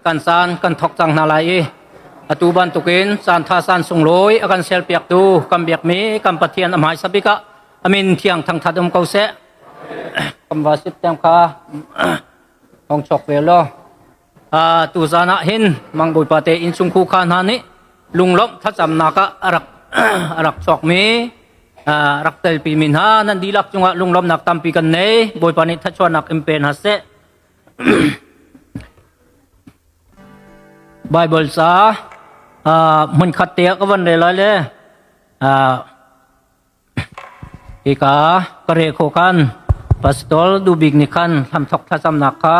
Kan caan kan thok cang hna lai i atu bantukin caan tha san sunglawi a kan serpiaktu kan biakmi kan Pathian a hmaisa bik ah amin thiang thangthat um ko seh. Kan va sip tem kha hong chok ve lo. Tu zan ah hin Mang Bawipa te innchung khu kha hna nih lunglawmh thlacamnak ah a rak a rak chuakmi rak telpi mi hna nan dihlak cungah lunglawmhnak tampi kan nei. Bawipa nih thachuahnak in pe hna seh. Bible ca hmunkhat te ah ka van rel lai le hika ka re kho khan pastor dubik nih khan hlamthok thlacamnak kha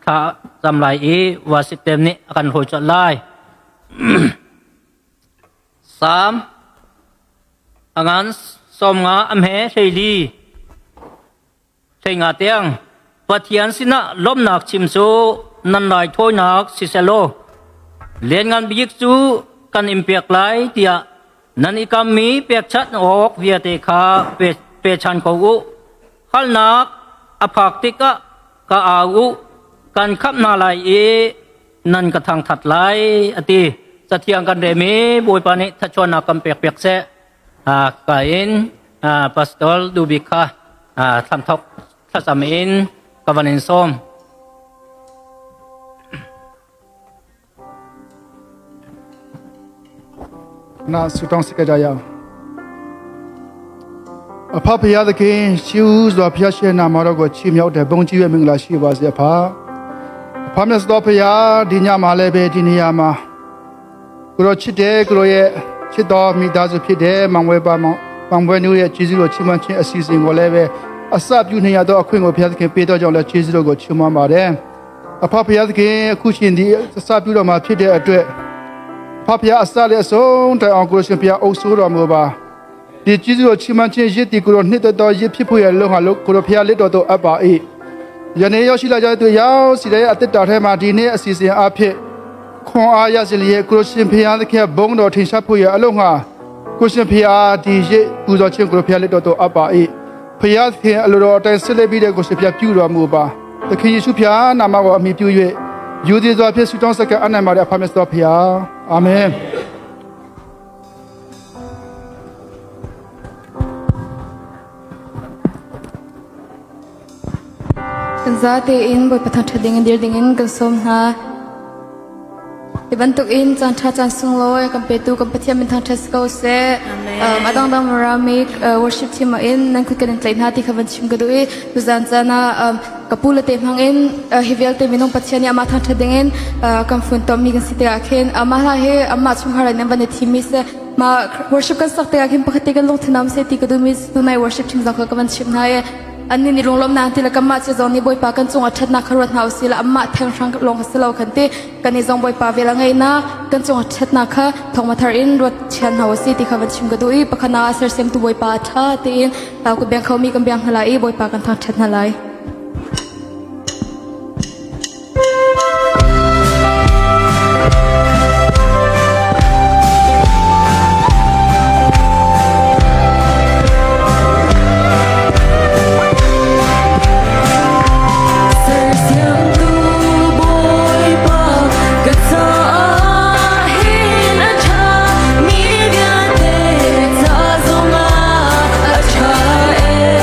thla cam lai i wasitem nih a kan hoi colh lai. Sam angan 50 amhe 14 35 tiang Pathian sinah lawmhnak chim cu nan raithawinak si selaw lianngan bik cu kan in pek lai tiah nan i kammi pekchanh awk vialte kha pechan ko u. Halnak a phak tikah ka au u, kan khamh hna lai i nan ka thangthat lai a ti. Cathiang kan rem i Bawipa nih thachuannak kan pek piak seh. Ka in Pastor Dubik kha thlamthok thlacam in ka van in sawm. နာဆူတောင်းစကကြရအောင်အဖဖယားသခင်ရှိဦးစွာဖျားရှင်နာမတော်ကိုချီးမြှောက်တဲ့ဘုန်းကြီးရဲ့မင်္ဂလာရှိပါစေအဖအဖမြတ်သောဖယားဒီညမှာလည်းပဲဒီနေရာမှာကိုရောချစ်တဲ့ကိုရောရဲ့ချစ်တော်မိသားစုဖြစ်တဲ့မောင်ဝဲပါမောင်မောင်ဝဲနုရဲ့ကျေးဇူးတော်ချီးမွမ်းခြင်းအစီအစဉ်ကိုလည်းပဲအစပြုနေရသောအခွင့်ကိုဘုရားသခင်ပေးတော်ကြောင့်လည်းကျေးဇူးတော်ကိုချီးမွမ်းပါတယ်အဖဖယားသခင်အခုရှင်ဒီအစပြုတော်မှာဖြစ်တဲ့အတွက်ဖဖယားအစလည်းအဆုံးတိုင်အောင်ကိုရှင်ဖျားအုပ်ဆိုးတော်မူပါဒီကျေးဇူးတော်ချီးမွမ်းခြင်းရစ်တီကိုရောနှစ်တော်တော်ရစ်ဖြစ်ဖို့ရလုံးဟာလို့ကိုရောဖျားလက်တော်တော်အပ်ပါ၏ယနေ့ရောက်ရှိလာကြတဲ့သူရောက်စီတဲ့အသက်တာထဲမှာဒီနေ့အစီအစဉ်အဖြစ်ခွန်အားရစေလျက်ကိုရှင်ဖျားသခင်ဘုန်းတော်ထင်ရှားဖို့ရအလုံးဟာကိုရှင်ဖျားဒီရစ်ပူဇော်ခြင်းကိုဖျားလက်တော်တော်အပ်ပါ၏ဖျားသခင်အလိုတော်အတိုင်းဆက်လက်ပြီးတဲ့ကိုရှင်ဖျားပြုတော်မူပါသခင်ယေရှုဖျားနာမကိုအမိပြု၍ယူသည်စွာဖြင့်ဆုတောင်းစက္ကအနန္တပါတဲ့အဖမြတ်တော်ဖျားအာမင် Kan zate in Bawipa thangṭhat ding in dir ding in kan sawm hna. Hi bantuk in caan ṭha caan sunglawi kan petu kan Pathian min thangṭhat si ko seh. Um, a dangdang Aramaic worship team ah in nan kut kan in tlaih hna ti kha van chim ka duh i tuzan caan ah um, ka pu le te hmang in hi vialte minung Pathian nih amah thangṭhat ding in kan funtommi kan si tikah khin amah hla hi amah chungkhar in an van i thimmi si. Ma worship kan sak tikah khin pakhat te kan lungthin am seh ti ka duhmi tunai worship team zong kha ka van chimh hna i annih nih lunglawmhnak an ti le kanmah cu zong nih Bawipa kan cungah ṭhatnak kha ruat hna usih la amah thenghrang lawng kha si lo kan ti kan i zong Bawipa vel a ngeihnak kan cungah ṭhatnak kha thawngma thar in ruat thian hna usih ti kha van chim ka duh i pakhatnak ah sersiamtu Bawipa a ṭha tiin ka biang khomi kan biang hna lai i Bawipa kan thangṭhat hna lai. Sersiamtu Bawipa ka caah hin a ṭha mi vialte ca zongah a ṭha ee.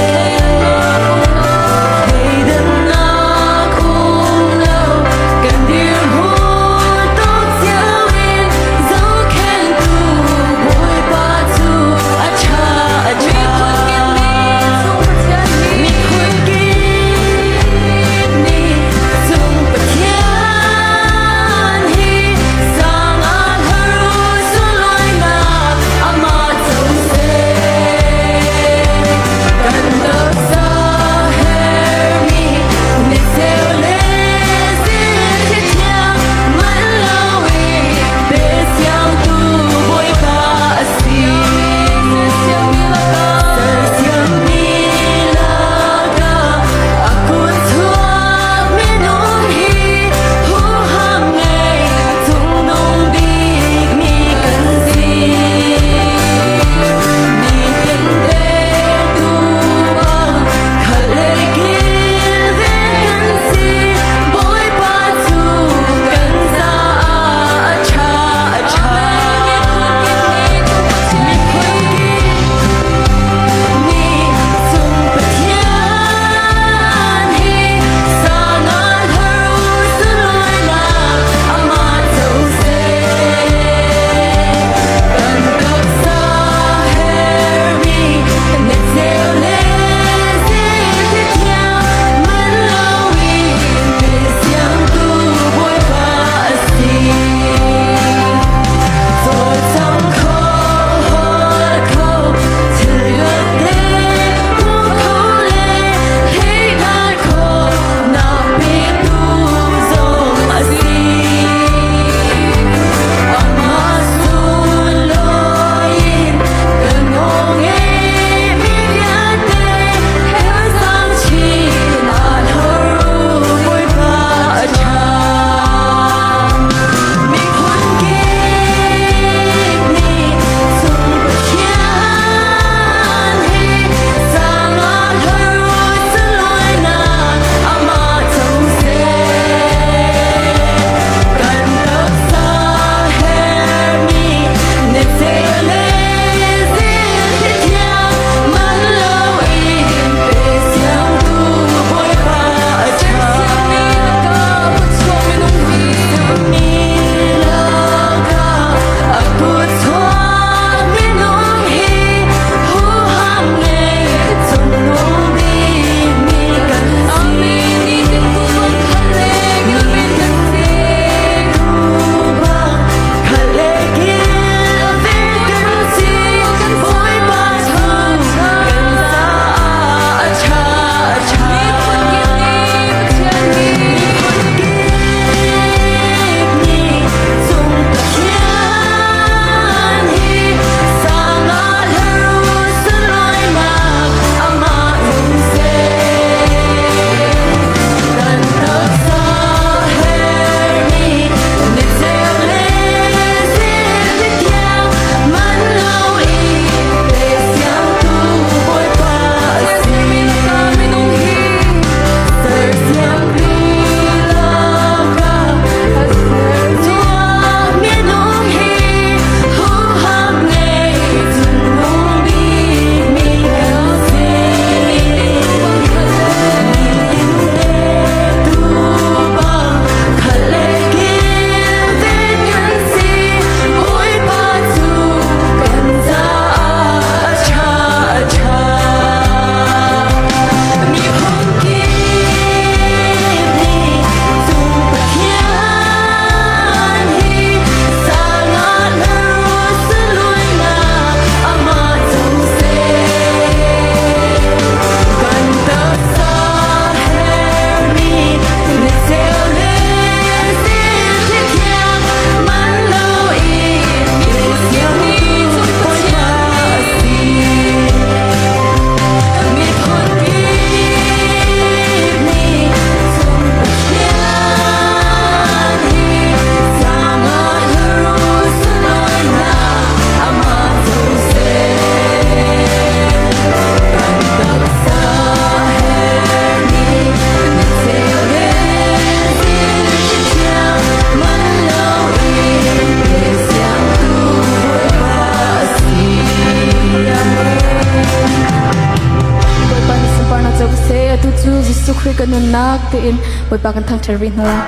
Khrih kan nunnak tiin Bawipa kan thangṭhat rih hna lai.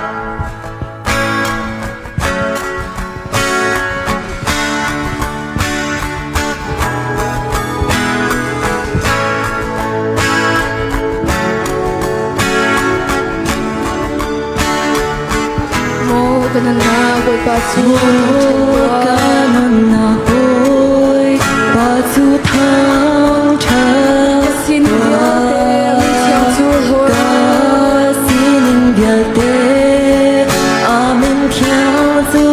Maw ka nunnak Bawipa cu thangṭhat tuah. Ka nunnak Bawipa cu thangṭhat Ka sining vialte a min thiang cu hlawt. Ka sining vialte a min thiang cu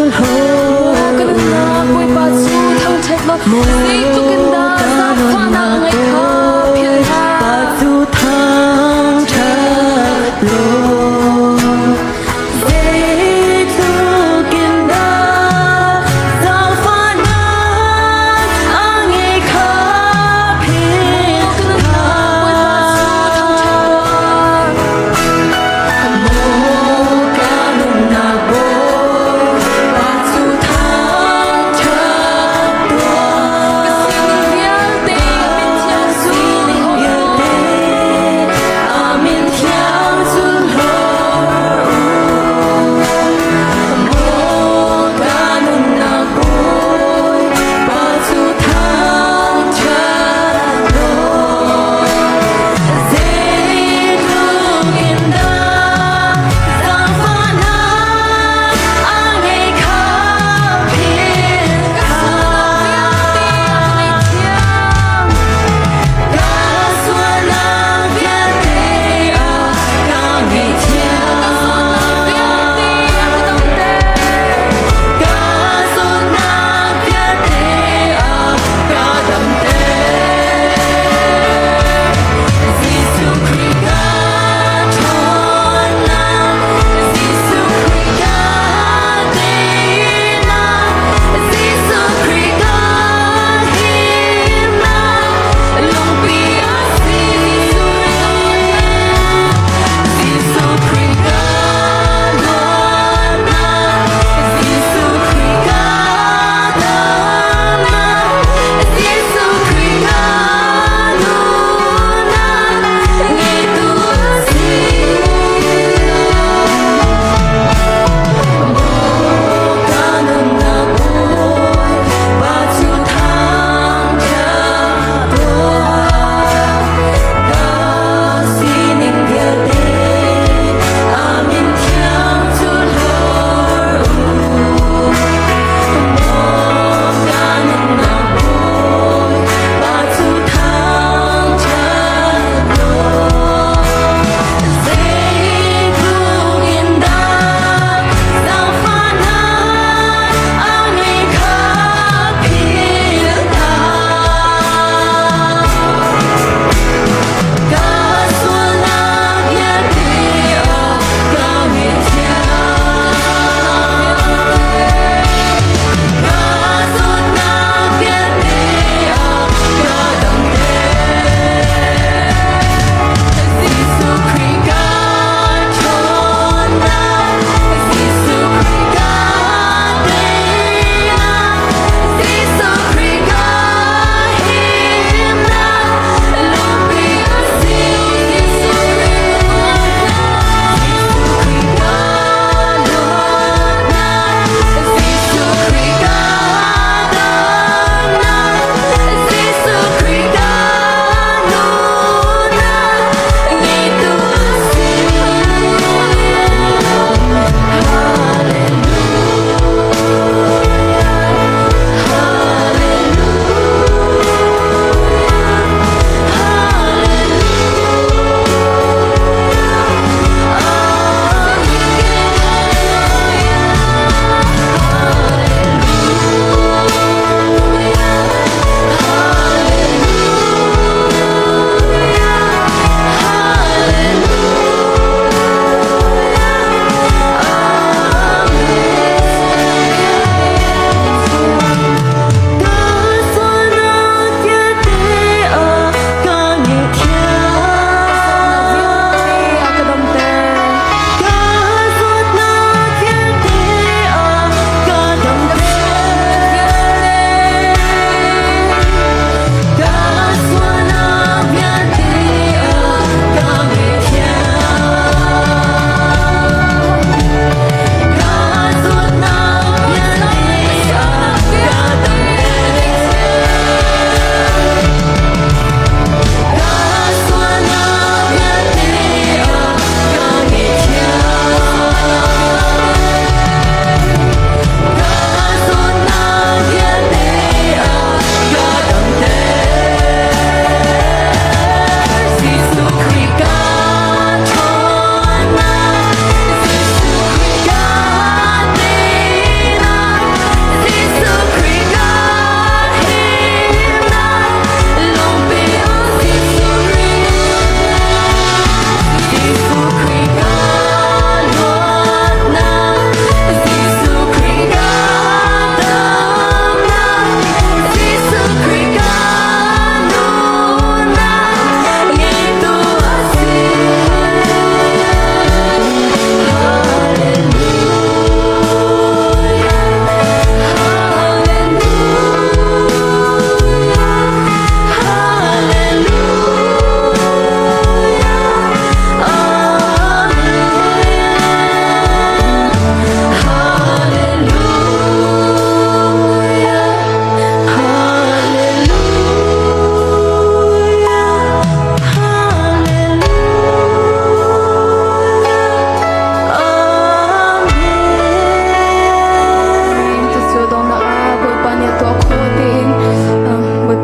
Maw ka nunnak Bawipa cu thangṭhat law zeitluk in dah zaangfahnak a ngeih kha philh hlah. Pa cu thangṭhat law zeitluk in dah zaangfahnak a ngeih kha philh Maw ka nunnak Bawipa cu thangṭhat tuah. Maw ka nunnak Bawipa cu thangṭhat tuah.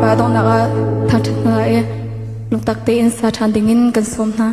Bawipa donghnak ah thangṭhat hna lai i lungtak tein sa ṭhan dingin kan sawm hna.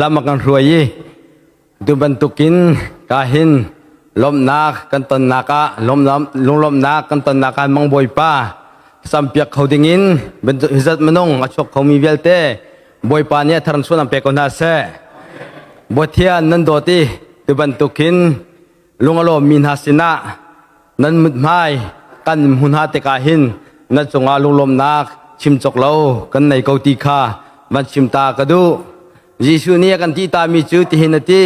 Lam a kan hruai i tu bantukin ka hin lawmhnak kan tonnak ah lunglawmhnak kan tonnak ah Mang Bawipa sampiak kho dingin hizat minung a chuak khomi vialte Bawipa nih a thar chuan an pek ko hna seh. Bawipa nan dawt i tu bantukin lung a lawmmi hna sinah nan muthmai kan hmu hna tikah hin nan cungah lunglawmhnak chim cawk lo kan nei ko ti kha van chim ta ka duh. Jesuh nih a kan ti tami cu tihin a ti,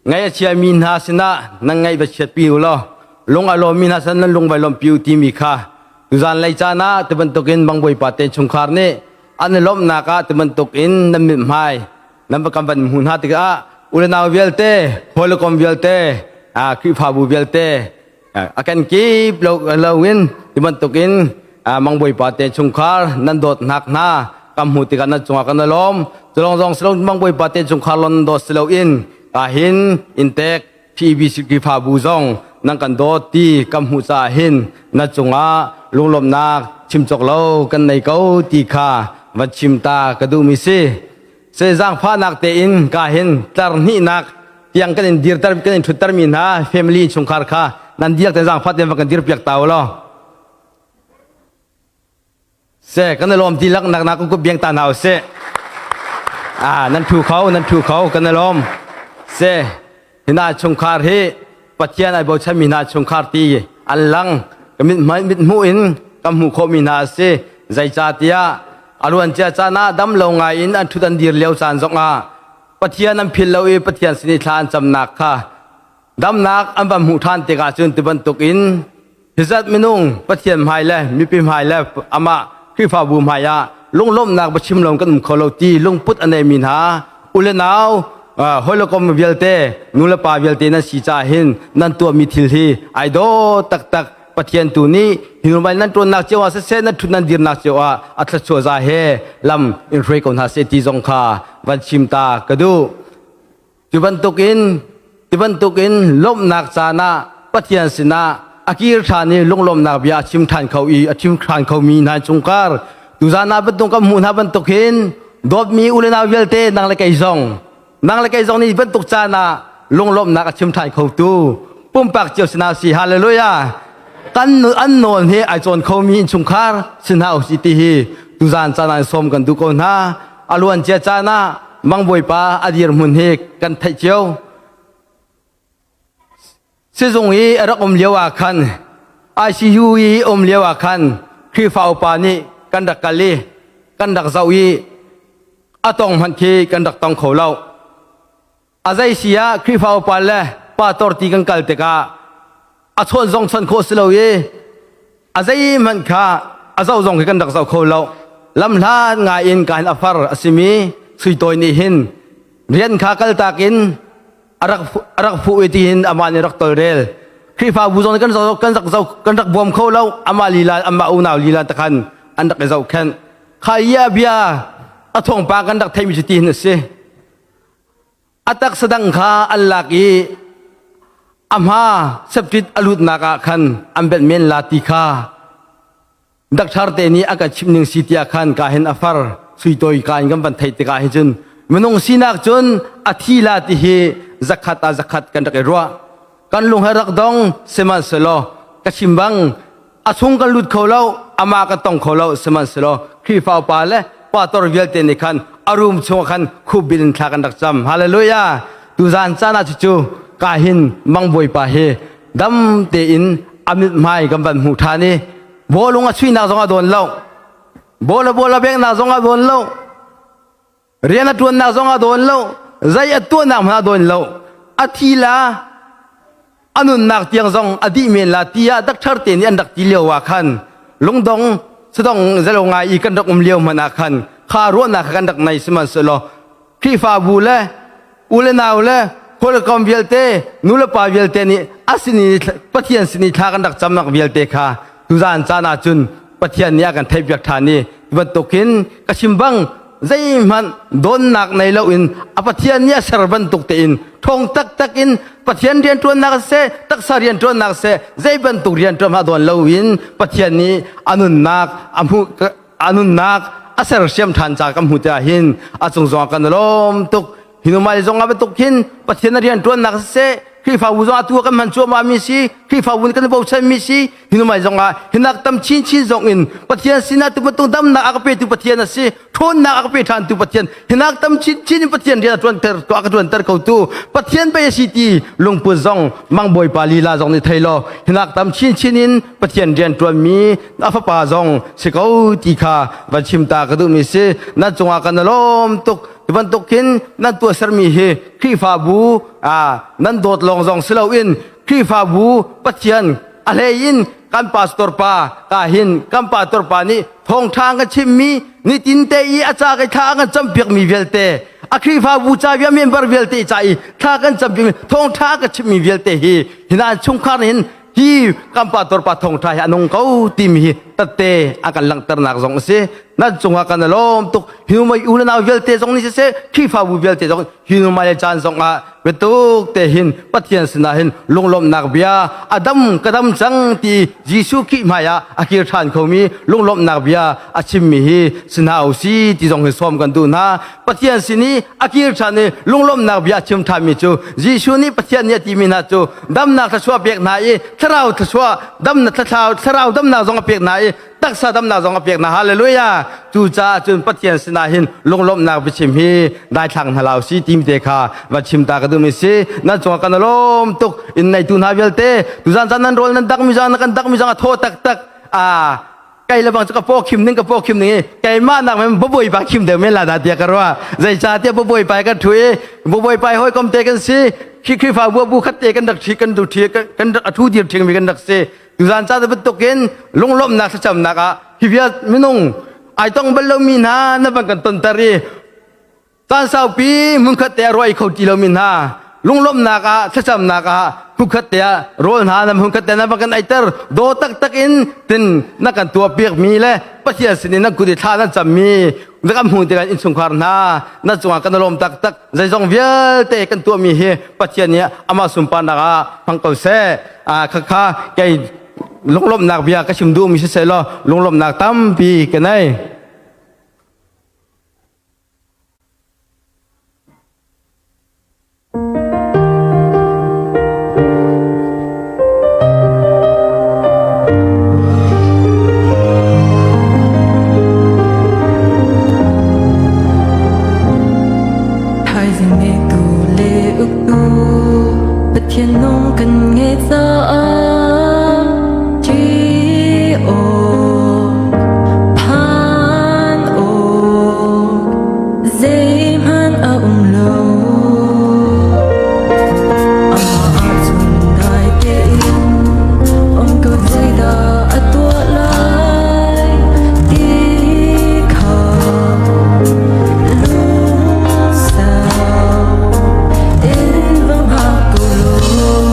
Ngaih a chiami hna sinah nan ngaih va chiatpi u law lung a lawmmi hna sin nan lung vai lawmhpi u timi kha tuzan lei caan ah ti bantukin Bangbawipa te chungkhar nih an i lawmhnak ah ti bantukin nan mithmai nan va kan van hmu hna tikah u le nau vialte, hawi le kom vialte, Khrihfabu vialte a kan kip lo loin ti bantukin mangbawipa te chungkhar nan dawtnak hna kan hmu tikah nan cungah kan lawm. Culong zong silo mangbawipa te chungkhar lon dawt silo in ka hin intek PBC Khrihfabu zong nan kan dawt ti kan hmuh caah hin na cungah lunglawmhnak chim cawk lo kan nei ko ti kha van chim ta ka duhmi si. Se zaangfahnak tein ka hin tlar hnihnak tiang kan in dirter kan in ṭhutter mi hna family chungkhar kha nan diak te zaangfah tein va kan dirpiak ta u law. Se kan i lawm ti lak nak nak kup biang ta hna u sih. Ah nan thu kho, nan thu kho, kan i lawm. Se hina chungkhar hi Pathian ai bochan mi hna chungkhar ti an lang ka mit mit hmuh in kan hmuh khawh mi hna a si. Zeicahtiah a luan cia caan ah dam lo ngai in an ṭhut an dir lio caan zong ah Pathian an philh lo i Pathian sin i thla an camnak kha damnak an van hmuh ṭhan tikah cun ti bantuk in hizat minung Pathian hmai le mipi hmai le amah Khrihfabu hmai ah lunglawmhnak biachim lo kan um kho lo ti lungput a neimi hna u le nau hawikom vialte nu le pa vialte nan si caah hin nan tuahmi thil hi ai daw taktak. Pathian tu nih hinumai nan ṭuannak cio ah siseh, nan ṭhut nan dirnak cio ah a thluachuah za he lam in hruai ko hna seh ti zong kha van chim ta ka duh. Cu bantukin lawmhnak caan ah Pathian sinah a kir ṭhan i lunglawmhnak bia a chim ṭhan kho i a chim ṭhan khomi hna chungkhar tuzaan ah bantuk kan hmuh hna bantuk hin dawtmi u le nau vialte nang le kei zong nih bantuk caan ah lunglawmhnak a chim ṭhan khotu pumpak cio sinah si. Hallelujah! Kan an nawl hi ai cawn khomi innchungkhar si hna usih ti hi tuzaan caan ah sawm kan duh ko hna. A luan cia caan ah mangbawipa a dirhmun hi kan theih cio. Sizung i a rak um lio ah khan, ICU i um lio ah khan, Khrihfa upa nih kan rak kal i kan rak zoh i a tong hmanh khi kan rak tong kho lo. A zei si ah Khrihfa upa le pastor ti kan kal tikah a chawn zong chawnh khawh si lo i a zeihmanh kha a zoh zong khi kan rak zoh kho lo. Lamhlat ngai in kain a far a simi Suitawi nih hin rian kha kaltak in a rak fuh i tihin amah nih rak tolrel. Khrihfabu zong kan zoh kan rak zoh kan rak bawm kho lo. Amah lila, amah unau lila takhan an rak i zohkhenh. Kha ia bia a thawngpang kan rak theimi cu tihin a si. A taksa dang kha an lak i a hma septit a lutnak ah khan an benh men la ti kha dakthar te nih a kan chimh ning si tiah khan ka hin a far Suitawi ka in kan van theih tikah hin cun minung sinak cun a thi la ti hi zakhat ah zakhat kan rak i ruah, kan lung he rak dong. Sihmanhsehlaw ka chim bang a chung kan lut kho lo, amah kan tong kho lo. Sihmanhsehlaw Khrihfa upa le pastor vialte nih khan a room chungah khan khupbil in thla kan rak cam. Hallelujah! Tuzaan caan ah cucu ka hin mangbawipa hi dam tein a mithmai kan van hmuh ṭhan i bawlung a chuihnak zong a dawn lo, bola bola bengnak zong a dawn lo, rian a ṭuannak zong a dawn lo, zei a tuahnak hmanh a dawn lo. A thi la, a nunnak tiang zong a dih men la tiah dakthar te nih an rak ti lio ah khan lungdong sadong zelo ngai i kan rak um lio hmanh ah khan kha ruahnak kha kan rak nei. Sihmanhsehlaw Khrihfabu le u le nau le khualkom vialte, nu le pa vialte nih a sin i Pathian sin i thla kan rak camnak vialte kha tuzaan caan ah cun Pathian nih a kan theihpiak ṭhan i bantukin ka chim bang zeihmanh dawnnak nei loin a Pathian nih a ser bantuk tein ṭhawng taktak in Pathian rianṭuannak seh, taksa rianṭuannak seh, zei bantuk rianṭuan hmah dawn loin Pathian nih a nunnak a hmuh, a nunnak a sersiam ṭhan ca kan hmuh tikah hin a cung zongah kan lawm tuk. Hinumai zong ah bantuk hin Pathian a rian ṭuannak siseh Khrihfabu zong atu kan hman cuahmah mi si Khrihfabu nih kan bochan mi si hinumai zong ah hinak tam chinchin zong in Pathian sinah tu bantuk damnak a ka petu Pathian a si ṭhawnnak a ka pe ṭhan tu Pathian hinak tam chinchin in Pathian rian a ṭuanter a ka ṭuanter ko tu Pathian pei a si ti lungput zong mang bawipa lila zong nih thei law hinak tam chinchin in Pathian rian ṭuanmi a fapa zong si ko ti kha van chim ta ka duhmi si nan cungah kan lawm tuk Hi bantuk hin nan tuahsermi hi Khrihfabu nan dawt lawng zong si loin Khrihfabu Pathian a hlei in kan pastor pa ka hin kan pastor pa nih thawngṭha kan chimmi nitin te i a ca kai thla kan campiakmi vialte a Khrihfabu ca bia member vialte ca i thla kan campiakmi thawngṭha ka chimmi vialte hi hina chungkhar hin hi kan pa torpa thawngṭha hi a nung ko timi hi tatte a kan langhternak zong a si nan cungah kan lawm tuk hinumai u le nau vialte zong nih siseh Khrihfabu vialte zong hinumai le caan zong ah biatuk te hin Pathian sinah hin lunglawmhnak bia a dam ka dam cang ti Jesuh Khrih hmai ah a kir ṭhan khomi lunglawmhnak bia a chimmi hi si hna u si ti zong hi sawm kan duh hna Pathian sin i a kir ṭhan i lunglawmhnak bia a chim ṭhanmi cu Jesuh nih Pathian nih a timi hna cu damnak thluachuah pek hna i thlarau thluachuah damnak thlarau thlarau damnak zong a pek hna i taksa damnak zong a pek hna hallelujah cucaah cun Pathian sinah hin lunglawmhnak biachim hi daithlang hna lau si tim te kha va chim ta ka duhmi si nan cungah kan lawm tuk in neitu hna vialte tuzan caan nan rawl nan dakmi zong nan kan dakmi zong a thaw taktak a kai le bang cu ka paw khim ning ka paw khim ning i keimah nak men babawi pa khim deuh men la dah tiah ka ruah zeicah tiah babawi pa kan thu i babawi pa hawi kom te kan si khi Khrihfa bu bu khat te kan rak thi kan du thi kan rak athu dir thing mi kan rak si tuzan ca bantukin lunglawmhnak thlacamnak ah hi bia minung ai tong bal lomi hna na van kan tonter i Caan saupi hmunkhat te ah ruai kho ti lomi hna lunglawmhnak ah thlacamnak ah hmunkhat te ah rawl hna na hmunkhat te na va kan eiter daw taktak in tin na kan tuah piakmi le Pathian sin in na kut i thla nan cammi na kan hmuh tikah innchungkhar hna na cungah kan lawm taktak zeizong vialte kan tuahmi hi Pathian nih amah sunparnak ah hmang ko seh khakha kei lunglawmhnak bia ka chim duhmi siseh law lunglawmhnak tampi ka nei. Thaizing ngeitu le uktu Pathian nung kan ngei caah ṭi awk phan awk zeihmanh a um lo. Amah ahcun dai tein um ko zeidah a tuah lai ti kha lungsau in va hngak ko law.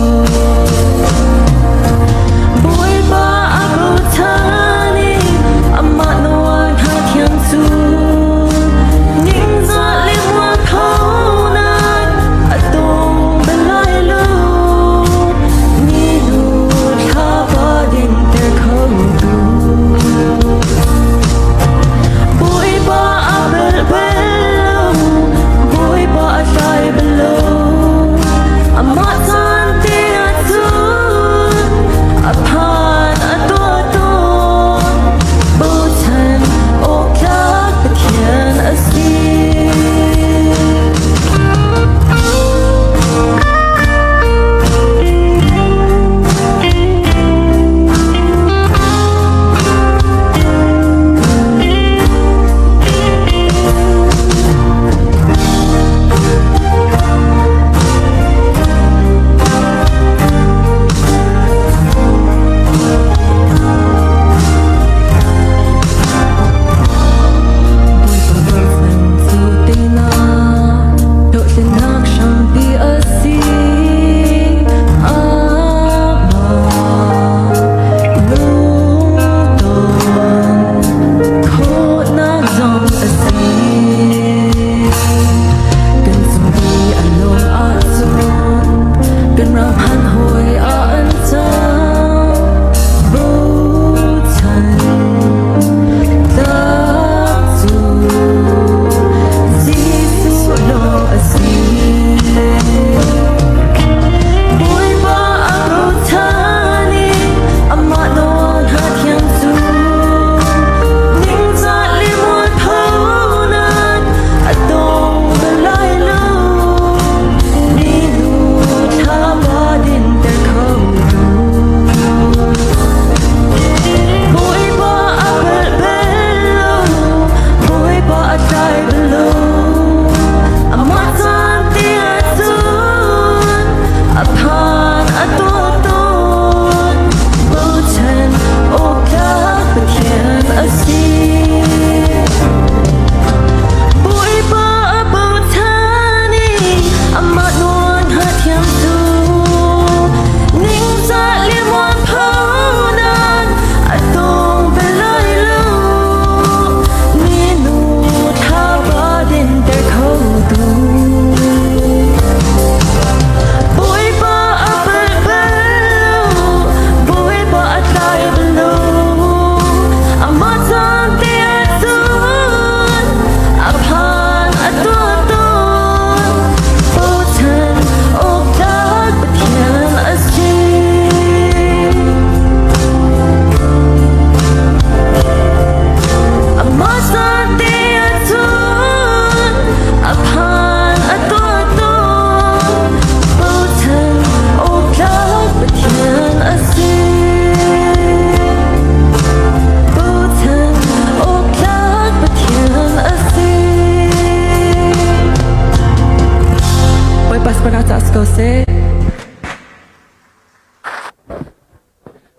ko seh.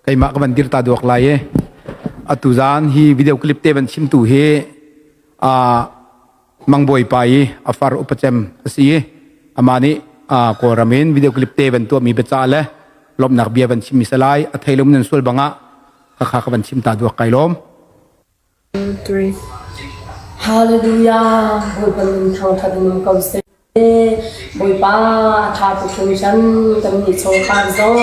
Keimah ka van dir ta duak lai e. Atu zan hi video clip te van chimtu hi a mangbawi pa i a far upacem a si i amah nih Kawlram in video clip te van tuahmi biacah le lawmhnak bia van chimmi salai a thei lo nan sual bangah khakha ka van chim ta duak kai lawm. Hallelujah! Bawipa min thangṭhat in um ko seh. Bawipa a ṭha tuk hringhran. Kannih chungkhar zong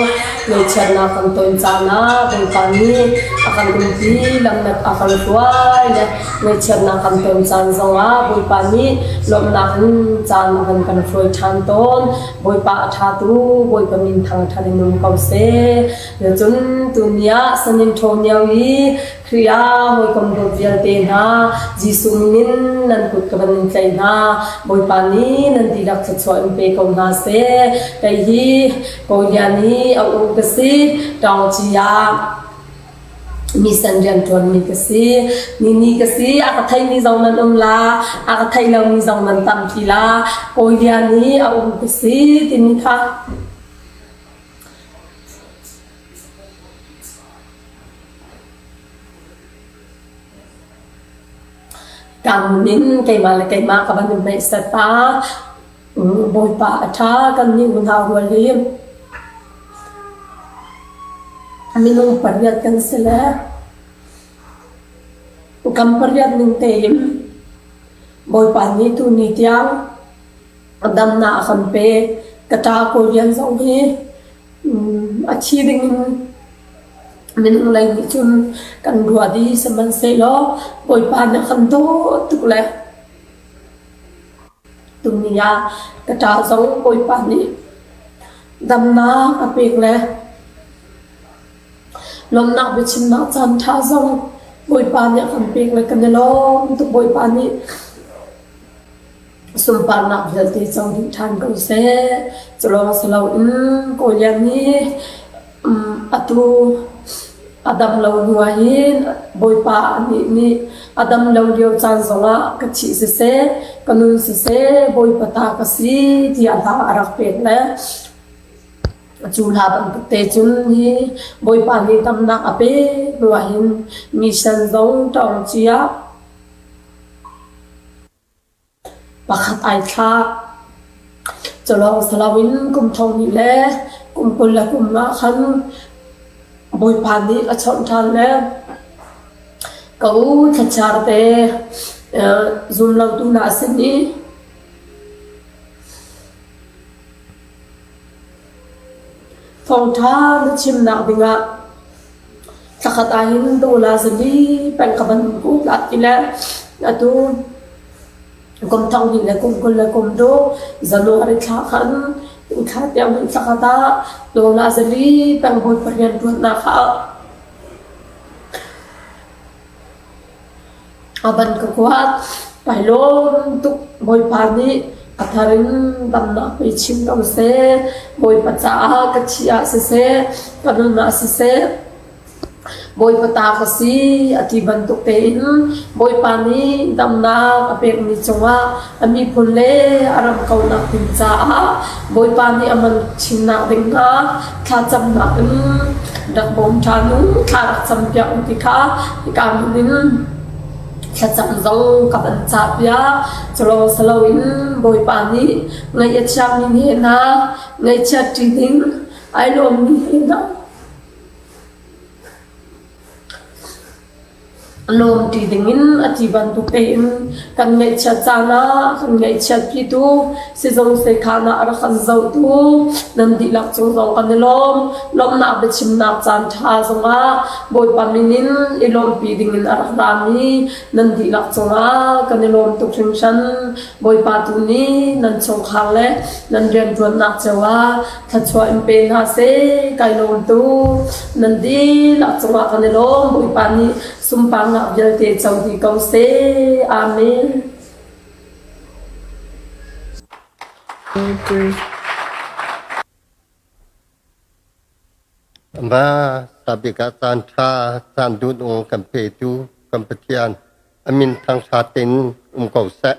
ngaihchiatnak kan ton caan ah Bawipa nih a kan umpi, lamnak a kan hruai le ngaihchiatnak kan ton caan zongah Bawipa nih lawmhnak in caan a van kan hruai ṭhan tawn. Bawipa a ṭha tu, Bawipa min thangṭhat in um ko seh. Cun tuni ah San Antonio i Khrih ah hawikom dawt vialte hna, Jesuh min in nan kut ka van in tlaih hna. Bawipa nih nan dihlak thluachuah in pe ko hna seh. Kei hi Kawi i a u ka si, Taungci ah mission rianṭuanmi ka si. Nini ka si, a ka theimi zong nan um la, a ka thei lomi zong nan tampi la. Kawi i a u ka si timi kha Kaan in keimah le keimah ka van in hmeihset ta. Bawipa a ṭha, kannih unau rual hi minung pariat kan si le kan pariat ning tein Bawipa nih tuni tiang damnak a kan pek. Ka ṭa Korean zong hi A thi dingin minung lei nih cun kan ruah dih sihmanhsehlaw Bawipa nih a kan dawt tuk le tuni ah ka ṭa zong Bawipa nih damnak a pek le lawmhnak biachimnak caanṭha zong Bawipa nih a kan pek le kan i lawm tuk. Bawipa nih Sunparnak vialte co dih ṭhan ko seh. Cu lawng si loin Kawlian nih atu a dam lo hnu ahhin Bawipa anih nih a dam lo lio caan zongah ka thih siseh, ka nun siseh, Bawipa ta ka si tiah hla a rak pek le cu hla bantuk te cun hi Bawipa nih damnak a pek hnu ahhin mission zong ṭawng cia Pakhat ai thlak. Culawng si loin kum thonghnih le kum 25 ah khan Bawipa nih a chawnh ṭhan le ka u thlachiar te zumlotu hna sin i thawngṭha na chimnak dingah Thlakhat ahhin dollar zali peng ka van hmuh la ti le atu kum thong hnih le kum 20 le kum ruk January thla khan tu thla tiang hin thlakhat ah dollar zali peng bawipa rianṭuannak ah A van ka kuat. Kai lawm tuk. Bawipa nih a thar in damnak pe chin ko seh. Bawipa caah ka thih ah siseh, ka nun ah siseh, Bawipa ta ka si a ti bantuk tein Bawipa nih damnak a pekmi cungah a miphun le a ram kaunak ding caah Bawipa nih a man chinnak ding hnga thlacamnak in rak bawm ṭhan u, thla rak campiak u ti kha hika hmun in thlacam zong ka van cahpiak. Culawng si loin Bawipa nih ngaih a chiami he hna, ngaihchiat ṭi ding ai lawmmi he hna Lawmṭi dingin a ti bantuk tein kan ngaihchiat caan ah kan ngaihchiatpitu sizung sekhan ah a rak kan zohtu nan dihlak cung zong kan i lawm. Lawmhnak biachimnak caan ṭha zongah Bawipa min in i lawmhpi dingin a rak rami nan dihlak cungah kan i lawm tuk hringhran. Bawipa tu nih nan chungkhar le nan rianṭuannak cio ah Thluachuah in pe hna seh, kai lawm tuk. Nan dihlak cungah kan i lawm. Bawipa nih sunparnak vialte co dih ko seh. Amen. Ma sabik ah caan ṭha caan duhnung kan petu kan Pathian a min thangṭhat in um ko seh.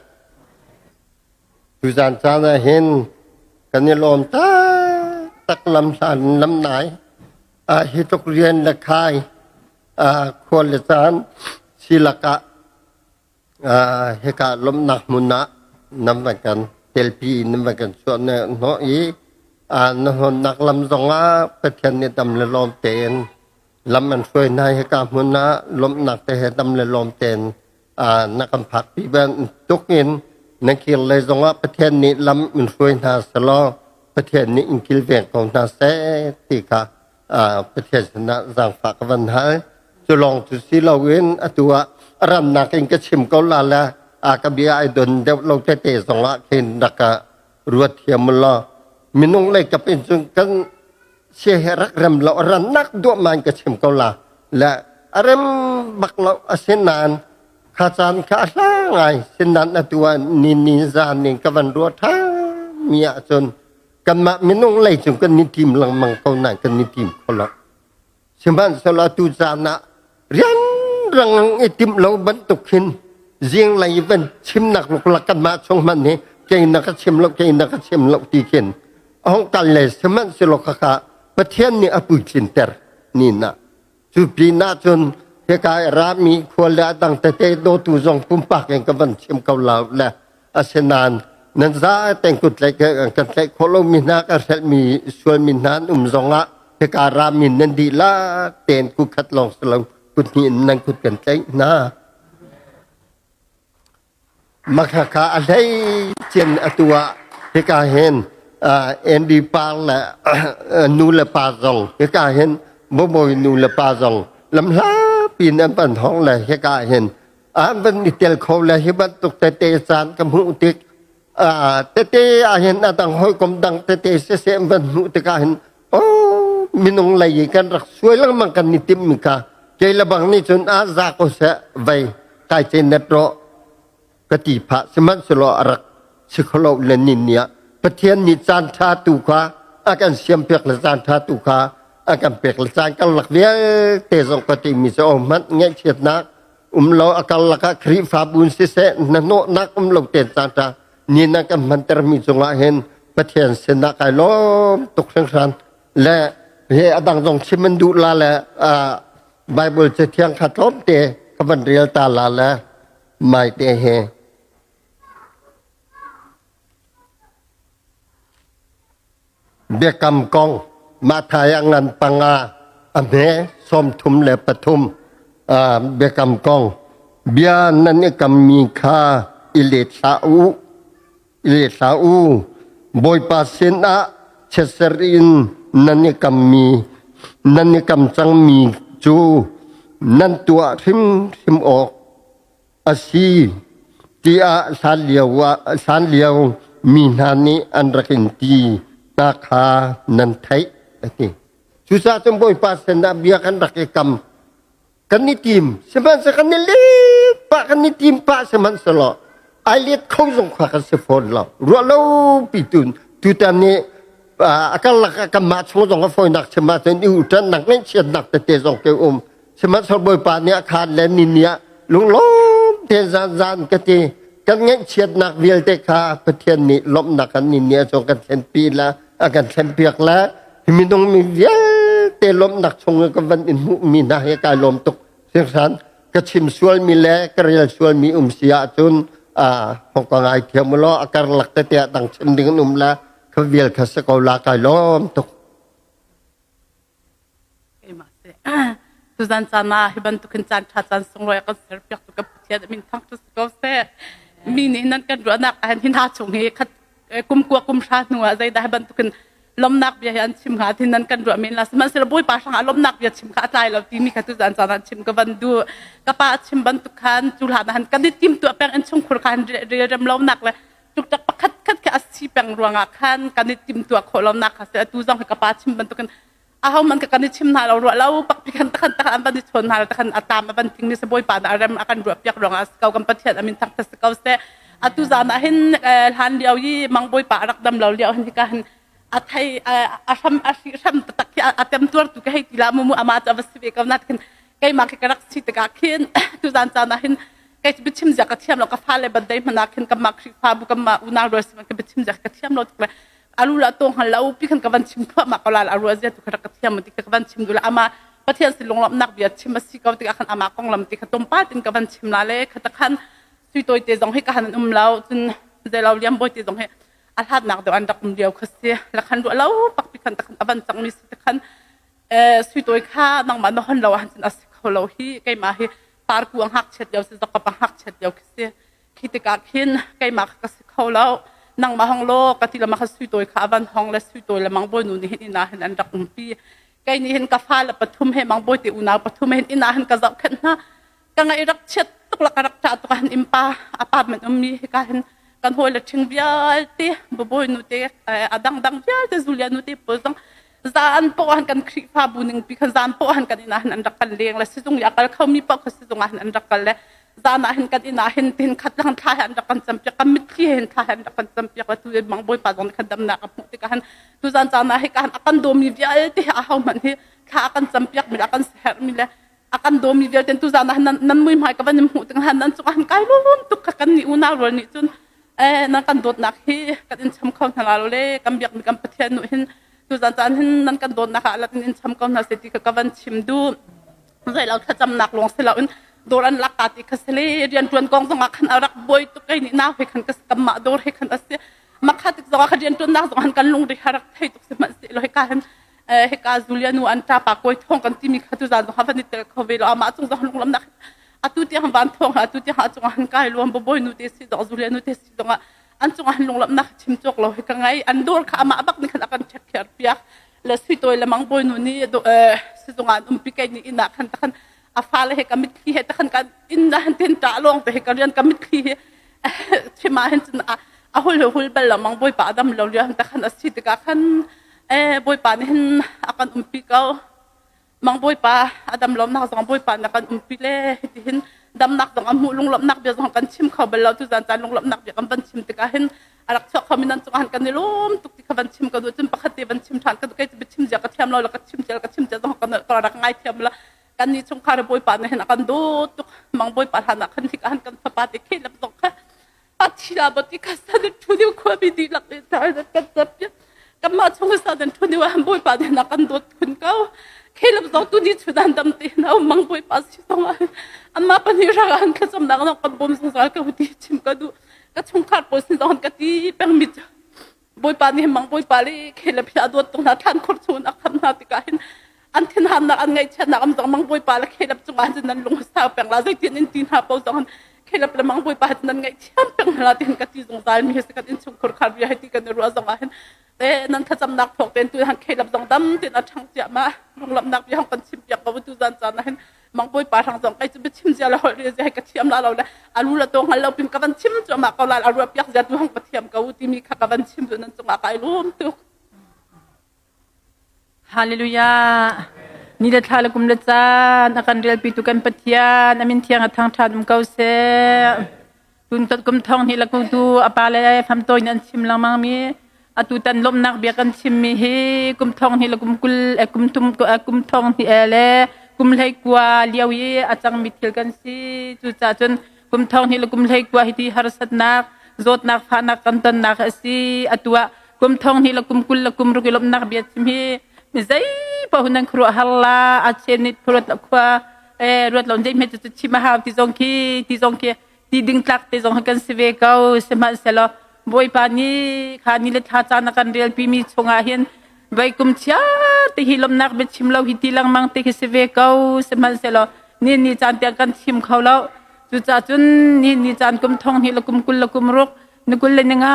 Tuzaan caan ah hin Kan i lawm taktak lam hlan lam nai. Hi tluk rian le khai khua le caan silak ah hika lawmhnak hmun ah nan van kan telpi nan van kan chuah hnawh i na hawnnak lam zongah Pathian nih dam le lawm tein lam an hruai hna. Hika hmun ah lawmhnak te he dam le lawm tein na kan phakpi bantuk in nan kir lei zongah Pathian nih lam in hruai hna selaw Pathian nih in kilveng ko hna seh ti kha Pathian sinah zaangfah ka van hal. Cu lawng cu si loin atu ah a rannak in ka chim ko la le a ka bia ai don deuh lo tete zongah khin rak ka ruat thiam law minung lei kap in cun kan sia he rak rem lo rannak duah man ka chim ko la le a rem bak lo asinain kha caan kha a hla ngai sinan atu ah ni ni zan ning ka van ruah ṭha mi ahcun kanmah minung lei cung kan ni tim lengmang ko nain kan ni tim kho lo. Sihmanhsehlaw tu caan ah rianrang i timh lo bantuk hin zinglei van chimnak luklak kanmah chung hmanh hi kei na ka chim lo, kei na ka chim lo ti khin a hong kal le sihmanhsehlaw khakha Pathian nih a puitlinter ni na cu pinah cun hika i rami khua le a dang tete dawtu zong pumpak in ka van chim ko lo le asinain nan za tein kut tlaih kan tlaih khawh lomi hna kan hrelhmi sualmi hna an um zongah hika rami nan dihlak tein kut khat lawng si lo kut hnih in nan kut kan tlaih hna. Makhakha a hlei cin atu ah hika hin Andy Par le nu le pa zong hika hin Boboy nu le pa zong lamhla pin an pan hong le hika hin an van i tel kho le hi bantuk tete caan ka hmuh tik tete ah hin a dang hawikom dang tete siseh an van hmuh tikah hin oh minung lei i kan rak suai lengmang kan i timh mi kha kei le bang nih cun a za ko seh vei kai ce net rawh ka ti phah. Sihmanhsehlaw a rak si kholo le nin ni ah Pathian nih caan ṭha tu kha a kan siampiak le caan ṭha tu kha a kan pek le caan karlak vialte zong ka timi cu oh hmanh ngaihchiatnak um lo a karlak ah Khrihfabu in siseh hnahnawhnak um lo ten caan ṭha ni na kan hmantermi cungah hin Pathian sinah kai lawm tuk hringhran le he a dang zong chim an duh la le Bible cathiang kha tlawmte ka van rel ta la le mai te he Biakam kong Matthai a ngan panga a hme 33 biakam kong bia nan i kammi kha i let hlah u, i let hlah u. Bawipa sinah chiatser in nan i kammi nan i kam cangmi cu nan tuah hrimhrim awk a si tiah hlan lio mi hna nih an rak in ti hna kha nan theih a ti. Cucaah cun Bawipa sinah bia kan rak i kam. Kan i tim sihmanhsehlaw kan i let pah kan i tim pah sihmanhsehlaw ai let kho zong kha kan si fawn lo. Ruah lo pi tun tutan nih a karlak ah kanmah chung zong a fawinak chim ahcun i uṭannak ngaihchiatnak tete zong ke um. Sihmanhsehlaw Bawipa nih a khaan le ni ni ah lunglawm tein zan ka ti. Kan ngaihchiatnak vialte kha Pathian nih lawmhnak kan ni ni ah cun kan thlenpi la a kan thlenpiak la hi minung mi vialte lawmhnak chung i ka van in hmuhmi hna hi kai lawm tuk hringhran. Ka chim sualmi le ka rel sualmi um si ahcun hong ka ngai thiam u law a karlak tete ah dang chim ding an um la kha vial kha si ko la kai lawm tuk. Tuzan caan ah hi bantukin caan ṭha caan sunglawi a kan serpiak tu kan Pathian min thangṭhat si ko seh. Mi nih nan kan ruahnak ah hin hi hna chung hi khat kum kua kum hra hnu ah zeidah hi bantukin lomnak bia hi an chim hnga tin nan kan ruah men la. Sihmanhsehlaw Bawipa hrangah lomnak bia chim kha a tlai lo timi kha tuzan caan ah chim ka van duh. Ka pa a chim bantuk khan cu hlan ah han kan i timtuah peng in chungkhur kha han relrem lonak le tuktak pakhat khat khi a si peng ruangah khan kan i timtuah khawh lonak kha si. Atu zong hi ka pa chim bantukin aho man ka kan i chim hna lo ruah lo pak pi khan takhan takhan an van i chawn hna lo takhan atam a van ting mi se Bawipa na rem a kan ruah piak ruangah si ko. Kan Pathian amin thang si ko seh. Atu zan ah hin hlan lio i mang Bawipa a rak dam lo lio hin hika hin a thei a hram a hri hram taktak khi a tem tuar tu ka hei ti la mu mu ama chu a va si ve ko na khin keimah khi ka rak si tikah khin tu zan caan ah hin kei cu biachim zia ka thiam lo. Ka fale birthday hmanh ah khin kanmah Khrihfabu kanmah unau rual si ka biachim zia ka thiam lo tuk le. Alu la to ngal lo pi khan ka van chim thluah ma ko la a ruah zia tu kha ka thiam ti ka van chim du la ama Pathian sin lunglawmh nak bia chim a si ko tikah khan amah konglam ti kha tlawmpal tin ka van chim la le kha ta khan sui tawi te zong hi ka han an um lo cun zeilo liam bawi te zong hi a hlatnak deuh an rak um lio kha si la khan ruah lo pak pi khan ta khan a van cang mi si ta khan sui tawi kha nangmah na hon lo ah cun a si kho lo hi keimah hi parku a ngak chiat lio si zok ka ngak chiat lio khi si khi tikah khin keimah kha ka si kho lo nangmah hong law ka ti lama kha sui tawi kha a van hong le sui tawi le mang bawi nu nih hin ina hin an rak umpi kei nih hin ka fale pathum he mang bawi te unau pathum he hin ina hin ka zohkhenh hna ka ngaih rak chiat tuk la ka rak ṭah tuk ah hin impa apartment ummi hika hin kan hawi le ṭhing vialte babawi nu te a dangdang vialte Zulia nu te pawl zong zan poh han kan Khrihfabu ning pi khan zan poh han kan inn ah hin an rak kal leng le sizung i a kal khomi paoh kha sizung ah hin an rak kal le zan ah hin kan inn ah hin tin khat lang thla he an rak kan campiak kan mitthli he hin thla he an rak kan campiak le tu mang bawipa zong nih khan damnak a hmuh tikah hin tu zan caan ah hika hin a kan dawmi vialte hi a ho hmanh hi thla a kan campiak mi le a kan herhmi le a kan dawmi vialte tu zan ah nan nan mui hmai ka van in hmuh tikah nan cungah hin kai lum tuk kha kan nih unau rual nih cun nan kan dawtnak hi kan in cham kho hna la lo le kan biakmi kan Pathian nu hin tuzan caan hin nan kan dawtnak ah alat in in cham ko hna se ti kha ka van chim duh zeilo thlacamnak lawng si loin dawr an lak ka ti kha si le rian ṭuan kong zongah khan a rak buai tuk kei nih nau he khan ka kamah dawr he khan a si makha tik zongah khan rian ṭuannak zong han kan lungri kha rak thei tuk sihmanhsehlaw hika hin hika Zulia nu an ṭapa kawi thawng kan timi kha tuzan zong van i tel kho ve lo amah cung zong lunglamnak atu tiang van thawng atu tiang a cungah han kai luam babawi nu te si zong Zulia nu te si zongah an cungah han lunglamnak chim cawk lo hi ka ngai an dawr kha amah bak nih khan a kan check kher piak le sui tawi le mang bawi nu nih sizung ah an umpi kai ni inn ah khan takhan a fale he ka mitthli he takhan kan inn ah tin ṭah lawng te he ka rian ka mitthli he chim ah hin cun a hul hul bal lo mang bawipa adam lo lian takhan a si tikah khan bawipa nih hin a kan umpi ko Mang Bawipa a dam lawmnak zong Bawipa na kan umpi le hitihin damnak zong a hmuh lunglawmhnak bia zong kan chim kho bal lo tu zan caan lunglawmhnak bia kan van chim tikah hin a rak chuak khomi nan cungah kan i lawm tuk ti kha van chim ka duh cun pakhat te van chim ṭhan ka duh kei cu biachim zia ka thiam lo la ka chim cia ka chim cia zong ka rak ngai thiam la kan ni chungkhar Bawipa na hin a kan dawt tuk Mang Bawipa hlan ah khan hika han kan fapa te khelap zong kha a thila bati ka sa den thu deu khua mi dihlak nih tar kan cap kanmah chung sa den thu deu han bawipa nih na kan dawt khun ko khelap zong tu ni chudan dam te na mang bawipa si zong ah amma pahnih ra an thlacam nak na kan bawm zungzal ka ti chim ka du ka chungkhar pawl sin zong ka ti peng mi Bawipa nih mang Bawipa le khelap hi a dawt tuk hna thlan khur chung a kham hna tikah hin an thinhannak an ngaihchiatnak am zong mang Bawipa le khelap cungah cun nan lung sau peng la zeitin in ti hna po zong khelap le mang Bawipa cu nan ngaihthiam peng hna la tihin ka ti zungzal mi hi si kan innchungkhur khar bia hi ti kan i ruah zong ah hin te nan thlacamnak thawk ten tu han khelap zong dam tin a ṭhang cia ma lunglamnak bia hong kan chim piak ko tu zan caan ah hin mang bawipa hrang zong kai cu biachim zia le holh re zia ka thiam la lo le alu la to ngal lo pin ka van chim cu ma ko la a ruah piak zia tu hong ka thiam ko timi kha ka van chim cu nan cungah kai lum tuk Hallelujah. Ni le thla le kum le caan a kan relpi tu kan Pathian amin thiang a thang ṭhan um ko seh. Tun tot kum thong hi la tu a pa le fam tawi an chim lengmang mi atu tan lawmhnak bia kan chim mi hi kum thong hi la kum kul kum thum kum thong hi le kum hlei kua lio i a cang mi thil kan si cu ca cun kum thong hi la kum hlei kua hi ti harsatnak zawtnak fahnak kan tonnak a si atu ah kum thong hi la kum kul la kum ruk i lawmhnak bia chim hi mi zei paoh nan khuaruah har la a chen nit phurat la khua ruat lo zei hme cu chim a hau ti zong khi ti zong khi ti ding tlak te zong kan si ve ko sihmanhsehlaw Bawipa nih kha ni le thla caan a kan relpi mi chungah hin vai kum chia te hi lomnak bia chim lo hi ti lengmang te khi si ve ko sihmanhsehlaw ni ni caan tiang kan chim kho lo cucaah cun ni ni caan kum thong hnih le kum kul le kum ruk ni kul le ni nga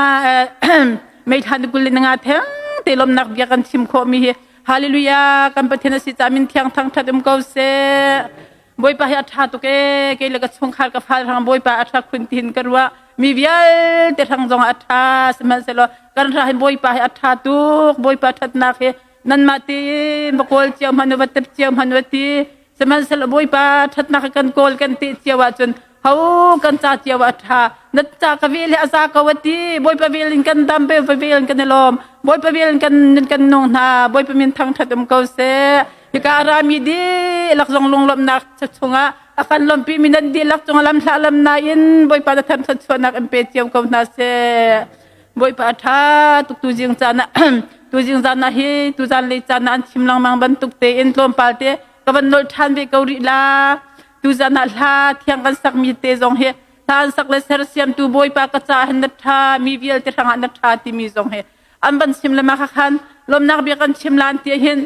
meithla ni kul le ni nga theng te lomnak bia kan chim khawh mi hi hallelujah kan Pathian a si ca min thiang thang that um ko seh Bawipa hi a ṭha tuk ee kei le ka chungkhar ka fal hrang Bawipa a ṭha khun tin ka ruah mi vialte hrang zong a ṭha sihmanhsehlaw kan hra hin Bawipa hi a ṭha tuk Bawipa ṭhatnak hi nanmah ti va kawl cio hmanh va tep cio hmanh va ti sihmanhsehlaw Bawipa ṭhatnak kan kawl kan ti cio ahcun ho kan ca cio a ṭha na ca ka vel hi a za ko a ti Bawipa vel in kan dam Bawipa vel in kan i lawm Bawipa vel in kan kan nung hna Bawipa min thangṭhat um ko seh Hika a rami dihlak zong lunglawmhnak chungah a kan lawmhpi mi nan dihlak cungah lam hlah lam nain Bawipa na thangṭhat chuahnak in pe cio ko hna seh. Bawipa a ṭha tuk tu zing caan ah tu zing zan ah hi tu zan lei caan ah an chim lengmang bantuk tein tlawmpal te ka van nolh ṭhan ve ko rih la. Tu zan ah hla thiang kan sakmi te zong hi hla an sak le sersiamtu Bawipa ka caah hin na ṭha mi vialte hrangah na ṭha timi zong hi an van chim le mah kha khan lawmnak bia kan chim lan ti hin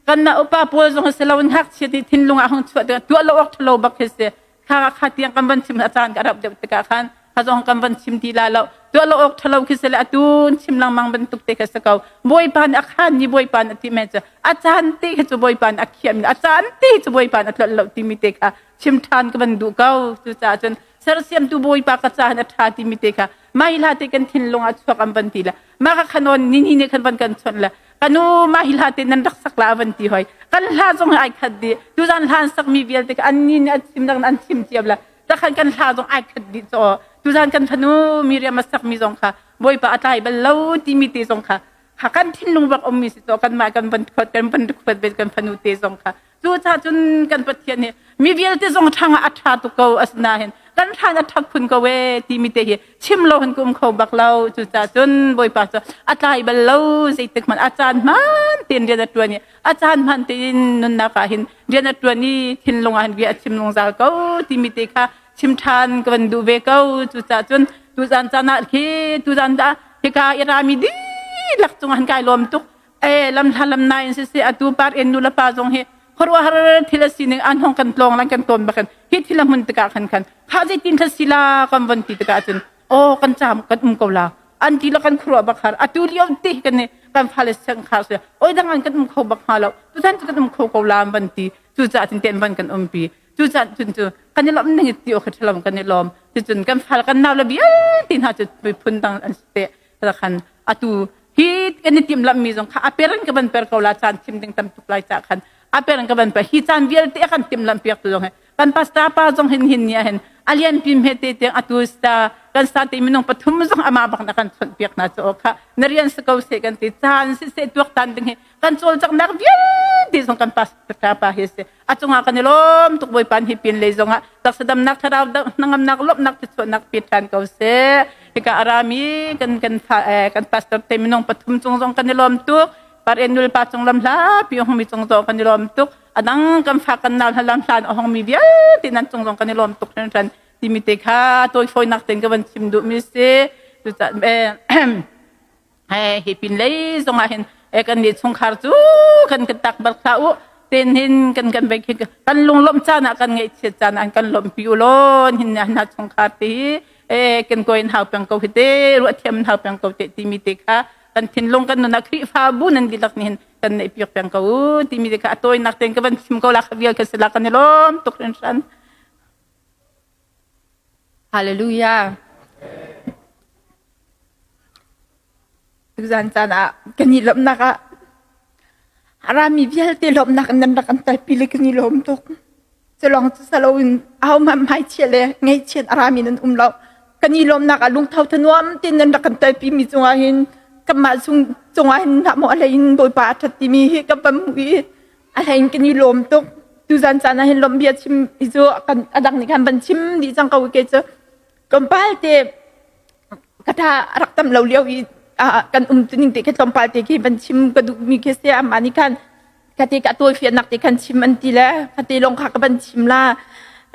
kan na upa pawl zong si lo in ngakchia ti thinlung ah hung chuah tikah tuah lo awk ṭhalo bak khi si. Kha kha tiang kan van chim a caan ka rap deuh tikah khan kha zong kan van chim ti la lo. Tuah lo awk ṭhalo khi si le atu chim lengmang bantuk te kha si ko. Bawipa nih a khan ni Bawipa nih a ti men cu a caan te kha cu Bawipa nih a khiam a caan te cu Bawipa nih a tlolh lo timi te kha chim ṭhan ka van duh ko. Cucaah cun sersiamtu Bawipa ka caan a ṭha timi te kha mai hla te kan thinlung ah chuak an van ti le mah kha khanon ni ni nih khan van kan chawnh le kanu mah hi hla te nan rak sak la van ti hoi. Kan hla zong ai khat di tuzan hla an sak mi vialte an ni nih an chim nak an chim ciam la takhan kan hla zong ai khat di cho tuzan kan fanu Miriam a sak mi zong kha Bawipa a tlai bal lo ti mi te zong kha kha kan thinlung bak om mi si cho kan mah kan van khuat kan van khuat ve kan fanu te zong kha. Cu cha cun kan Pathian hi mi vialte zong ṭhang ah a ṭha tuk ko. Asinain kan ṭhan a ṭhak khun ko e timi te hi chim lo hin ka um kho bak lo. Cucaah cun Bawipa cu a tlai bal lo. Zeitik hmanh a caan hmaan tein rian a ṭuan i a caan hmaan tein nunnak ah hin rian a ṭuan i thinlung ah hin bia a chim zungzal ko timi te kha chim ṭhan ka van duh ve ko. Cucaah cun tuzan caan ah khi tuzan dah hika i rami dihlak cungah hin kai lawm tuk. E lam hla lam na in sisi atu par in nu le pa zong hi khuaruahhar thil a sining an hong kan tlawng lan kan tawn bakan hi thil a hmun tikah khan khan kha zeitin thla sila kan von ti tikah cun aw kan cham kan um ko la an ti la kan khuruah bak har atu lio ti kan ni kan fale sang khar se oi dang an kan um kho bak ha lo tu chan kan um kho ko la an van ti cu ca cun ten van kan um pi cu ca cun cu kan i lom ning ti o kha thalam kan i lom cu cun kan fal kan nau le vialte hna cu phun dang an te khan atu hi kan i timhlamh mi zong kha a per in ka van per ko la. Caan thim ding tam tuk lai ca khan a per in ka van per. Hi caan vialte a kan timhlamh piak tu zong hi kan pastor pa zong hin hin ni hin alian pim he te tiang atu sta kan sta te minung pathum zong ama bak na kan chawnh piak na chu kha na rian sa ko se kan ti. Caan si se tuak tan ding hi kan cawl cak nak vialte zong kan pastor pa hi se a cungah kan i lawm tuk. Bawipa hi pin lei zongah taksadam nak thlarau hnangam nak lawmh nak chuah nak pe than ko se. Hika arami kan kan kan pastor te minung pathum cung zong kan i lawm tuk. Par enul pa cung lam hla pi hong mi cung zong kan i lawm tuk. Adang kan fa kan nau lam hlan hong mi vialte nan cung zong kan i lawm tuk hran timi te kha toi foi nak ten ka van chim duh mi si. Cucaah hi pin lei zong ah hin kan nih chungkhar cu kan kan tak bal khla u ten hin kan kan bek kan lunglawmh caan ah kan ngaihchiat caan ah kan lawmhpi u law hin na chungkhar te hi kan koin hau peng ko hi te ruah thiam hau peng ko te timi te kha kan thinlung kan nunah Khrihfabu nan dihlak nih hin kan neih piak peng ko u timi te kha a tawinak tein ka van chim ko la kha vial kha sila kan i lawm tuk hrinhran. Hallelujah. Tuzan caan ah kan i lawmhnak ah rami vialte lawmhnak in nan rak kan telpi le kan i lawm tuk. Culong cu saloin ahohmanh hmaichia le ngaihchiat a rami nan um lo. Kan i lawmhnak ah lungtho thanuam tein nan rak kan telpi mi cungah hin kanmah chung cungah hin hlah maw a hlei in Bawipa a ṭhat timi hi ka van hmuh i a hlei in kan i lawm tuk. Tuzan caan ah hin lawmh bia chim i cu kan a dang nih khan van chim dih cang ko ke cu tlawmpal te ka tha a rak tam lo lio i kan um tuning te khi tlawmpal te khi van chim ka duh mi khi si amah nih khan khati ka tawi fiannak te khan chim an ti le khati lawng kha ka van chim la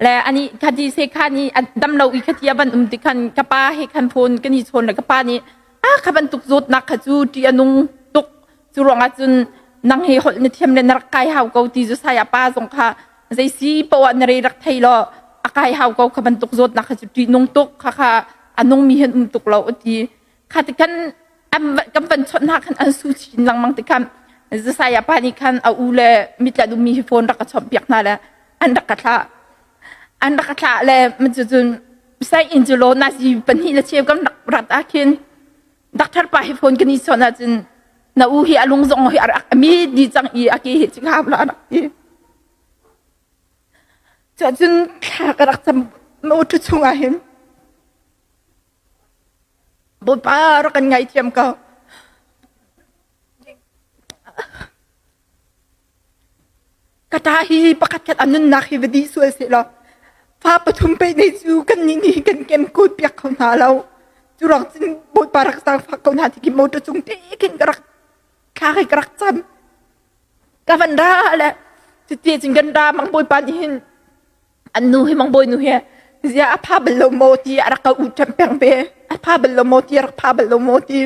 le ani khati se kha ni dam lo i khati a van um ti khan ka pa he khan phone kan i chawn le ka pa nih a kha bantuk zawtnak kha cu ṭih a nung tuk cu ruangah cun nang he holh na thiam le na rak kai hau ko ti zu saya pa zong kha zei si poah na re rak thei lo a kai hau ko kha bantuk zawtnak kha cu ṭih nung tuk kha kha a nung mi hen um tuk lo ti kha ti khan kan van chawnh hna khan an su chin lengmang ti khan saya pa nih khan a u le mitla dum mi hi phone rak ka chawnh piak hna le an rak ka thlah an rak ka thlah le cu cun sai in cu lo na si pahnih le cheu kan rak rat ah khin doctor pa hi phone kan i chawnh ahcun na u hi a lung zong hi a rak mi di cang i a ke hi chikap la rak ti. Cun thla ka rak cam motor chung ah hin Bawipa rak kan ngaithiam ko. Ka ṭa hi pakhat khat a nunnak hi va dih sual seh law fa pathum pei nei cu kan nih nih kan kem kut piak kho hna lo. Cu ruang cun Bawipa rak zaangfah ko hna ti khi motor cung te khin ka rak thla khi ka rak cam. Ka van ra le cuti cun kan ra mang Bawipa nih hin an nu hi mang bawi nu hi zia a pha bal lo maw ti a rak ka u ṭem peng ve a pha bal lo maw ti a rak pha bal lo maw ti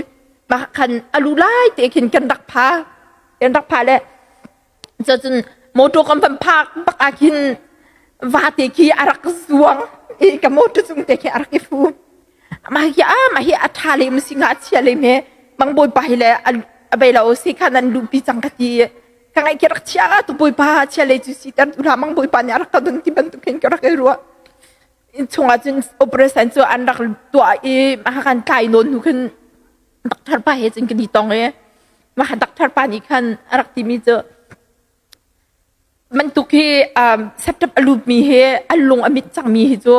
mah khan a lu lai te khin kan rak pha kan rak pha le cun motor kan van phak bak ah khin vate khi a rak zuang i ka motor cung te khi a rak i fu mah hi a mah hi a ṭha le si nga chia le me mang bawipa hi le a bei lo si khan an luhpi cang ka ti ka ngaih khi rak chia tu bawipa chia le cu si ter tu hlah mang bawipa nih a rak ka don ti bantuk hin ka rak i ruah in chungah cun operation cu an rak tuah i mah kan tlai nawn hnu khin doctor pa he cun kan i tong i mah doctor pa nih khan a rak timi cu bantuk hi um, septep a lutmi hi an lung a mit cangmi hi cu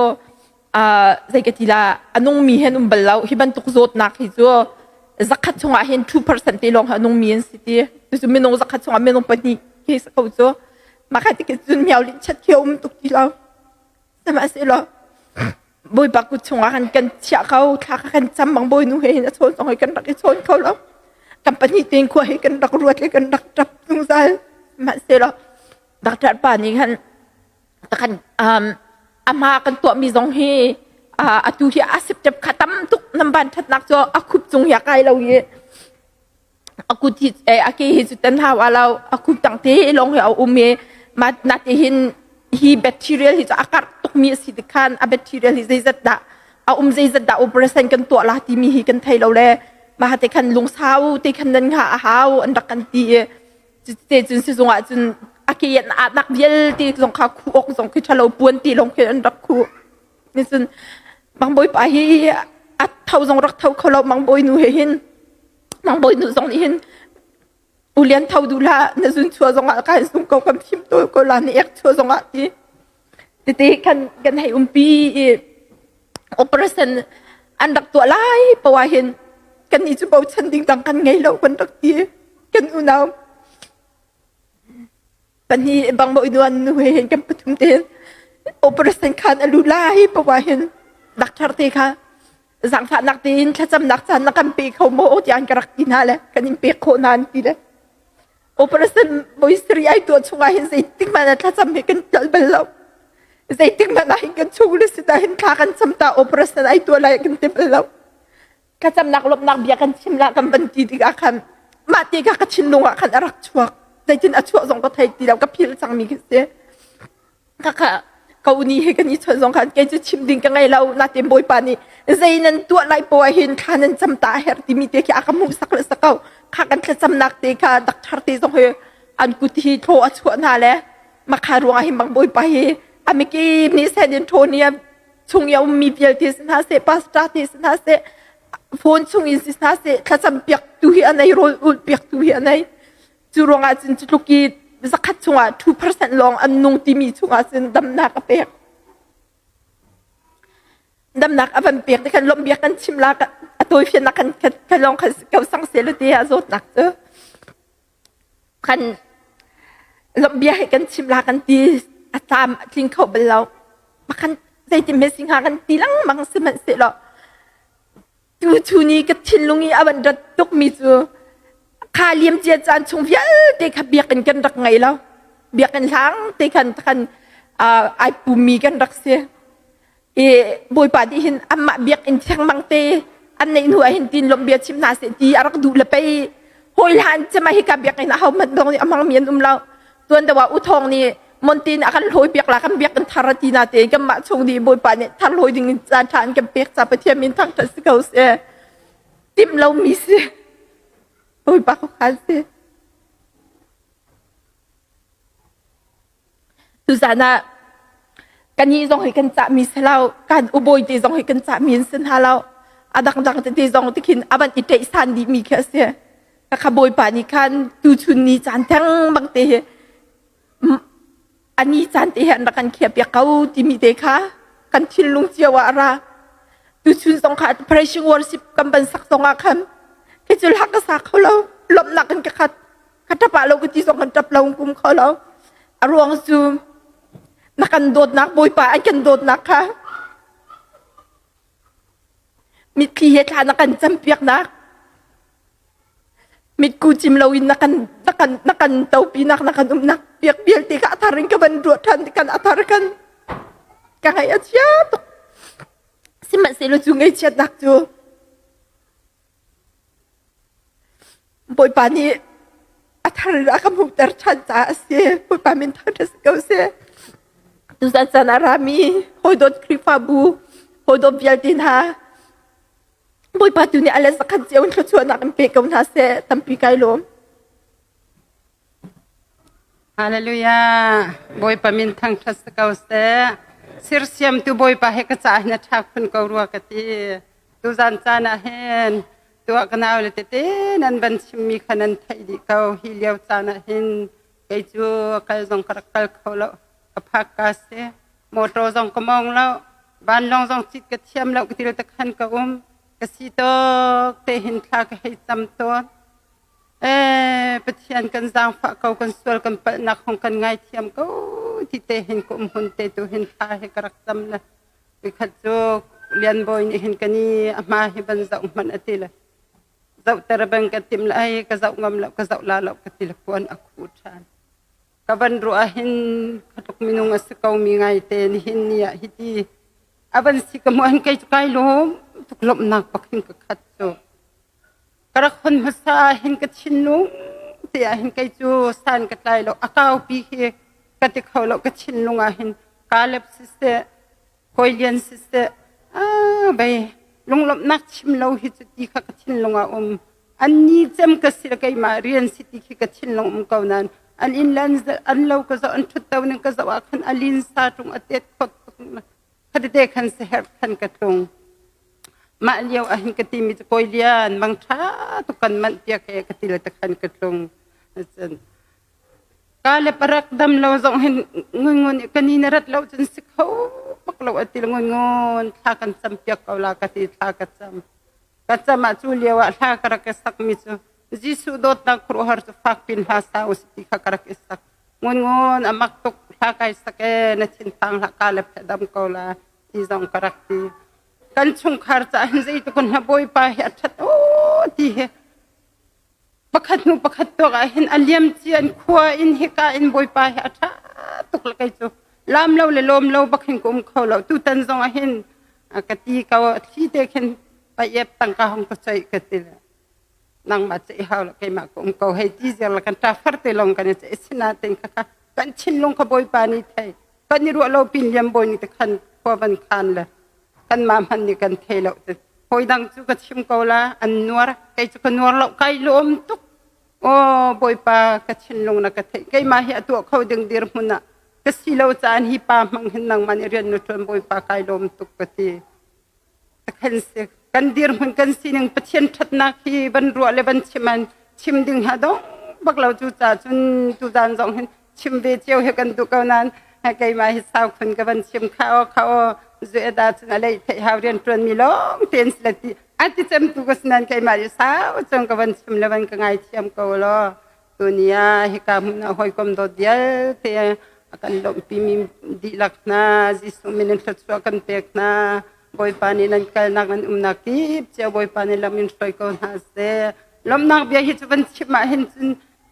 uh, zei ka ti la a nungmi hi an um bal lo hi bantuk zawtnak hi cu zakhat chungah hin 2% te lawng hi a nungmi an si ti cu minung zakhat chungah minung pahnih khi ko cu mah kha ti cun miau lin chat khi um tuk ti lo Sihmanhsehlaw Bawipa kut chungah khan kan chiah ko thla kha kan cam bang Bawinu he hin a chawn zong hi kan rak i chawn kho lo kan pahnih tein khua hi kan rak ruat le kan rak ṭap zungzal sihmanhsehlaw doctor pa nih khan kan um, ama kan tuahmi zong hi uh, atu hi a sip kha tam tuk nam ban ṭhatnak cu a khup cung hi a kai lo i a kut hi a ke hi cu tan hau a lo a kut tang te lawng hi a um i ma na te hin hi bacterial hi cu a karh tukmi a si tik khan a bacterial hi zeizat dah a um zeizat dah operation kan tuah la timi hi kan thei lo le mah te khan lungsau te khan nan nga a hau an rak kan ti i te cun sizung ah cun a ke an ah nak vialte zong kha khu ok zong khi thalo puan ti lawng khi an rak khu ni cun mangbawi pa hi a tho zong rak tho kho lo mangbawi nu he hin Mangbawi nu zong nih hin U Lian tho duh hlah na zun chua zong ah kai sung ko kan fim to ko la na ek chua zong ah ti tete kan kan hei umpi i operation an rak tuah lai pawa hin kan ni cu bochan ding dang kan ngei lo kan rak ti kan unau pahnih bang mo inuan nu he hin kan pathum te operation khan alu lai pawa hin doctor te kha zaangfahnak tein thlacamnak caan na kan pe kho maw tiah an ka rak ti hna le kan in pek khawh hna an ti le operation boisri ai tuah chungah hin zeitik hmanh ah thlacam hi kan tlal bal lo zeitik hmanh ah hin kan chung le sita hin thla kan cam ta operation ai tuah lai kan ti bal lo thlacamnak lawmhnak bia kan chim la kan van ti tikah khan mah te kha ka thinlung ah khan a rak chuak zeitin a chuah zong ka thei ti lo ka phil cangmi khi si Khakha ka uni he kan i chawnh zong khan kei cu chim ding ka ngei lo natin bawipa nih zei nan tuah lai poah hin thla nan cam ta a herh timi te khi a ka hmuhsak le sak ko kha kan thlacamnak te kha doctor te zong hi an kut hi thaw a chuah hna le makha ruangah hi bang bawipa hi a mikip nih San Antonio chung i a ummi vialte si hna seh pastor te si hna seh phone chung in si hna seh thlacam piak tu hi a nei rawl ulh piak tu hi a nei Cu ruangah cun cu tluk i zakhat chungah 2% lawng an nung timi chungah cun damnak a pek. Damnak a van pek ti khan lawmhbia kan chim la a tawifiannak kan kan lawng khan ko sang se le te a zawtnak cu kan lawmhbia he kan chim la kan ti a tlam a tling kho bal lo makhan zeitin me singha kan ti lengmang sihmanhsehlaw Tu ni ka thinlung i a van rat tukmi cu kha liamcia caan chung vialte kha biakinn kan rak ngei lo. Biakinn hlang te khan khan ai pummi kan rak si. I Bawipa nih hin amah biakinn thiangmang te an neih hnu ah hin tin lawmh bia chim hna seh ti a rak duh le pei hawi hlan cema hika biakinn ah hohmanh dong nih a hmangmi an um lo. Tuan deuh ah U Thawng nih Montin a kan hlawi piak la kan biakinn thar a ti na te kanmah chung nih Bawipa nih thar hlawi ding in caan ṭha an kan pek ca Pathian min thangṭhat si ko seh. Timh lomi si. Bawipa khuakhan si. Tuzan ah kannih zong hi kan cahmi si lo kan ubawi te zong hi kan cahmi an si hna lo a dangdang tete zong tikhin a van i ṭeihsan dihmi khi a si. Khakha Bawipa nih khan tuchun ni caan theng bang te hi ani caan te hi an rak kan khiahpiak ko timi te kha kan thinlung cio ah a ra. Tuchun zong kha praising worship kan van sak zong ah khan khi cu hla ka sa kho lo lawmhnak in ka khat ka ṭap ah lo ka ti zong kan ṭap lo kum kho lo a ruang cu na kan dawtnak Bawipa an kan dawtnak kha. Mitthli he thla na kan campiaknak mitku cim loin na kan na kan na kan topinak na kan umnak piak vialte ka athar in ka van ruah ṭhan kan athar kan ka ngaih a chia tuk. Sihmanhsehlaw cu ngaihchiatnak cu Bawipa nih a thar in a ka hmuhter ṭhan caah a si. Bawipa min thangṭhat si ko seh. Tuzan caan ah rami hawidawt Khrihfabu hawidawt vialte hna Bawipa tu nih a le zakhat cio in thluachuahnak in pe ko hna seh. Tampi kai lawm. Hallelujah. Bawipa min thangṭhat si ko seh. Sirsiamtu Bawipa he ka caah hin a ṭha khun ko rua ka ti. Tuzan caan ah hin tuah ka nau le tete nan van chimmi kha nan theih dih ko. Hi lio caan ah hin kei cu kal zong ka rak kal kho lo. Ka phak ka si. Motor zong ka mong lo. Vanlawng zong cit ka thiam lo ka til te khan ka um. Ka si tawk te hin thla ka hei cam tawn. Ee, Pathian kan zaangfah ko, kan sual kan palhnak hong kan ngaithiam ko ti te hin ka um hun te tu hin thla he ka rak cam le khat cu Lian Bawi nih hin kan i a hma hi ban zoh hmanh a ti le zoh ter bang ka tim le ai ka zoh ngam lo ka zoh la lo ka ti le puan a khu ṭhan ka van ruah hin khatluk minung a si ko mi ngai te nihin ni ah hiti a van si ka hmuh hin kei cu kai lawm tuk lawmhnak bak hin ka khat cu Ka rak hon hmasa ah hin ka thinlung te ah hin kei cu san ka tlai lo. A kaupi hi ka ti kho lo. Ka thinlung ah hin Caleb siseh, Kawi Lian siseh, ah bei lunglawmhnak chim lo hi cu ti kha ka thinlung ah um. An ni cem ka si le keimah rian si ti khi ka thinlung um ko nain an inn le an lo ka zoh an ṭhutto ning ka zoh ah khan a linsa ṭung a tet khot tuk. Khatete khan siaherh khan ka tlung. Mah lio ah hin ka timi cu Kawi Lian mang ṭha tuk kan manh piak he ka ti le takhan ka tlung. Cun ka le parak dam lo zong hin ngun ka ni na rat lo cun si kho bak lo a ti le ngun ngun thla kan cam piak ko la ka ti thla ka cam. Ka cam ah cu lio ah hla ka rak i sak mi cu Jesuh dawtnak khuaruahhar cu fak pin hla sa u si ti kha ka rak i sak. Ngun ngun a mak tuk hla kai sak e na thinphang hlah ka le phe dam ko la ti zong ka rak ti. Kan chungkhar caah hin zeitluk in bawipa hi a ṭhat o ti hi pakhat hnu pakhat tuak ah hin a liam cian khua in hika in bawipa hi a ṭha tuk le kei cu lam lo le lawm lo bak hin ka um kho lo tutan zong ah hin ka ti ko thli te khin paiep tangka hong ka coih ka ti le nangmah ceih hau lo keimah ka um ko hei ti ziar la kan ṭa far te long kan i ceih sinain kha kha kan thinlung kha bawipa nih thei kan i ruah lo pin liam bawi nih te khan khua van khan le kan mah hmanh nih kan thei lo hawi dang cu ka chim ko la an nuar kei cu ka nuar lo kai lawm tuk aw bawipa ka thinlung na ka theih keimah hi a tuah kho ding dirhmun ah ka si lo caan hi pa hmang hin nangmah nih rian na ṭuan bawipa kai lawm tuk ka ti kan si kan dirhmun kan sining Pathian ṭhatnak hi van ruah le van chim an chim ding ha dong bak lo cu ca cun tuzan zong hin chim ve cio he kan duh ko nain keimah hi sau khun ka van chim kha o kha o zue da cun a lei theih hau rian ṭuan mi lawng ten sila ti a ti cem tu ka sinan keimah hi sau cung ka van chim le van ka ngai thiam ko lo Tuni ah hika hmun ah hawikom dawt vialte a kan lawmhpimi dihlak hna Jesuh min in thluachuah kan pek hna. Bawipa nih nan kalnak nan umnak kip cio Bawipa nih lam in hruai ko hna seh. Lawmhnak bia hi cu van chim ah hin cun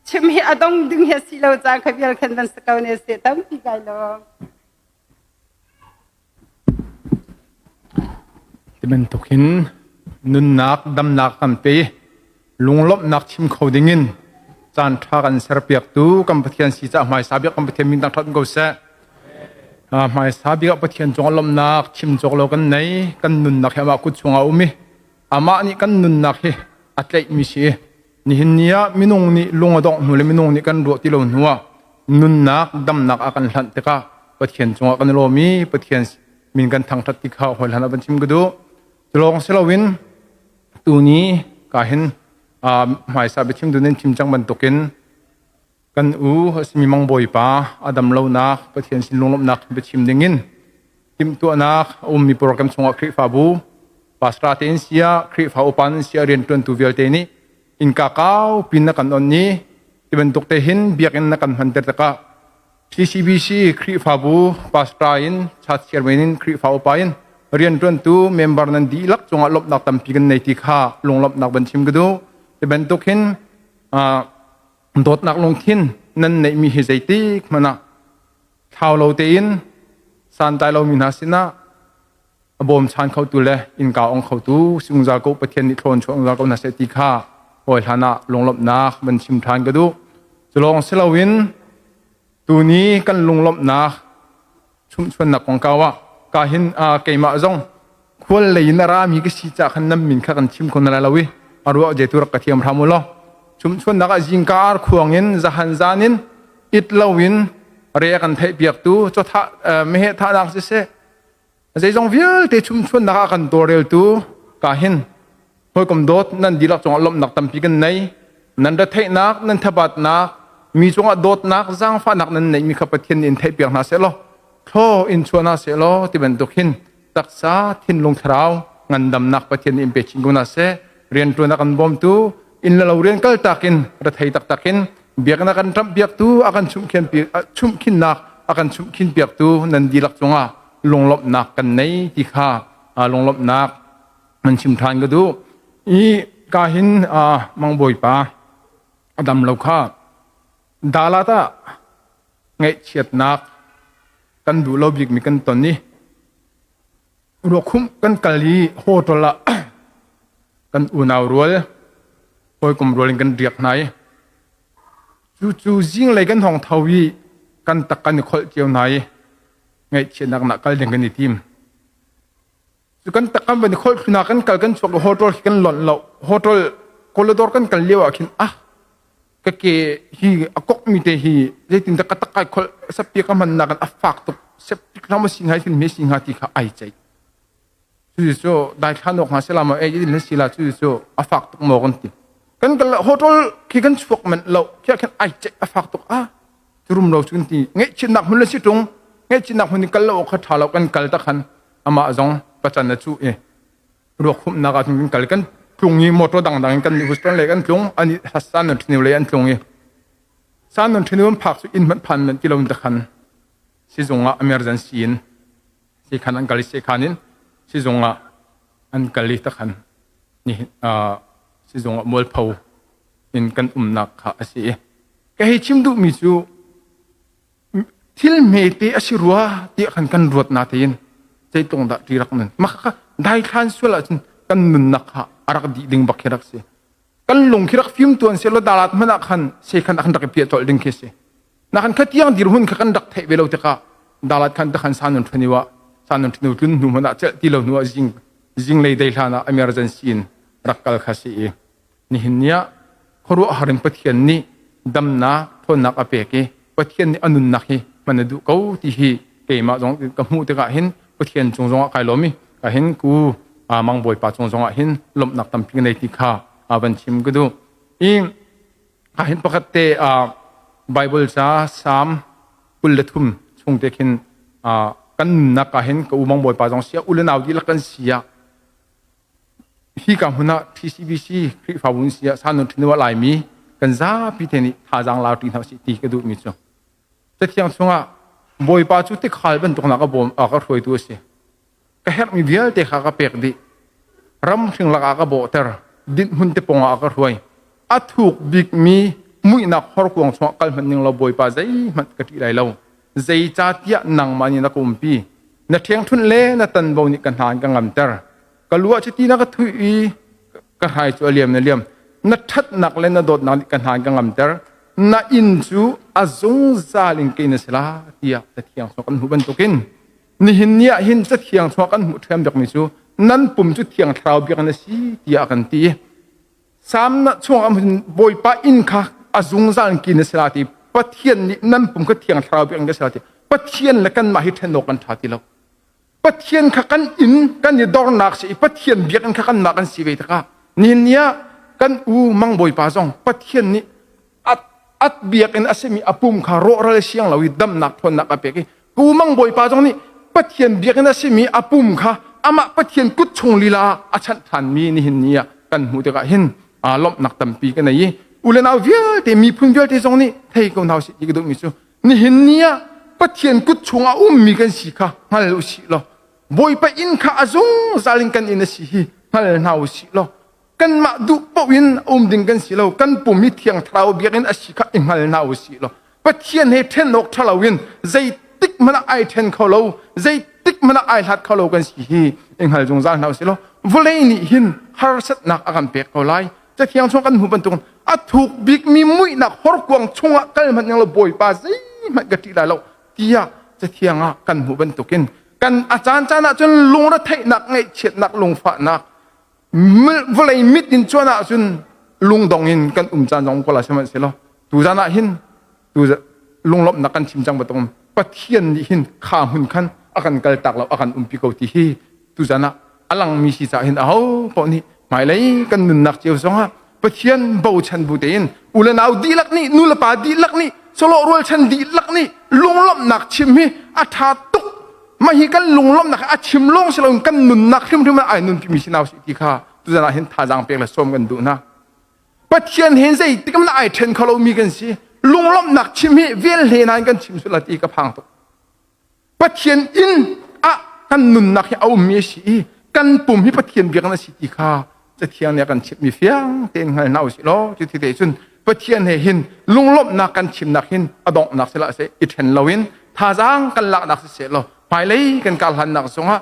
chim hi a dong ding hi a si lo caah kha vial khan van si ko ne seh tampi kai lawm. Ti bantuk hin nunnak damnak kan pe lunglawmhnak chim kho dingin caan ṭha kan serpiaktu kan Pathian si caah hmaisa bik kan Pathian min thangṭhat ko seh. Hmaisa bik ah Pathian cungah lawmhnak chim cawk lo kan nei kan nunnak hi amah kut chungah a um i amah nih kan nunnak hi a tlaihmi si i nihin ni ah minung nih lung a dongh hnu le minung nih kan ruah ti lo hnu ah nunnak damnak a kan hlanh tikah Pathian cungah kan i lawm i Pathian min kan thangṭhat ti kha hawi hlan ah van chim ka duh. Cu lawng si loin tuni ka hin hmaisa biachim dun in chim cang bantukin kan u a simi Mang Bawipa a dam lonak Pathian sin lunglawmhnak biachim dingin timhtuahnak a ummi program chungah Khrihfabu pastor te in sia Khrihfa upa nan sia rianṭuantu vialte nih innka kau pin na kan on i ti bantuk te hin biakinn na kan hmanter tikah CCBC Khrihfabu pastor in church chairman in Khrihfa upa in Rianṭuantu member nan dihlak cungah lawmhnak tampi kan nei ti kha lunglawmhnak van chim ka duh. Hi bantuk hin dawtnak lungthin nan neihmi hi zeitik hmanh ah thlau lo tein santlai lomi hna sinah a bawmchan khotu le innka ong khotu zungzal ko Pathian nih thlawn chuah zungzal ko hna seh ti kha hawi hlan ah lunglawmhnak van chim ṭhan ka duh. Cu lawng si loin tuni kan lunglawmhnak chumhchuannak kongkau ah ka hin keimah zong khual lei in a rami ka si ca khan nan min kha kan chim kho na lai lo i a ruah je tu rak ka thiam hram u law chumhchuannak ah zingka ar khuang in zahan zan in it lo in re kan theih piak tu chawtha meheh thahnak siseh zeizong vialte chumhchuannak ah kan tawlreltu ka hin hawikom dawt nan dihlak cungah lawmhnak tampi kan nei. Nan retheihnak, nan thabatnak, mi cungah dawtnak, zaangfahnak nan neihmi kha Pathian nih in theihpiak hna seh law thlaw in chuah hna seh law ti bantuk hin taksa, thinlung, thlarau ngandamnak Pathian nih in pe chin ko hna seh. Rianṭuan a kan bawmtu, inn le lo rian kaltak in rethei taktak in biaknak kan ṭamh piaktu, a kan chumhkhinnak a kan chumhkhin piaktu nan dihlak cungah lunglawmhnak kan nei ti kha lunglawmhnak nan chim ṭhan ka duh. I ka hin mangbawipa a dam lo kha Dalat ah ngaihchiatnak kan duh lo bikmi kan ton i ruakhumh kan kal i hotel ah kan unau rual hawikom rual in kan riak hna i cu cu zinglei kan hong tho i kan tak kan i kholh cio hna i ngaihchiatnak nak kal ding kan i tim. Cu kan tak kan van i kholh thlu kan kal kan chuak hotel khi kan lonh lo. Hotel kolador kan kal lio ah khin ah ka ke hi a kok mi te hi zeitin dah ka tak kai kholh sappi ka hman nak a fak tuk septic lam si ngai sin me si nga ti kha ai chei. Cu cu dai thlan ok nga sela ma e din si la cu cu a fak tuk mo kan ti. Kan kal hotel khi kan chuak man lo khi khan ai chei a fak tuk ah rum lo cu kan ti. Ngaihchiatnak hmun le si tung ngaihchiatnak hmun in kal lo kha tha lo kan kal ta khan amah zong pacan a cuh i ruak humnak ah kan kal kan tlung i motor dangdang in kan Houston lei kan tlung ani San Antonio lei an tlung i San Antonio an phak cu inn hmanh phan man ti lo in takhan sizung ah emergency in sikhan an kal i sekhan in sizung ah an kal i takhan ni sizung ah mualpho in kan umnak kha a si i ka hei chim duhmi cu Thil hmete a si rua tiah khan kan ruat na tein zeitlung dah ṭi rak nun. Mah kha daithlan sual ahcun kan nunnak kha a rak dih ding bak khi rak si. Kan lung khi rak fim tuan seh law dalat hmanh ah khan sekhan ah khan rak i piah colh ding khi si. Na kan kha tiang dirhmun kha kan rak theih ve lo tikah dalat khan takhan san nun ṭhani wa san nun ṭhanu tlun hnu hmanh ah celh ti lo hnu ah zing zinglei dei hlan ah emergency in rak kal kha si i Nihin ni ah khuaruahhar in Pathian nih damnak, ṭhawnnak a pek i Pathian nih a nunnak hi hman a duh ko ti hi keimah zong ka hmuh tikah hin Pathian cung zongah kai lawm i ka hin ku mang bawipa cung zongah hin lawmhnak tampi ka nei ti kha van chim ka duh. I ka hin pakhat te Bible ca Psalm 23 chung te khin kan nunnak ah hin ka u mang bawipa zong sia u le nau dihlak kan si ah Hika hmun ah TCBC Khrihfabu in si ah Sanun Ṭhinu ah Laimi kan zapi te nih thazaang lau ṭi hna usih ti ka duhmi cu. Cathiang chungah Bawipa cu tikhal bantuk nak a bawm a ka hruaitu a si. Ka herhmi vialte kha ka pek dih. Ram hring lakah ka bawhter. Dinhhmun te pawngah a ka hruai. A thuk bikmi muihnak horkuang chungah kal hmanh ning law Bawipa zeihmanh ka ṭih lai lo. Zeicahtiah nangmah nih na ka umpi. Na ṭhiangṭhunh le na tanbo nih ka hna an ka ngamter. Ka lu ah chiti na ka thuih i ka hrai cu a liam na liam. Na ṭhatnak le na dawtnak nih ka hna an ka ngamter. Na inn cu a zungzal in kei na si la tiah Cathiang chungah kan hmuh bantukin nihin ni ah hin Cathiang chungah kan hmuh ṭhiam bikmi cu nan pum cu Thiang Thlarau biakinn a si tiah a kan ti. Salm na chungah Bawipa inn kha a zungzal in kin a si la ti Pathian nih nan pum kha thiang thlarau biakinn ka si la ti Pathian le kanmah hi ṭhen awk kan ṭha ti lo. Pathian kha kan inn kan i dornak si i Pathian biakinn kha kanmah kan si ve tikah nihin ni ah kan u mang Bawipa zong Pathian nih at at biakinn a simi a pum kha rawhral siang lo i damnak ṭhawnnak a pek i ku mang Bawipa zong nih Pathian biakinn a simi a pum kha amah Pathian kut chung lila ah a chanh ṭhanmi nihin ni ah kan hmuh tikah hin aa lawmhnak tampi ka nei i u le nau vialte miphun vialte zong nih thei ko hna usih ti ka duhmi cu nihin ni ah Pathian kut chung ah ummi kan si kha hngal usih law. Bawipa inn kha a zungzal in kan inn a si hi hngal hna u sih law kanmah duh paoh in um ding kan si lo kan pum hi thiang thlarau biakinn a si kha i hngal hna u sih law Pathian he ṭhen awk ṭha loin zeitik hmanh ah ai ṭhen kho lo zeitik hmanh ah ai hlat kho lo kan si hi i hngal zungzal hna u sih law vawlei nih hin harsatnak a kan pek ko lai Cathiang chung kan hmuh bantukin a thuk bikmi muihnak horkuang chungah kal hmanh ning lo Bawipa zeihmanh ka ṭih lai lo tiah Cathiang ah kan hmuh bantukin kan a caan caan ah cun lungretheihnak ngaihchiatnak lungfahnak vawlei mit in cuan ahcun lungdong in kan um caan zong ko la sihmanhsehlaw tuzan ah hin tu lunglawmhnak kan chim cang bantukin Pathian nih hin kha hmun khan a kan kaltak lo a kan umpi ko ti hi tuzan ah a langmi si caah hin aho paoh nih hmailei kan nunnak cio zongah Pathian bochan bu tein u le nau dihlak nih nu le pa dihlak nih sawlawh rualchan dihlak nih lunglawmhnak chim hi a ṭha tuk mah hi kan lunglawmhnak a chim lawng si loin kan nunnak hrimhrim ah ai nunpimi si nau si ti kha tuzan ah hin thazaang pek le sawm kan duh hna Pathian he zeitik hmanh ai ṭhen kho lomi kan si lunglawmhnak chim hi vel hle nain kan chim sual ti ka phang tuk Pathian inn ah kan nunnak hi a ummi a si i kan pum hi Pathian biakinn a si ti kha Cathiang nih a kan chimhmi fiang tein hngal hna usih law cu ti te cun Pathian he hin lunglawmhnak kan chimnak hin a donghnak sila seh i ṭhen loin thazaang kan laknak siseh law hmailei kan kar hlannak zongah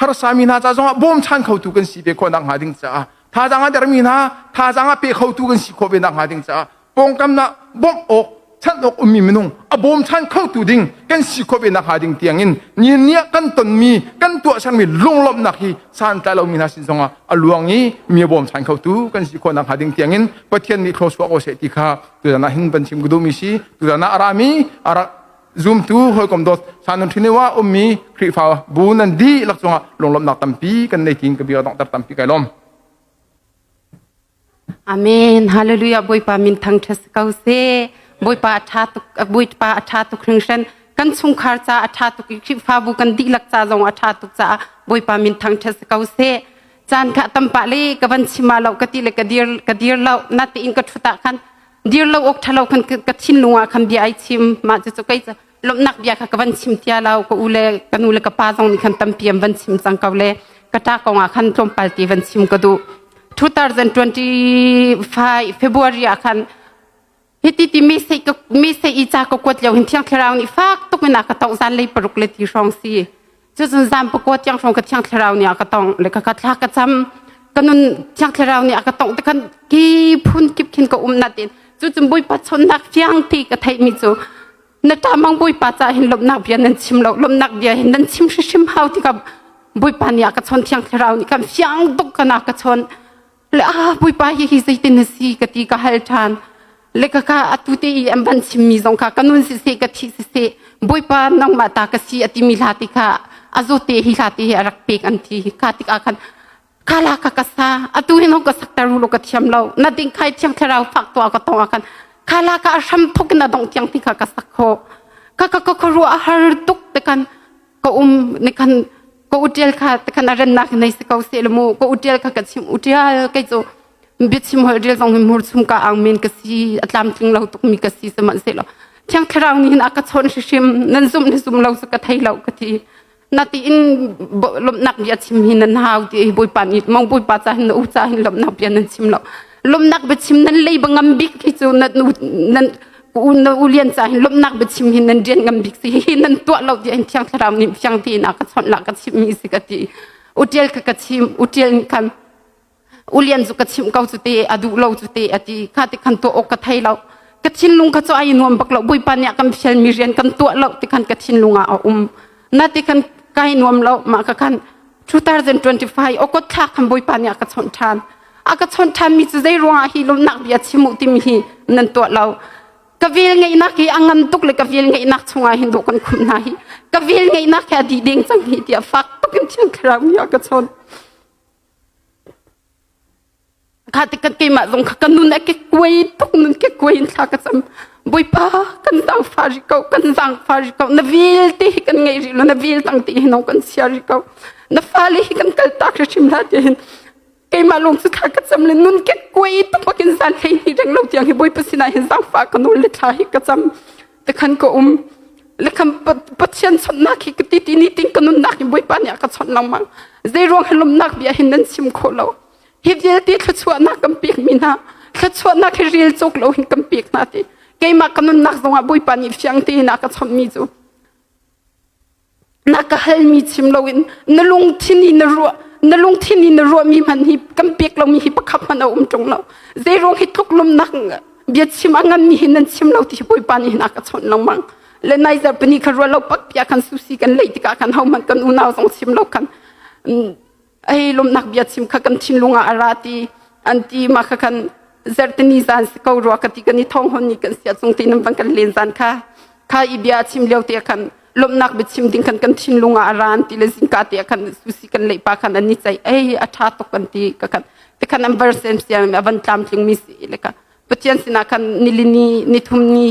harsami hna ca zongah bawmchan khotu kan si ve khawh nak hnga ding caah thazaang a dermi hna thazaang a pe khotu kan si khawh ve nak hnga ding caah pawngkam na bawmh awk chanh awk ummi minung a bawmchan khotu ding kan si khawh ve nak hnga ding tiangin nihin ni ah kan tonmi kan tuahsermi lunglawmhnak hi santlai lomi hna sin zongah a luang i mi a bawmchan khotu kan si khawh nak hnga ding tiangin Pathian nih thlawsuah ko seh ti kha tuzan ah hin van chim ka duhmi si tuzan ah a rami a rak zumtu hawikom dawt sanun ṭhiniwa ummi Khrihfa bu nan dihlak cungah lunglawmhnak tampi kan nei tiin ka bia donghter tampi kai lawm. Amen. Hallelujah. Bawipa min thangṭhat si ko seh. Bawipa a ṭha tuk, Bawipa a ṭha tuk hringhran. Kan chungkhar ca a ṭha tuk i Khrihfabu kan dihlak ca zong a ṭha tuk caah Bawipa min thangṭhat si ko seh. Caan kha tam pah le ka van chim ah lo ka ti le ka dir ka dir lo na tiin ka ṭhut ah khan dir lo awk ṭha lo khan ka thinlung ah khan bia ai chim mah cucu kei cu lawmhnak bia kha ka van chim tia lo ka u le ka nu le ka pa zong nih khan tampi an van chim cang ko le ka ṭa kong ah khan tlawmpal ti van chim ka duh 2025 February ah khan hiti ti mi sei ka mi sei i ca ka kuat lio hin thiang thlarau nih fak tuk in a ka tong zan lei paruk le ti hrawng si cucun zan pakua tiang hrawng ka thiang thlarau nih a ka tong le ka ka thla ka cam ka nun thiang thlarau nih a ka tong te khan ki phun kip khin ka um na tin cucun bawipa chonnak fiang ti ka theih mi cu na ṭamang bawipa ca hin lawmhnak bia nan chim lo lawmhnak bia hin nan chim hrimhrim hau ti ka bawipa nih a ka chawn thiang thlarau nih kan fiang tuk kana ka chawn le ah bawipa hi hi zeitin na si ka ti ka hal ṭhan le ka ka atu te i an van chimmi zong kha ka nun siseh ka thi siseh bawipa nangmah ta ka si a timi hla ti kha a zawte hi hla te hi a rak pek an ti ka tikah khan kala ka ka sa atu hin hong ka sak ter lo ka thiam lo na ding khai thiang thlarau fak to ka tong akan khala ka hram thuk na dong tiang ti kha ka sak kho ka ka ka ruah har tuk te kan ka um ne kan ka utial kha te kan aren nak nei se ko se mu ka utial kha ka chim utial kai chu biachim hol rel zong hi mur chum ka ang men ka si atlam tling lo tuk mi ka si saman se lo thiang thlarau ni hin a ka chon hrim nan zum ne zum lo su ka thei lo ka ti na tiin lawmhnak bia chim hi nan hau ti bawipa nih mong bawipa ca hin na u ca hin lawmhnak bia nan chim lo lawmhnak bia chim nan lei ba ngam bik hi cu nan nan u na u lian ca hin lawmhnak bia chim hi nan rian ngam bik si hi nan tuah lo ti hin thiang thlarau nih fiang tein a ka chawnh la ka chim mi si ka ti utial ka ka chim utial kan ulian cu ka chimh ko cu te a duh lo cu te a ti kha ti khan tuah awk ka thei lo ka thinlung kha cu ai nuam bak lo bawipa nih a kan fial mi rian kan tuah lo ti khan ka thinlung ah a um na ti khan kai nuam lo mah ka khan 2025 okot thla khan bawipa nih a ka chawnh ṭhan a ka chawnh ṭhan mi cu zei ruangah hi lawmhnak bia chim u timi hi nan tuah lo ka vel ngeihnak hi a ngan tuk le ka vel ngeihnak chungah hin dawh kan khumh hna hi ka vel ngeihnak hi a dih deng cang hi tiah fak tuk in thiang thlarau nih a ka chawnh Kha ti kan keimah zong kha ka nun a ke kuai tuk nun ke kuai in thla ka cam. Bawipa kan zaangfah rih ko kan zaangfah rih ko na vialte hi kan ngei rih lo na vil tang te hi no kan chia rih ko na fale hi kan kal tak hrim hlah ti hin keimah lawng cu thla ka cam le nun ke kuai tuk bakin zan hlei ni reng lo tiang hi Bawipa sinah hin zaangfah ka nawl le thla hi ka cam te khan ka um. Le kan Pathian chonhnak hi ka ti ti ni ting ka nunnak in Bawipa nih a ka chawnh lengmang. Zei ruang hi lawmhnak bia hin nan chim khawh lo. Hi vialte thluachuahnak kan pek mi hna thluachuahnak hi rel cawk lo hin kan pek hna ti. Keimah ka nunnak zongah Bawipa nih fiang tein a ka chawnh mi cu na ka halmi chim loin na lungthin i na ruah na lungthin i na ruahmi hmanh hi kan pek lomi hi pakhat hmanh a um ṭung lo. Zeiruang hi tluk lawmhnak biachim a nganmi hi nan chim lo ti hi Bawipa nih hin a ka chawnh lengmang. Le nai zarhpini kha ruah lo pak pia khan susi kan leih tikah khan hohmanh kan unau zong chim lo khan ei lawmhnak bia chim kha kan thinlung ah a ra ti an ti ma kha khan zarhtini zan si ko rua ka ti kan i thong hon ni kan sia cung ti nan van kan len zan kha kha i bia chim lio te khan lawmhnak biachim ding khan kan thinlung ah a ran ti le zingka te khan susi kan leih pa khan an ni cai ei a tha tuk kan ti ka khan te khan an versen siam avan tlamtling mi si le ka Pathian sinah khan nilini nithum ni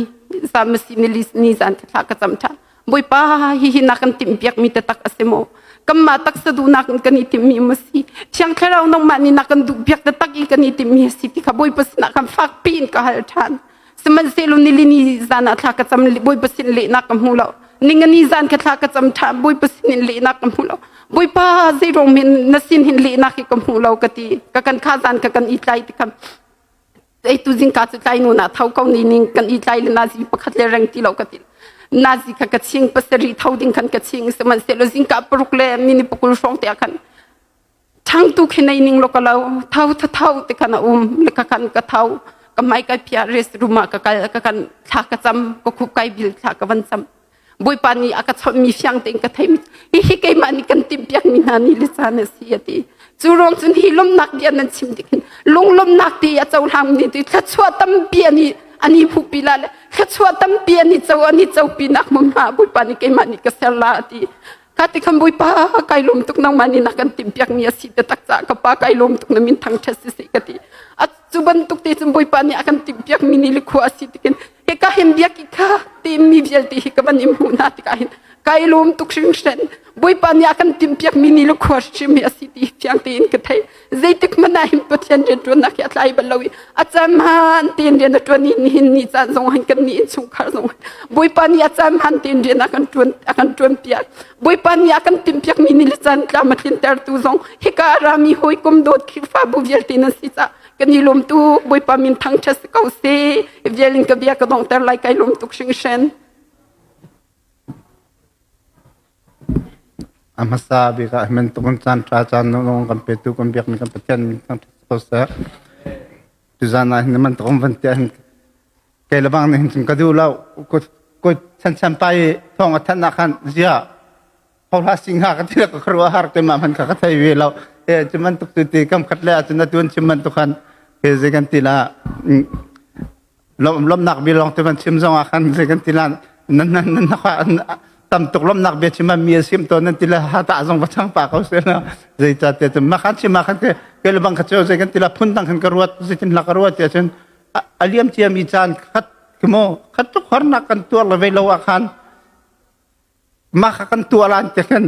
zamasi nili ni zan thla ka cam tha Bawipa hihi na kan timh piak mi taktak a si maw kanmah taksa duhnak in kan i timhmi maw si Thiang Thlarau nangmah nih na kan duh piak taktak i kan i timhmi a si ti kha Bawipa sinah khan fakpi in ka hal ṭhan sihmanhsehlaw nilini zan ah thla ka cam Bawipa sin lehnak ka hmu lo ningani zan kha thla ka cam ṭhan Bawipa sin in lehnak ka hmu lo Bawipa zeiruang men na sin hin lehnak hi ka hmu lo ka ti ka kan kha zan ka kan i tlai ti kha ei tu zingka cu tlai nu na tho ko ni ning kan i tlai le nazi pakhat le reng ti lo ka ti nazi kha ka ching pasari tho ding khan ka ching sihmanhsehlaw zingka paruk le mini pakul hrawng te khan thang tu khi nei ning lo ka lo tho tha tho te khan a um le ka kan ka tho ka mai kai phia res room ah ka kal ka kan thla ka cam ka khup kai bil thla ka van cam Bawipa nih a ka chawnhmi fiang tein ka theimi hihi keimah nih kan timhpiakmi hna ni le caan a si a ti. Cu ruang cun hi lawmhnak bia nan chim tik hin lunglawmhnak ti a cohlang ni ti thluachuah tampi ani ani hmuhpi la le thluachuah tampi ani co ani copi nak hmunhma Bawipa nih keimah nih ka ser la a ti. Ka ti khan Bawipa kai lawm tuk nangmah nih na kan timhpiakmi a si taktak caah ka pa kai lawm tuk na min thangṭhat siseh ka ti. A cu bantuk te cun Bawipa nih a kan timhpiakmi ni le khua a si tikin hika hin biaki kha ti mi vialte hi ka van in hmuh hna tikah hin kai lawm tuk hringhran Bawipa nih a kan timhpiakmi ni le khua hrim hi a si ti fiang tein ka thei zeitik hmanh ah hin Pathian rianṭuannak hi a tlai bal lo i a caan hmaan tein rian a ṭuan i nihin ni caan zong hin kan nih innchungkhar zong Bawipa nih a caan hmaan tein rian a kan ṭuan a kan ṭuanpiak Bawipa nih a kan timhpiakmi ni le caan tlam a tlintertu zong hika a rami hawikom dawt Khrihfabu vialte nan si caah kan i lawm tuk Bawipa min thangṭhat si ko seh vial in ka bia ka donghter lai kai lawm tuk hringhran A hmasa bik ah men tuk caan ṭha caan nung kan petu kan biakmi kan Pathian min thangṭhat ko seh. Tuzan ah hin man tuk van tiah hin kei le bang nih hin ka duh lo ko ko chan chan pa i thong a thanh ah khan zia hohla sing ha ka ti ka khuaruah har ke ma man kha ka thei ve lo e cu man tuk tu ti kam khat le ah cun na tuan chim man tu khan he ze kan ti la lomnak bia lawng te van chim zong ah khan zei kan ti la nan nan nan tam tuk lomnak bia chim mi a sim to nan ti la ha ta zong va chang pa ko se na zei cha te ma khan chim ma khan ke ke le bang kha cheu zei kan ti la phun dang khan ka ruat zei tin la ka ruat te cun a liam cia mi caan khat mo khat tuk harnak kan tuar le ve lo ah khan ma kha kan tuar lan te khan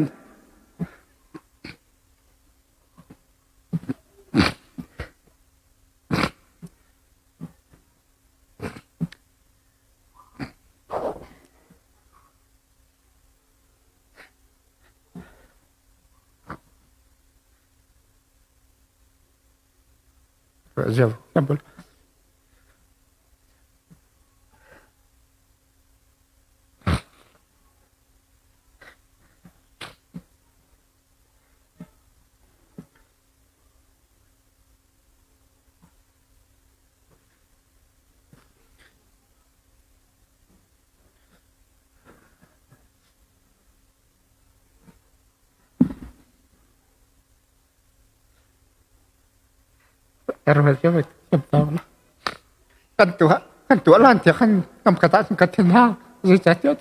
Kan tuah kan tuah lan tiah kan kam kata kan thin ha zeicahtiah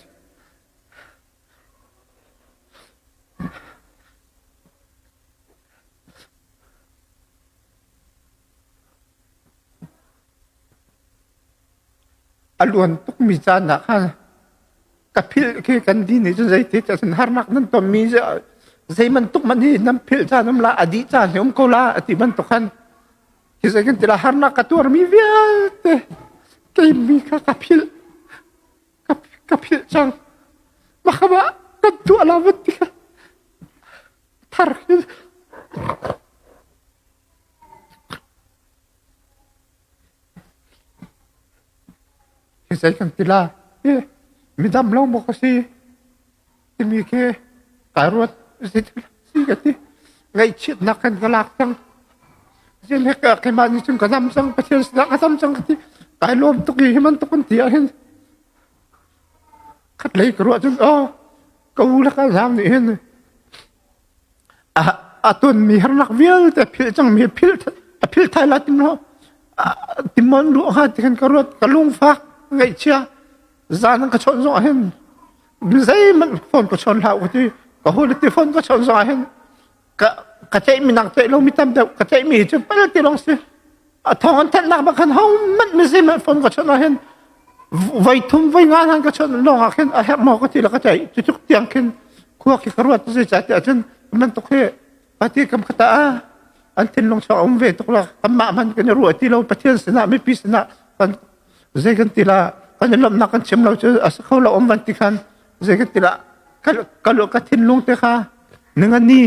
A luan tukmi caan ah khan ka philh khi kan di nih cun zeiti cun harnak nan tonmi zei bantuk man hi nan philh caan um la a dih caan hi um ko la a ti bantuk khan hi zei kan ti la harnak ka tuarmi vialte keimi kha ka philh ka philh cang. Makaba kan tuah la van ti kha thar khi Hi zei kan ti la i midam lo maw ka si timi khi kai ruat si ka ti ngaihchiatnak kan ka lak cang zin he ka keimah nih cun ka dam cang Pathian sinah ka dam cang ka ti kai lawm tuk i hi bantuk kan ti ahhin khat lei ka ruah cun oh ka u le ka zaang nih hin a tonmi harnak vialte philh cangmi philh a philh thai la tim lo timon lu ha ti khan ka ruat ka lungfak ngaihchia zan ka chon zong hin zeihmanh phone ka chon hlah ti ka hul ti phone ka chon zong hin ka ka ceih mi nang ceih lo mi tam deuh ka ceih mi cu pal ti long si a thong an thanh nak bak khan ho manh mi zeihmanh phone ka chon ah hin voi thum voi nga han ka chon long ah khin a herh maw ka ti la ka ceih cu tuk tiang khin khua khi ka ruat zei ca ti ahcun man tuk he pati kam khata a an thinlung chuak um ve tuk la kanmah man kan i ruah ti lo Pathian sinah mipi sinah kan zei kan ti la kan i lawmhnak kan chim lo cu a si kho lo um van ti khan zei kan ti la ka ka ka thinlung te kha ninga ni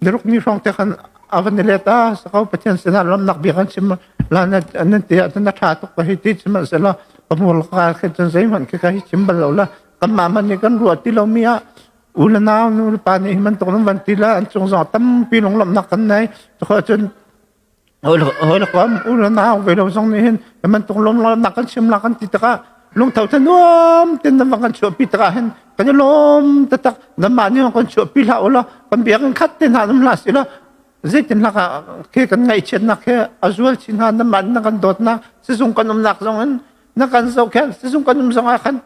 niruk ni hrawng te khan avan i let a sakau Pathian sinah lawmhnak bia kan chim la na nan ti ah na tha tuk ka hi ti sihmanhsehlaw ka hmur ka khin cun zeihmanh khi ka hi chim bal lo la kanmah man nih kan ruah ti lo mi ah u le nau nu le pa nih hi bantuk nan van ti la an cung zong tampi lunglawmhnak kan nei cun hoi le kom u le nau ve lo zong nih hin hi bantuk lunglawmhnak kan chim la kan ti tikah lungtho te nuam ten nan van kan chuahpi tikah hin kan i lawm taktak nanmah nih kan chuahpi hlah u law kan biakinn khat te hna nam hlah si law zeitin hlak ah khi kan ngaihchiatnak khi a zual chin hnga nanmah nih nan kan dawtnak sizung kan umnak zong in na kan zohkhenh sizung kan um zong ah khan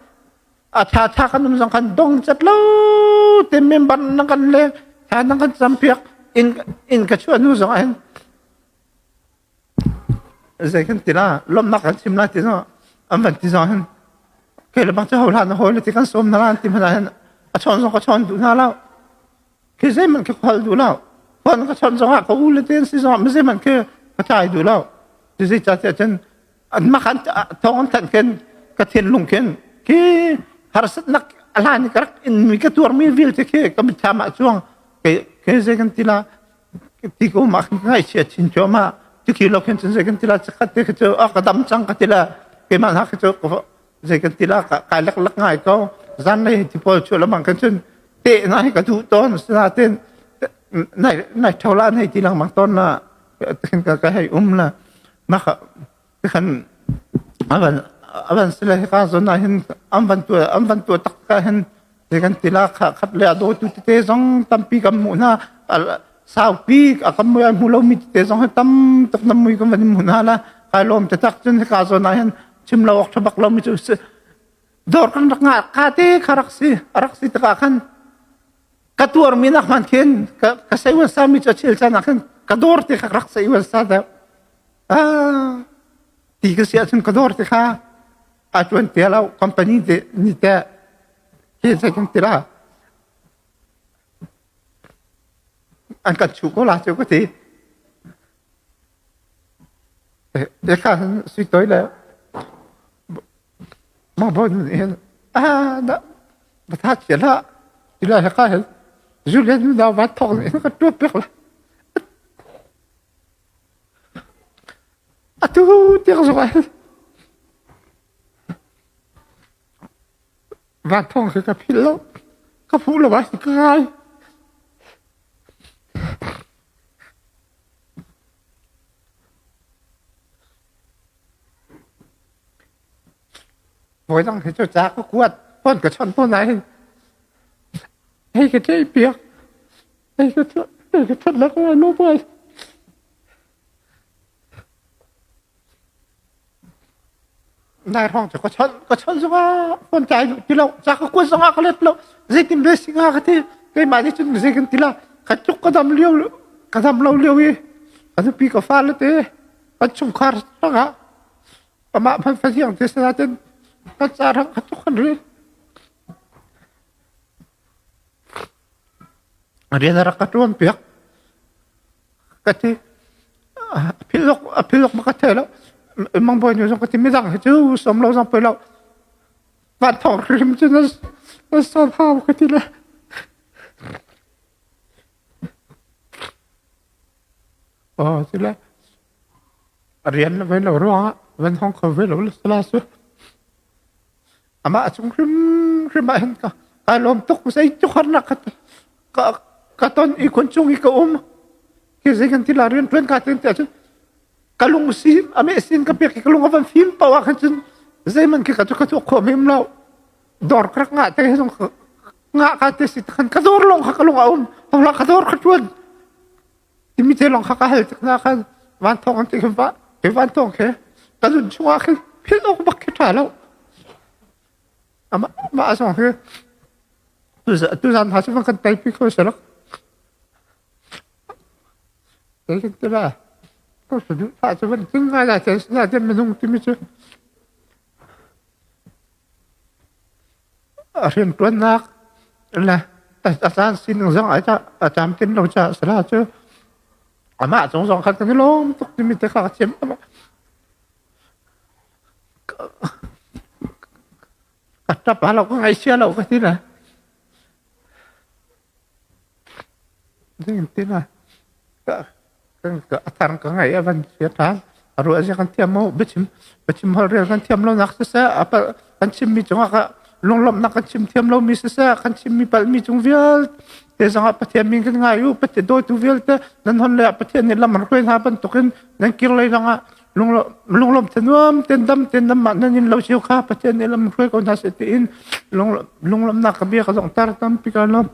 a tha tha kan um zong khan dong cat lo te member na kan le tha na kan campiak in in ka chuah nu zong ah hin zei kan ti la lomnak kan chim la ti zong an van ti zong hin ke le bang chu ho hlan ho le ti kan som na la ti mana hin a chon zong ka chon duh na lo khi zeihmanh khi khol duh lo phone ka chon zong ah ka u le ten si zong ah zeihmanh khi ka tlai duh lo ti zei ca tiah cun an mah an thong an thanh khin ka thinlung khin khi harsatnak a hlan ka rak in mi ka tuar mi vialte khi ka mitthlam ah chuang ke ke zei kan ti la ti ko ma ngai chia chin cho ma ti khi lo khin cun zei kan ti la chakhat te khi cu a ka dam cang ka ti la keimah hna khi cu zei kan ti la kai lek lek ngai ko zan lei ti pawl chu lamang kan cun te na hi ka duh tawn sinatin nai nai thola nei ti lang mang ton na khin ka ka hei um la ma kha khan avan avan sile ka zon na hin am van tu am van tu tak ka hin te kan tila kha khat le ado tu te zong tampi kam mu na saupi a kam mu mu lo mi te zong tam tak nam mui kam van mu na la kai lom te tak chun ka zon na hin chim lo ok thabak lo mi chu dor kan rak nga ka te kha rak si rak si taka khan ka tuar mi nak man khin ka ka sei wan sa mi chu chil chan khin ka dor te kha rak sei wan sa da ah ti ka sia chun ka dor te kha a chuan te lo company te ni te hi sai kan tira an kan chu ko la chu ko ti te kha sui toi le Mah bawi nih hin ah dah va tha chia hlah ti lai haka hin Julian nu dau van thawk nih ka tuah piak la atu tiang zong ah hin van thawng khi ka philh lo ka phu lo ah ka ngai Voidang hi cu ca ka kuat phone ka chawnh tawn nain hei ka ṭeh piak hei ka hei ka ṭhat lak lai lo bai nai hrawng cu ka chawnh ka chawnh zongah phone tlai duh ti lo ca ka kuat zongah ka let lo zeitin ve si hnga ka ti keimah nih cun zei kan ti la ka tluk ka dam lio ka dam lo lio i ka nupi ka fale te kan chungkhar hrangah amah hmanh fasiang te sinain kan ca rang kha tuk kan rel rian a rak ka ṭuan piak ka ti a philok ma ka thei lo mang bawi nu zong ka ti midang hi cu som lo zong poi lo van thong hrim cu na Van sawm hau ka ti le. Oh, ti le. Rian le ve lo ruangah van hong kho ve lo le sala su. Amah cung hrim hrim ah hin ka kai lawm tuk zei tu harnak ka ka ka ton i kun chung i ka um. Ke zei kan ti la rian tuan ka tin te cun ka lung si ame sin ka pek ka lung a van fim pa wa khan cun zeiman khi ka cu ka tuak kho mem lo dor ka rak ngah te zong ngah ka te si khan ka dor long kha ka lung a um hong la ka dor ka tuan timi te long kha ka hal tik na khan van thong an ti khan va ke van thong ke ka nun chungah khi phil ok bak khi tha lo ama ma zong hi tu zan ha chu kan tai pi ko se lok Zeitintiah ka saduhthah cu van tling ngai lai te sinain minung timi cu a rianṭuannak le a caan sining zong a tlamtlin lo caah sala cu amah cung zong khan kan i lawm tuk timi te kha ka chim. Ka ṭap lo, ka ngaihchia lo ka ti le. A thar ka ngaih a van chia ṭhan. A ruah zia kan thiam maw? Biachim biachim holhrel kan thiam lonak siseh, a palh kan chimmi cungah ka lunglawmhnak kan chim thiam lomi siseh, kan chimmi palhmi cung vialte zongah Pathian min kan ngai u. Pathian dawtu vialte nan hon le ah Pathian nih lam an hruai hna bantukin nan kir lei zongah lunglawm thanuam ten dam ten dam mah nan in lo cio kha Pathian nih lam hruai ko hna seh tiin lunglawmnak ka bia ka zongter tampi ka lawm.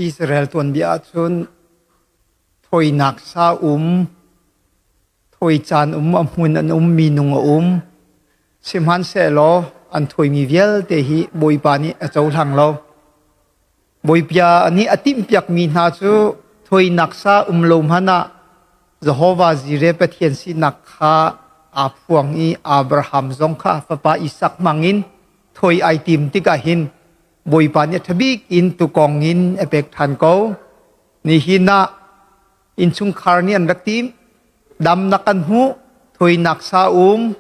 Israel tuanbia ahcun thawinak sa um, thawi caan um, a hmun an um, minung a um. Sihmanhsehlaw an thawimi vialte hi Bawipa nih a cohlang lo. Bawipa nih a timhpiakmi hna cu thawinak sa um lo hmanh ah Jehovah Jireh Pathian sinak kha aa phuang i Abraham zong kha fapa Isak hmangin thawi ai tim tikah hin Bawipa nih a ṭha bik in tukong in a pek ṭhan ko. Nihin ah innchungkhar nih an rak tim, damnak an hmuh, thawinak sa um,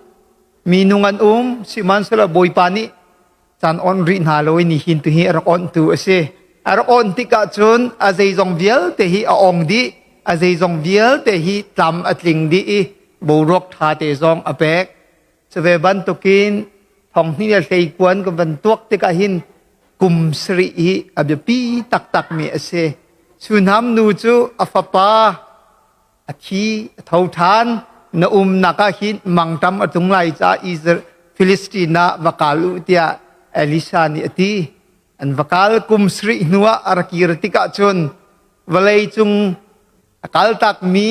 minung an um, sihmanhsehlaw Bawipa nih caan onh rih hna lo i nihin tu hi a rak onhtu a si. A rak onh tikah cun a zeizong vialte hi a ong dih, a zeizong vialte hi tlam a tling dih i boruak ṭha te zong a pek. Cuve bantukin thonghnih le hleikuan kan van tuak tikah hin kum sarih hi a biapi taktakmi a si. Sunham nu cu a fapa a thi a tho ṭhan na umnak ah hin mangṭam a tlung lai caah Israel Filistin ah va kal u tiah Elisha nih a ti. An va kal kum sarih hnuah a ra kir tikah cun vawlei cung a kaltakmi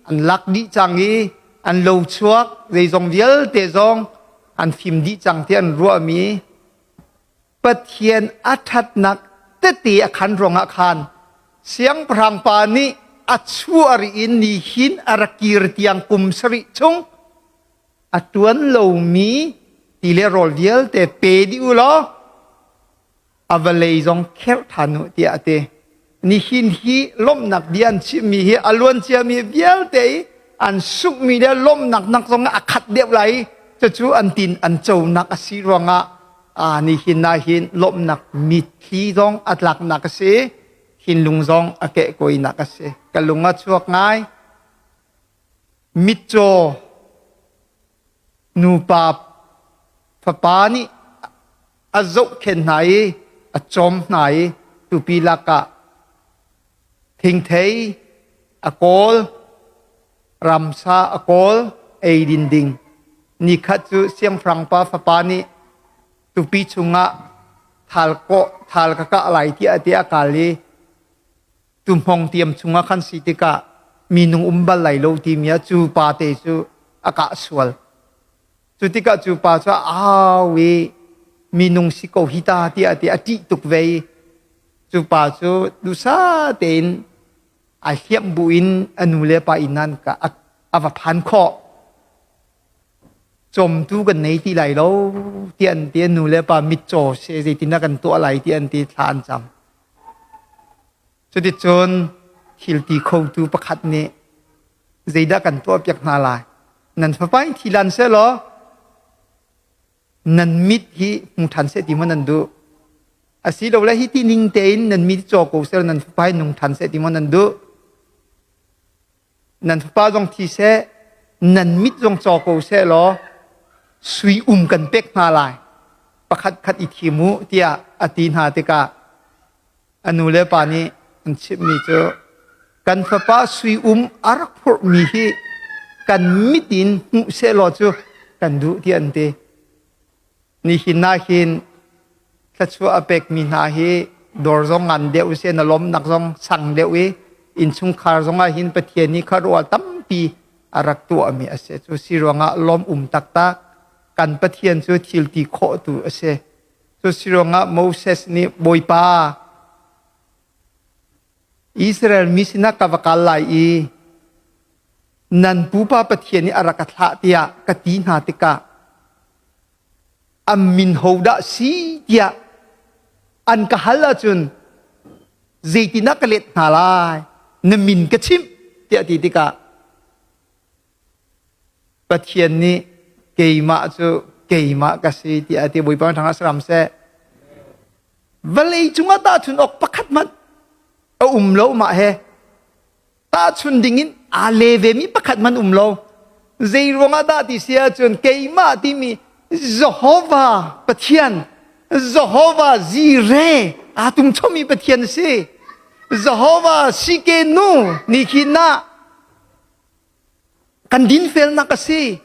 an lak dih cang i an lo chuak zeizong vialte zong an fim dih cang ti an ruahmi Pathian a ṭhatnak tete a khan ruangah khan siangpahrang pa nih a chuah ri in nihin a rak kir tiang kum sarih chung a ṭuan lomi ti le rawl vialte pe dih u law a vawlei zong kherh ṭhan u tiah a ti. Nihin hi lawmhnak bia an chimmi hi a luan ciami vialte i an sunghmi le lawmhnak nak zong a khat deuh lai i cucu an tin an conak a si ruangah nihin ah hin lawmhnak mitthli zong a tlaknak a si thinlung zong a kehkuainak a si. Ka lung a chuak ngai. Mitcaw nupa fapa nih a zohkhenh hna i a cawm hna i tupi lakah thingthei a kawl, ramsa a kawl, eidin ding. Nikhat cu siangpahrang pa fapa nih tupi chungah thal kawh thal ka kah lai tiah tiah a kal i tuhmong tiam chungah khan si tikah minung um bal lai lo timi ah cu pa te cu a kah sual. Cu tikah cu pa cu a au i minung si ko hi ta tiah ti a ṭih tuk ve i cu pa cu duhsah tein Ai hliamh buin a nu le pa inn an ka a va phan khawh. Cawmtu kan nei ti lai lo ti an ti nu le pa mitcaw se zeitin dah kan tuah lai ti an ti thla an cam. Cuticun thil ti khotu pakhat nih zeidah kan tuah piak hna lai? Nan fapa in thi lan seh law nan mit hi hmu ṭhan seh ti maw nan duh? Asilole hi ti ning tein nan mit caw ko seh nan fapa hi nung ṭhan seh ti maw nan duh? Nan fapa zong thi seh, nan mit zong caw ko seh law sui um kan pek hna lai. Pakhat khat i thim u tiah a ti hna tikah a nu le pa nih an chimhmi cu kan fapa sui um a rak phurhmi hi kan mit in hmuh sehlaw cu kan duh tiah an ti. Nihin ah hin thluachuah a pekmi hna hi dawr zong ngan deuh seh na lawmnak zong sang deuh i innchungkhar zong ah hin Pathian nih khuaruah tampi a rak tuahmi a si. Cu si ruangah lawm um taktak kan Pathian cu thil ti khawhtu a si. Cu si ruangah Moses nih Bawipa Israel mi sinah ka va kal lai i nan pupa Pathian nih a rak ka thlah tiah ka ti hna tikah an min ho dah si tiah an ka hal ahcun zeitinah ka let hna lai na min ka chimh tiah ti tikah Pathian nih keimah cu keimah ka si tiah a ti. Bawipa thang ah saram seh. Vawlei cungah tahchun awk pakhat hmanh a um lo mah he. Tahchun dingin aa le vemi pakhat hmanh um lo. Zei ruangah dah ti si ahcun keimah timi Jehovah Pathian, Jehovah Jireh aa tum chomi Pathian a si. Jehovah Sikenu ni khi na Kan dinfelnak a si.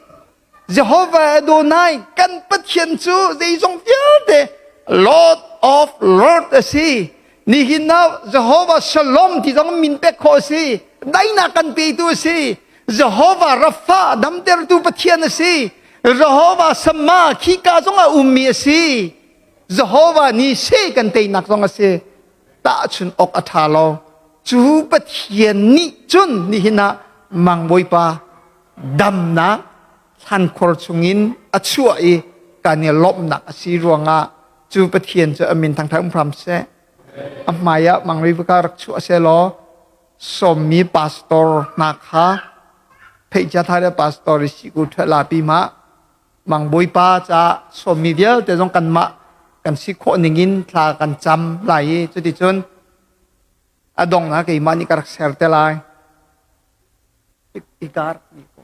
Jehovah Adonai kan Pathian cu zeizong vialte Lord of Lord a si. Nihin ah Jehovah Shalom ti zong min pek khawh a si. Daihnak kan petu a si. Jehovah Rapha damtertu Pathian a si. Jehovah Sama khika zong ah ummi a si. Jehovah ni se kan teinak zong a si. Tahchun awk a ṭha lo. Cu Pathian nih cun nihin ah mang Bawipa damnak thlankhor chungin a chuah i kan i lawmhnak a si ruangah cu Pathian cu a min thangṭhat um hram seh. A hmai ah mang ka rak chuah seh law sawmmi pastor hna kha theihcia thai le pastor i siku ṭhuat la pi ma mang Bawipa ca sawmmi vialte zong kanmah kan si khawh ningin thla kan cam lai i cuticun a dong ah keimah nih ka rak ser te lai ikar ni ko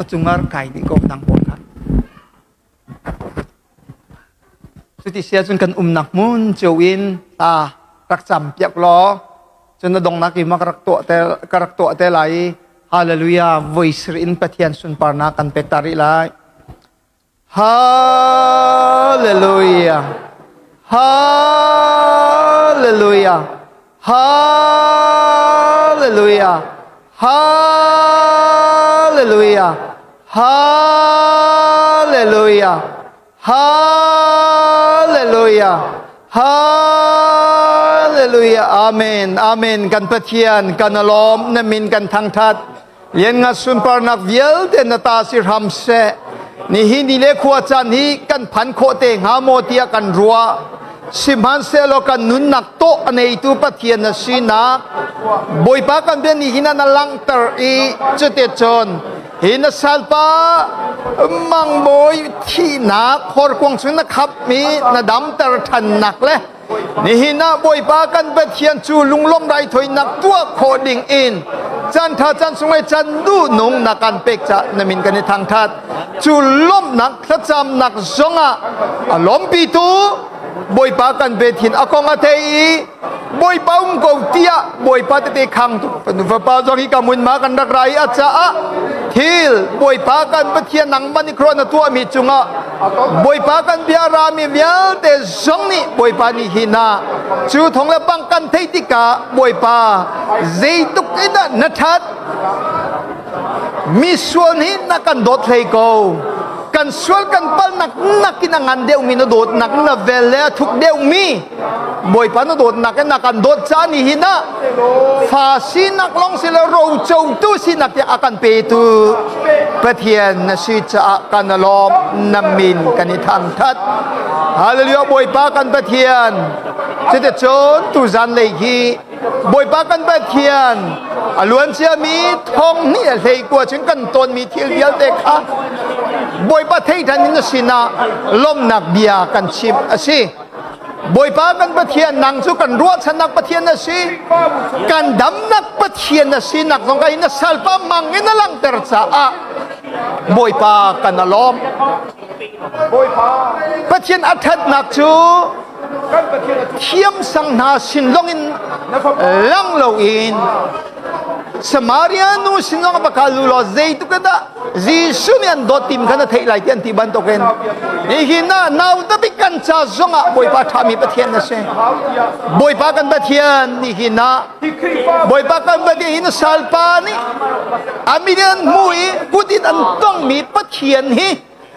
a cungar kai dih ko dang pawl kha cuti sia cun kan umnak hmun cio in ta rak cam piak law cun a dongnak i ma ka rak tuah te ka rak tuah te lai i hallelujah voice in pathian sunparnak kan pek ta rih lai Hallelujah. Hallelujah. Hallelujah. Hallelujah. Hallelujah. Hallelujah. Hallelujah. Amen. Amen. Kan Pathian kan alawm na min kan thangthat. Lianngan sunparnak vialte na ta si hram seh. Nihin ni le khua caan hi kan phan khawh te hnga maw tiah kan ruah. Sihmanhsehlaw kan nunnak tawh a neitu Pathian na sinak Bawipa kan bia nihin ah na langhter i cuticun hi na salpa mangbawi thihnak horkuang chung na khapmi na damter ṭhannak le Nihin ah Bawipa kan Pathian cu lunglawm raithawinak tuah khawh ding in caan ṭha caan sung le caan duhnung na kan pek ca na min kan i thangṭhat. Cu lawmhnak thlacamnak zongah a lawmpitu Bawipa kan Pathian a kong a thei i Bawipa um ko tiah Bawipa tete khang tu fanu fapa zong hi ka mun ma kan rak ra i a caah thil Bawipa kan Pathian nangmah nih khuaruah na tuahmi cungah Bawipa kan bia rami vialte zong nih Bawipa nih hi na cu thong le bang kan theih tikah Bawipa zeituk in dah na ṭhat misual nih na kan dawt hlei ko. Kan sual kan palnak nakin a ngan deuhmi na dawtnak na vel le a thuk deuhmi Bawipa na dawtnak in na kan dawt ca ni hin ah fa sinak lawng si lo rocotu sinak tiang a kan petu Pathian na si caah kan lawm na min kan i thangthat. Hallelujah Bawipa kan Pathian. Cuticun tuzan lei hi Bawipa kan Pathian a luancia mi thong hnih le hlei kua cun kan tawnmi thil vialte kha Bawipa theithan in na sinah lawmhnak bia kan chimh a si. Bawipa kan Pathian nang cu kan ruahchannak Pathian na si kan damnak Pathian na si nak zong ka in na salpa mang in na langhter caah Bawipa kan a lawm. Pathian a ṭhatnak cu thiamsang hna sin lawng in lang loin Samaria nu sin zong va kal lu law zeituk dah Jesuh nih an dawt tim kha na theih lai ti an ti bantukin nihin ah nau tabik kan ca zongah Bawipa ṭhami Pathian na si Bawipa kan Pathian nihin ah Bawipa kan Pathian hi na salpa nih a min an hmu i kut in an tongmi Pathian hi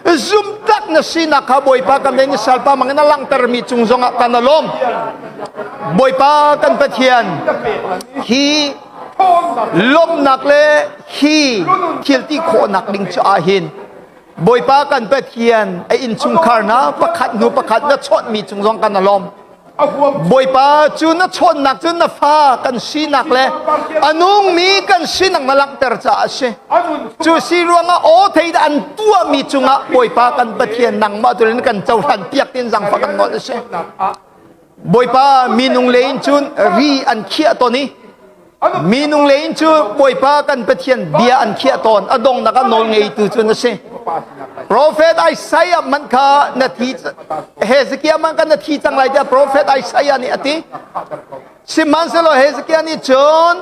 zumtak na sinak kha Bawipa kan ni salpa mangin a langhtermi cung zongah kan alawm Bawipa kan Pathian hi lawmhnak le hi thil ti khawhnak ding cu ah hin Bawipa kan Pathian a innchungkhar na pakhat hnu pakhat na chawnhmi cung zong kan alawm Bawipa cu na chawnnak cu na fa kan sinak le a nungmi kan sinak na langhter caah a si. Cu si ruangah aw thei an tuahmi cungah Bawipa kan Pathian nangmah tu in kan cohlan piak tin zangfak kan nawl a si. Bawipa minung le in cun ri an khiah tawn i Minung le in cu Bawipa kan Pathian bia an khiah tawn a dongnak ah nawl ngeitu cu na si. Prophet Isaiah man kha na thi Hezekiah man kha na thi cang lai tiah Prophet Isaiah nih a ti. Sihmanhsehlaw Hezekiah nih cun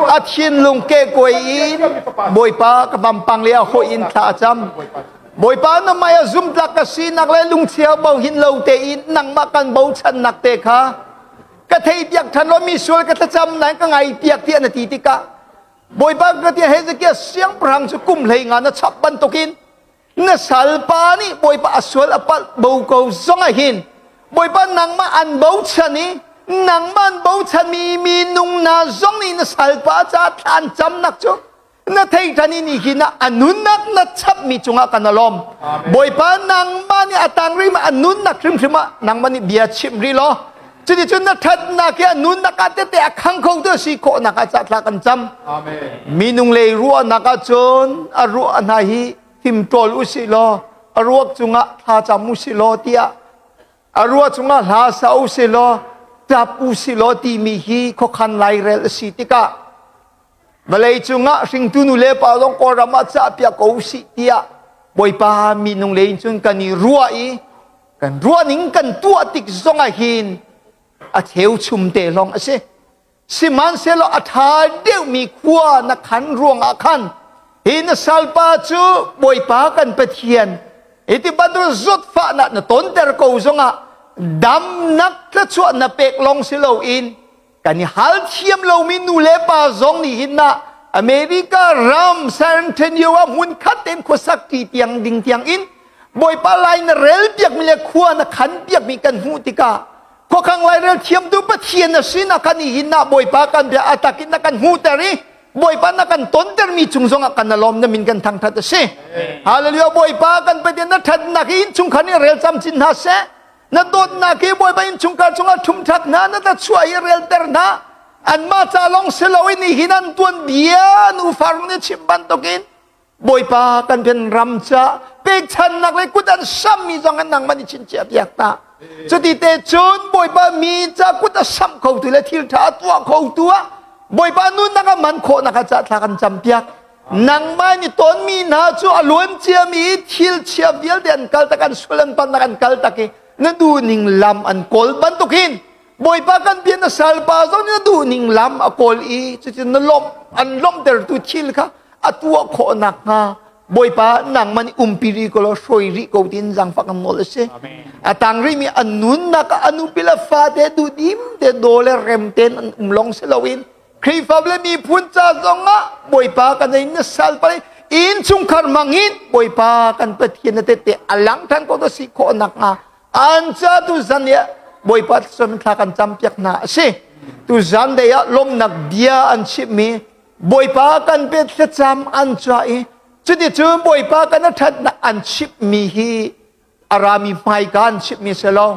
a thinlung kehkuai in Bawipa ka vampang le a hawih in thla a cam. Bawipa na mei a zumtlak ka sinak le lungchia bo hin lo tein nangmah kan bochannak te kha ka thei piak than lo mi sual ka thlacam nain ka ngai piak tiah na ti tikah Bawipa ka ti Hezekiah siangpahrang cu kum hlei nga na chap bantukin na salpa nih Bawipa a sual a palh bo ko zong ah hin Bawipa nangmah an bochan i nangmah an bochan mi minung na zong nih na salpa ca thlan camnak cu na thei than i nihin ah a nunnak na chapmi cungah kan alawm bawipa nangmah nih a tang rih ma a nunnak hrimhrim ah nangmah nih bia chim rih law cuticun na thatnak hi a nunnak ah tete a khang kho tu si khawhnak ah cathla kan cam minung lei ruahnak ah cun a ruah hna hi fimtawl usih law a ruak cungah thla cam usih law tiah a ruah cungah hla sa usih law tap usih law timi hi khuakhan lairel a si tikah Vawlei cungah hringtu nu le pa zong Kawlram ah cahpiak ko usih tiah Bawipa minung lei in cun kan i ruah i kan ruah ning kan tuah tik zong ah hin a cheuchum te lawng a si. Sihmanhsehlaw a ṭha deuhmi khua na khan ruangah khan hi na salpa cu Bawipa kan Pathian hi ti bantuk zawtfahnak na tonter ko zongah damnak thluachuah na pek lawng si loin kan i hal thiam lomi nu le pa zong nih hin na America ram San Antonio ah hmun khat tein khuasak ti tiang ding tiang in Bawipa lai na rel piakmi le khua na khan piakmi kan hmuh tikah khuakhang lai rel thiamtu Pathian na sin ah kan i hin na Bawipa kan bia atak in na kan hmuhter i Bawipa na kan tontermi cung zongah kan alawm na min kan thangthat a si. Hallelujah Bawipa kan Pathian na thatnak hi innchungkhar nih rel camcin hna seh. Na dawtnak hi Bawipa innchungkhar cungah ṭhumṭhak hna na ta chuah hi relter hna anmah ca lawng si loin nihin an tuan bia nufa rung nih chim bantukin Bawipa kan rian ram ca pekchannak le kut an sammi zong an nangmah nih chinchiah piak ta cuti te cun Bawipa mi ca kut a samh khotu le thil ṭha a tuah khotu ah Bawipa nunnak a man khawhnak ah ca thla kan cam piak nangmah nih tawnmi hna cu a luan ciami thil chia vialte an kal tak an sual an pannak an kal tak i na duhning lam an kawl bantukin Bawipa kan bia na salpa zong na duhning lam a kawl i cutin na lawmh an lawmhtertu thil kha a tuah khawh nakhnga Bawipa nangmah nih umpi rih ko law hruai rih ko tin zaangfak an nawl a si. A tang rihmi an nunnak ah a nupi le fate duhdim te daw le rem tein an um lawng si loin Khrihfabu le miphun ca zongah Bawipa kan ei na sal pale In chungkhar mangin Bawipa kan Pathian na tette alang than ko to si khawh nak hnga an ca tu zan ya Bawipa thluachuah thla kan cam piak hna a si. Tu zan dei ah lawmnak bia an chimmi Bawipa kan pe thlacam an ca i cuticun Bawipa kan a ṭhatnak an chimmi hi arami hmaika an chimmi si lo.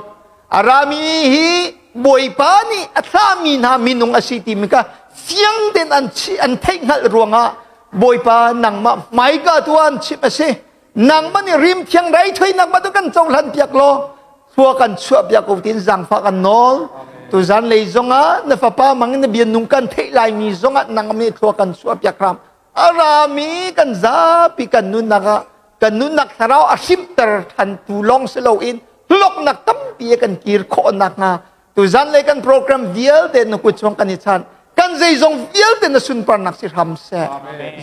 Arami hi Bawipa nih a thlahmi hna minung a si timi kha fiang tein an an theih hngalh ruangah Bawipa nangmah hmaika tu an chimh a si. Nangmah nih rim thiang raithuainak ma tu kan cohlan piak law thua kan chuah piak ko tin zangfah kan nawl. Tuzan lei zongah na fapa mang in na bia nung kan theih laimi zongah nang nih thlua kan chuah piak hram. A rami kan zapi kan nunnak ah kan nunnak thlarau a hrimter than tu lawng si loin hlawknak tampi kan kir khawh nakhnga tuzan lei kan program vialte na kut chung kan i chan kan zeizong vialte na sunparnak si hram seh.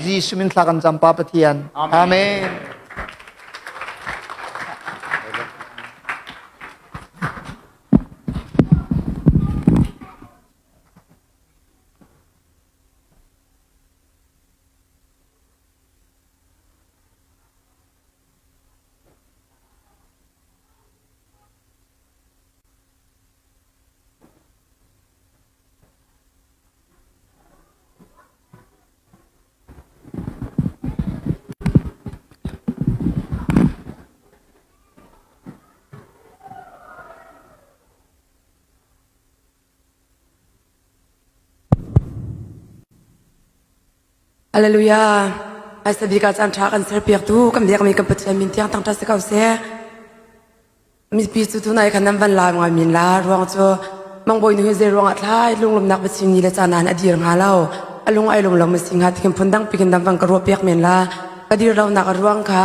Jesuh min thla kan cam Pa Pathian. Amen. Hallelujah. Ai sabik ah caan ṭha kan serpiaktu kan biakmi kan Pathian min tiang thangṭhat si ko seh. Mipi cu tunai khan nan van la ngai min la ruang cu mangbawi nu hi zei ruangah thlai lunglawmnak biachim ni le caan ah a dir hnga lo a lung ai lung lo ma si hnga tikin phun dang pikin dang van ka ruah piak men la ka dir lo nak a ruang kha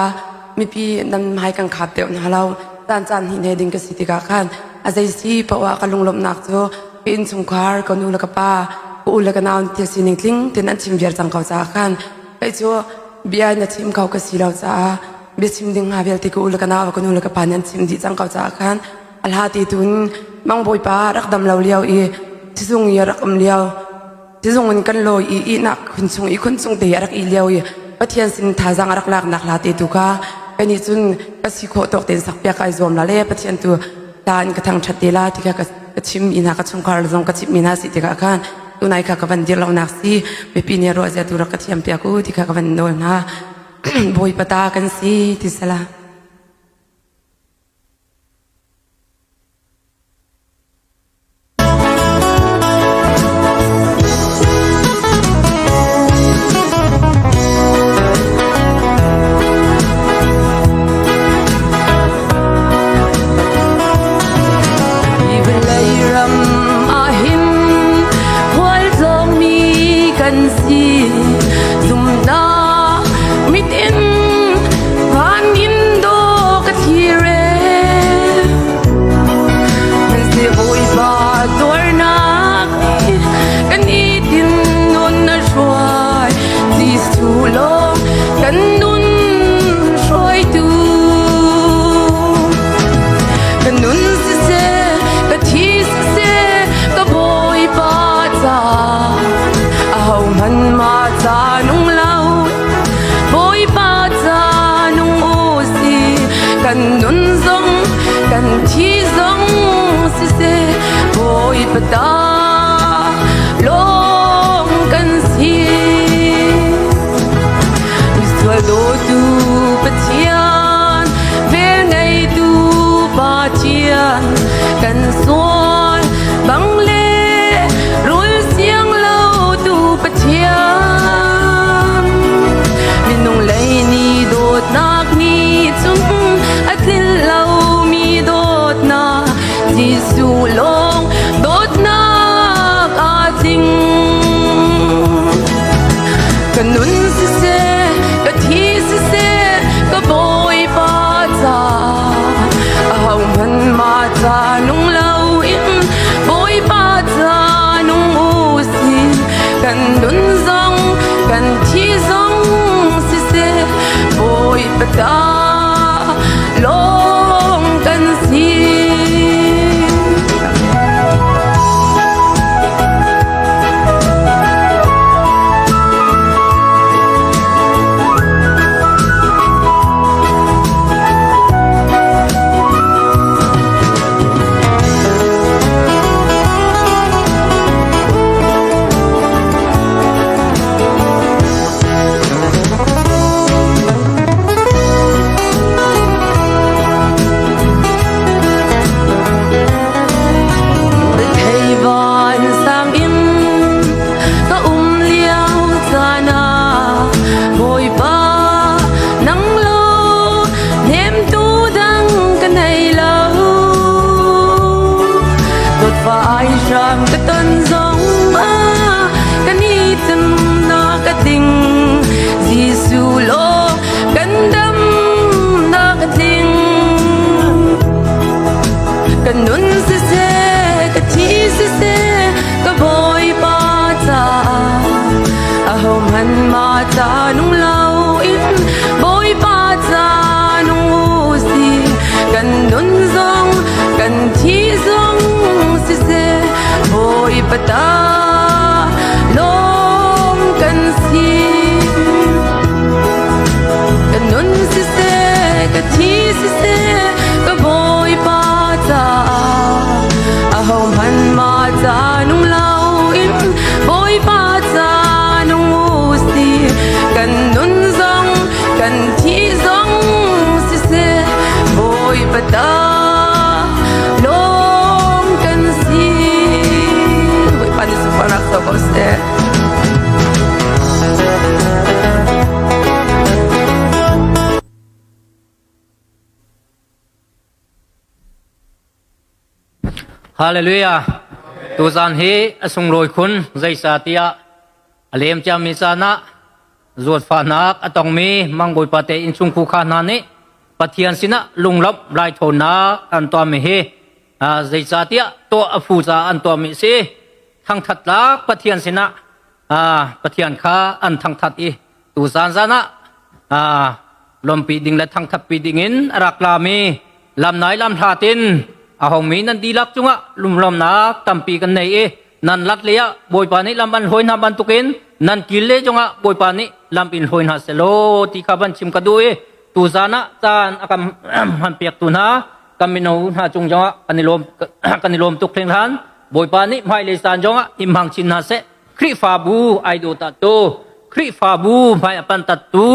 mipi nan hmai kan khap deuh hna lo caan caan hnih ne ding ka si tikah khan a zei si poah ka lunglawmhnak cu ka innchungkhar ka nu le ka pa ka u le ka nau thil sining tling tin an chim viar cang ko caah khan kei cu bia na chim kho ka si lo caah bia chim ding hnga vialte ka u le ka nau ka nu le ka pa nih an chim dih cang ko caah khan a hla ti tun mang bawipa rak dam lo lio i sizung i rak um lio sizung in kan lawi i ihnak khun chung i khun chung te a rak i lio i Pathian sin thazaang a rak laknak hla te tu kha kani cun ka si khawh tawk tein sak piak ai zuam la le Pathian tu ta in ka thangṭhat te la ti kha ka chim mi hna ka chungkhar zong ka chimh mi hna si tikah khan tunai kha ka van dir lonak si mipi nih ruah zia tu rak ka thiam piak u ti kha ka van nawl hna Bawipa ta kan si ti sala. Hi vawlei ram ah hin khualtlawngmi kan si zumnak mit in van in dawh ka thlir e Hmanhseh Bawipa tuarnak nih kan i tin nun a hruai Jesuh lawng kan nun hruaitu Ka nun siseh, ka thi siseh, ka Bawipa ca ahohmanh mah ca nung lo Bawipa ca nung u si kan nun zong kan thi zong siseh Bawipa ta lawng kan si Misual dawtu Pathian vel ngeitu Pathian kan sual bang le rul siang lo tu Pathian minung lei ni dawtnak nih cun a tlin lomi dawtnak Jesuh lawng dawtnak. ton zong ah kan i cemnak a tling. Jesuh lawng kan damnak a tling. Kan nun siseh, ka thi siseh, ka Bawipa caah ahohmanh mah ca nung loin Bawipa ca nung u sih. Kan nun zong, kan thi zong siseh, Bawipa ta lawng kan si. Ka nun siseh, ka thi siseh, ka Bawipa caah ahohmanh mah ca nung loin Bawipa ca nung u sih. Kan nun zong, kan thi zong siseh, Bawipa ta lawng kan si. Bawipa nih sunparnak co ko seh. Hallelujah. Tuzan hi a sunglawi khun zeicahtiah a lem ciami caan ah zuatfahnak a tongmi mangbawipa te innchung kha hna nih Pathian sinah lunglawmh raithawinak an tuahmi hi zeicahtiah tuah a phu caah an tuahmi a si. Thangthat tlak Pathian sinah Pathian kha an thangthat i tuzan zan ah lawmpi ding le thangthatpi ding in a rak lami lamnai lamhlat in a hongmi nan dihlak cungah lunglawmnak tampi kan nei i nan lat lei ah Bawipa nih lam an hlawi hna bantukin nan kil le zongah Bawipa nih lam in hlawi hna selaw ti kha van chim ka duh i tuzan ah caan a kan hman piaktu hna kan mino hna cung zongah kan i lawm kan i lawm tuk hringhran Bawipa nih hmailei caan zongah himhang chin hna seh Khrihfabu ai dawtatu Khrihfabu hmai a pantattu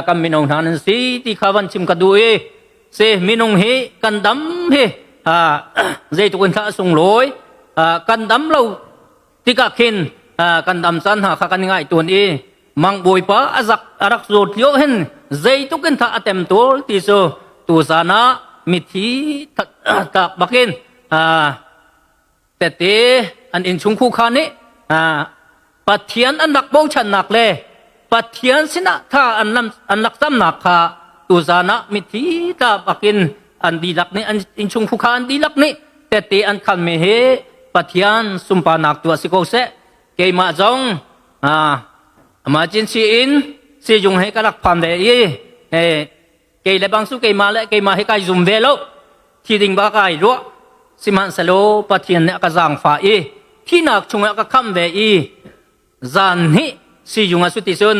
kan mino hna nan si ti kha van chim ka duh i si minung hi kan dam hi zeitluk in thla a sunglawi kan dam lo tikah khin kan dam caan hna kha kan i ngai tawn i mang bawipa a zak a rak zawt lio hin zeitluk in tha a tem tawl ti cu tuzan ah mithi tak bakin tete an innchung kha nih Pathian an rak bochannak le Pathian sinah tha an lam an rak camnak kha tuzan ah mithi tla bakin an dihlak nih an innchung kha an dihlak nih tete an khanmi hi Pathian sunparnak tu a si ko seh keimah zong emergency in sizung he ka rak phan ve i kei le bang su keimah le keimah hi kai zum ve lo thi ding ba kai ruah sihmanhsehlaw Pathian nih a ka zaangfah i thinak chungah ka khamh ve i zan hnih sizung ah cuti cun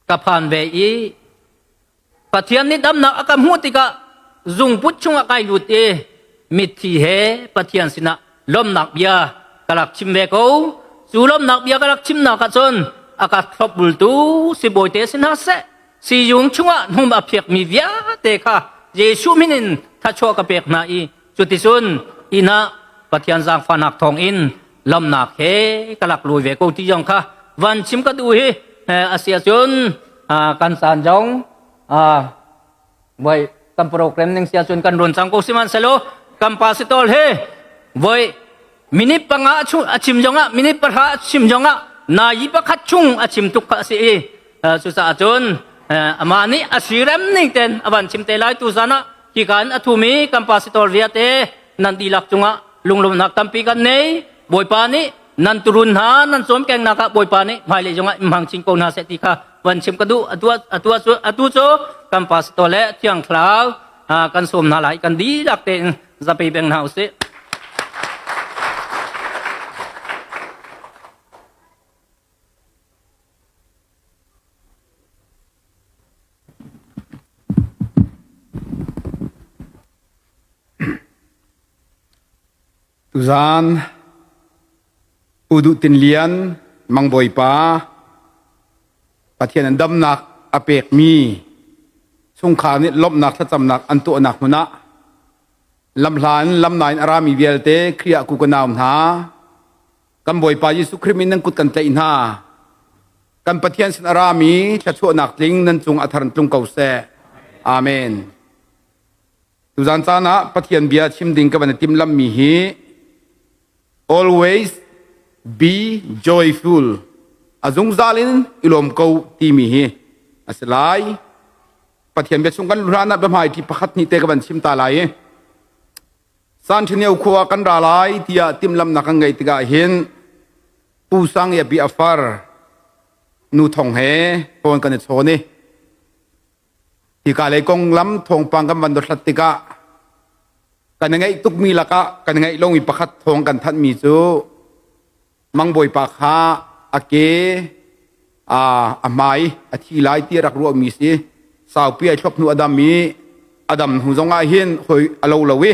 ka phan ve i Pathian nih damnak a ka hmuh tikah zungput chungah kai lut i mitthi he Pathian sinah lawmnak bia ka rak chim ve ko. Cu lawmnak bia ka rak chimnak ahcun a ka thlopbultu sibawi te si hna seh, sizung chungah hnum a phiakmi vialte kha Jesuh min in thachuah ka pek hna i cuticun inn ah Pathian zaangfahnak thawngin lawmnak he ka lak lui ve ko ti zong kha van chim ka duh hi a si ahcun kan caan zong voi kan program ning si ahcun kan run cang ko sihmanhsehlaw kan pastor he voi minute panga a chim zong ah minute pahra a chim zong ah nai pakhat chung a chim tuk kha a si i cucaah cun amah nih a sirem ning ten a van chim te lai tu zan ah hi kan a thumi kan pastor viate nan dihlak cungah lunglawmhnak tampi kan nei bawipa nih nan turun hna nan cawmkengnak ah bawipa nih hmailei zongah in hmang chin ko hna seh ti kha van chim ka duh atu atu atu cu kan pastor le thiang thlarau kan sawm hna lai kan dihlak tein zapi beng hna usih Tuzaan Pu Duh Tin Lian Mangbawipa Pathian an damnak a pekmi chungkhar nih lawmhnak thlacamnak an tuahnak hmun ah lamhla in lamna in a rami vialte Khrih ah ku ka nau hna kan Bawipa Jesuh Khrih min nan kut kan tlaih hna kan Pathian sin a rami thluachuahnak tling nan cung a thar tlung ko seh. Amen. Tuzan caan ah Pathian bia chim ding ka van i timhlamhmi hi always be joyful a zungzal in i lawm ko timi hi a si lai. Pathian bia chung kan luhlan ah biahmaiṭi pakhat hnih te ka van chim ta lai i San Ṭhenio khua kan ra lai tiah timhlamhnak kan ngeih tikah hin Pu Sang Iapi a far nu thong he phone kan i chawn i hika lei konglam thawngpang kan van dothlat tikah kan i ngaih tukmi lakah kan i ngaih lomi pakhat thawng kan thanhmi cu mangbawipa kha a ke a hmai a thi lai ti rak ruahmi si saupi ai thlop hnu a dam i a dam hnu zong ah hin hoi a lo lo i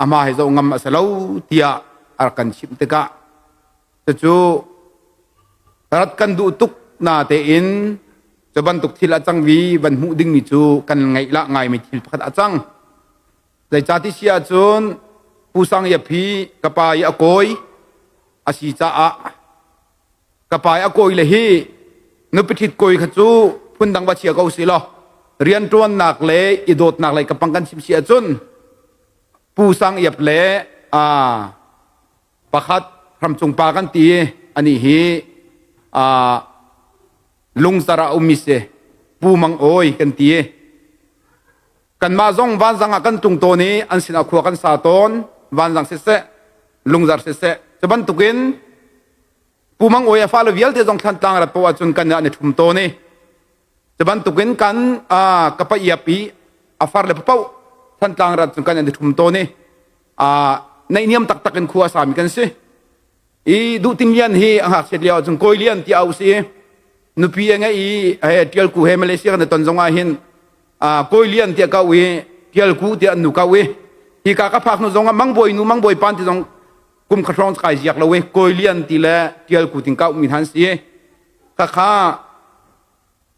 a hma he zoh ngam a si lo tiah a rak kan chimh tikah cucu rat kan duh tuk na tein cu bantuk thil a cang vi van hmuh dingmi cu kan ngaih lah ngaimi thil pakhat a cang. Zeicati si ahcun Pu Sang Iap hi ka pa i a kawi a si caah ka pa i a kawi le hi nupi ṭhit kawi kha cu phundang va chia ko si law rianṭuannak le i dawtnak lei ka pang kan chim si ahcun Pu Sang Iap le pakhat hramcung pa kan ti anih hi lungzar ah ummi si Pu Mang Awi kan ti. Kanmah zong vanzang ah kan tlung tawn i an sinah khua kan sa tawn. Vanzang siseh, lungzar siseh. Cu bantukin Pu Mang Awi a fale vialte zong Thlantlang rat poah cun kan an i ṭhum tawn i cu bantukin kan ka pa iap i a far le papoh Thantlang rat cun kan an i ṭhum tawn i naihniam taktak in khua a sami kan si. I Duhtin Lian hi a ngakchiat lio ahcun Kawi Lian ti au si. Nupi a ngei i he Tialku he Malaysia kan i ton zong ah hin Kawi Lian tiah kau i Tialku tiah an nu kau i hika ka phak hnu zong ah Mangbawi nu Mangbawi pan ti zong kum kha hrawng kai ziak lo i Kawi Lian ti le Tialku ting kau mi han si. Khakha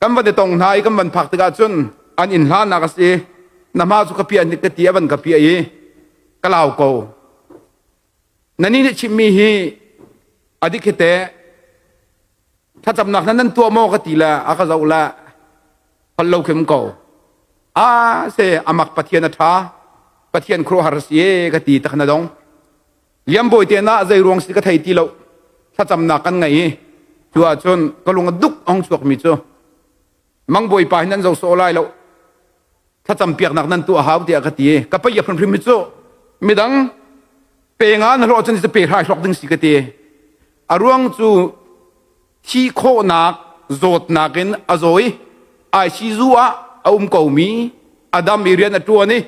kan van i tong hna i kan van phak tikah cun an inn hlanak a si. Na hma cu ka piah hnik ka ti a van ka piah i ka lau ko. Nani nih chimmi hi a dik hi teh thlacamnak nan nan tuah maw ka ti le a ka zoh le holh lo khim ko. A se amak Pathian a ṭha Pathian khuaruahhar si e ka ti tak na dong. Liambawi te na zei ruang si ka thei ti lo thlacamnak kan ngei i cu ahcun ka lung a duk ong chuakmi cu mangbawi pa hi nan zo sawh lai lo thlacam piaknak nan tuah hau tiah ka ti ka pei hrimhrim hi cu midang pe nga na hlawh cun pe hrai hlok ding si ka ti a ruang cu thi khawhnak zawtnak in a zaw i ICU ah a um ko mi a dam i rian a tuan i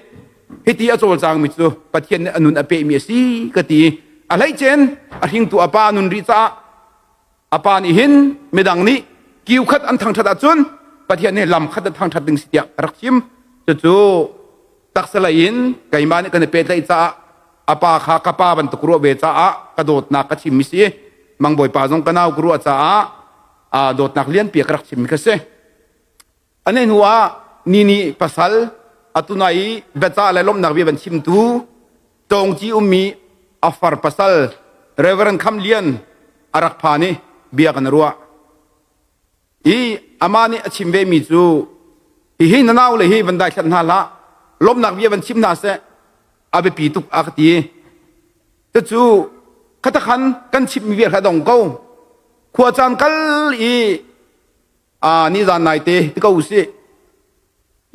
hiti a cawlcang mi cu Pathian nih a nun a pe mi a si ka ti a hleicen a hringtu a pa nun rih caah A pa nih hin midang nih kiu khat an thangṭhat ahcun Pathian nih lam khat an thangṭhat ding si tiah a rak chim. Cucu taksa lei in keimah nih kan i pehtlaih caah a pa kha ka pa bantuk ruah ve caah ka dawtnak ka chimmi si. Mang Bawipa zong ka nau ka ruah caah dawtnak lianpi ka rak chimmi kha si. Ane hnu ah nini pasal atunai i biacah le lawmhnak bia van chimtu Tawngci ummi a far pasal Reverend Kham Lian a rak phan i bia kan ruah. I amah nih a chim ve mi cu hihi na nau le hi van daithlat hna hlah lawmhnak bia van chim hna seh a biapi tuk a ka ti. Cucu khatakhan kan chimmi vial kha dong ko. Khua caan kal i nizan nai te ti ko usih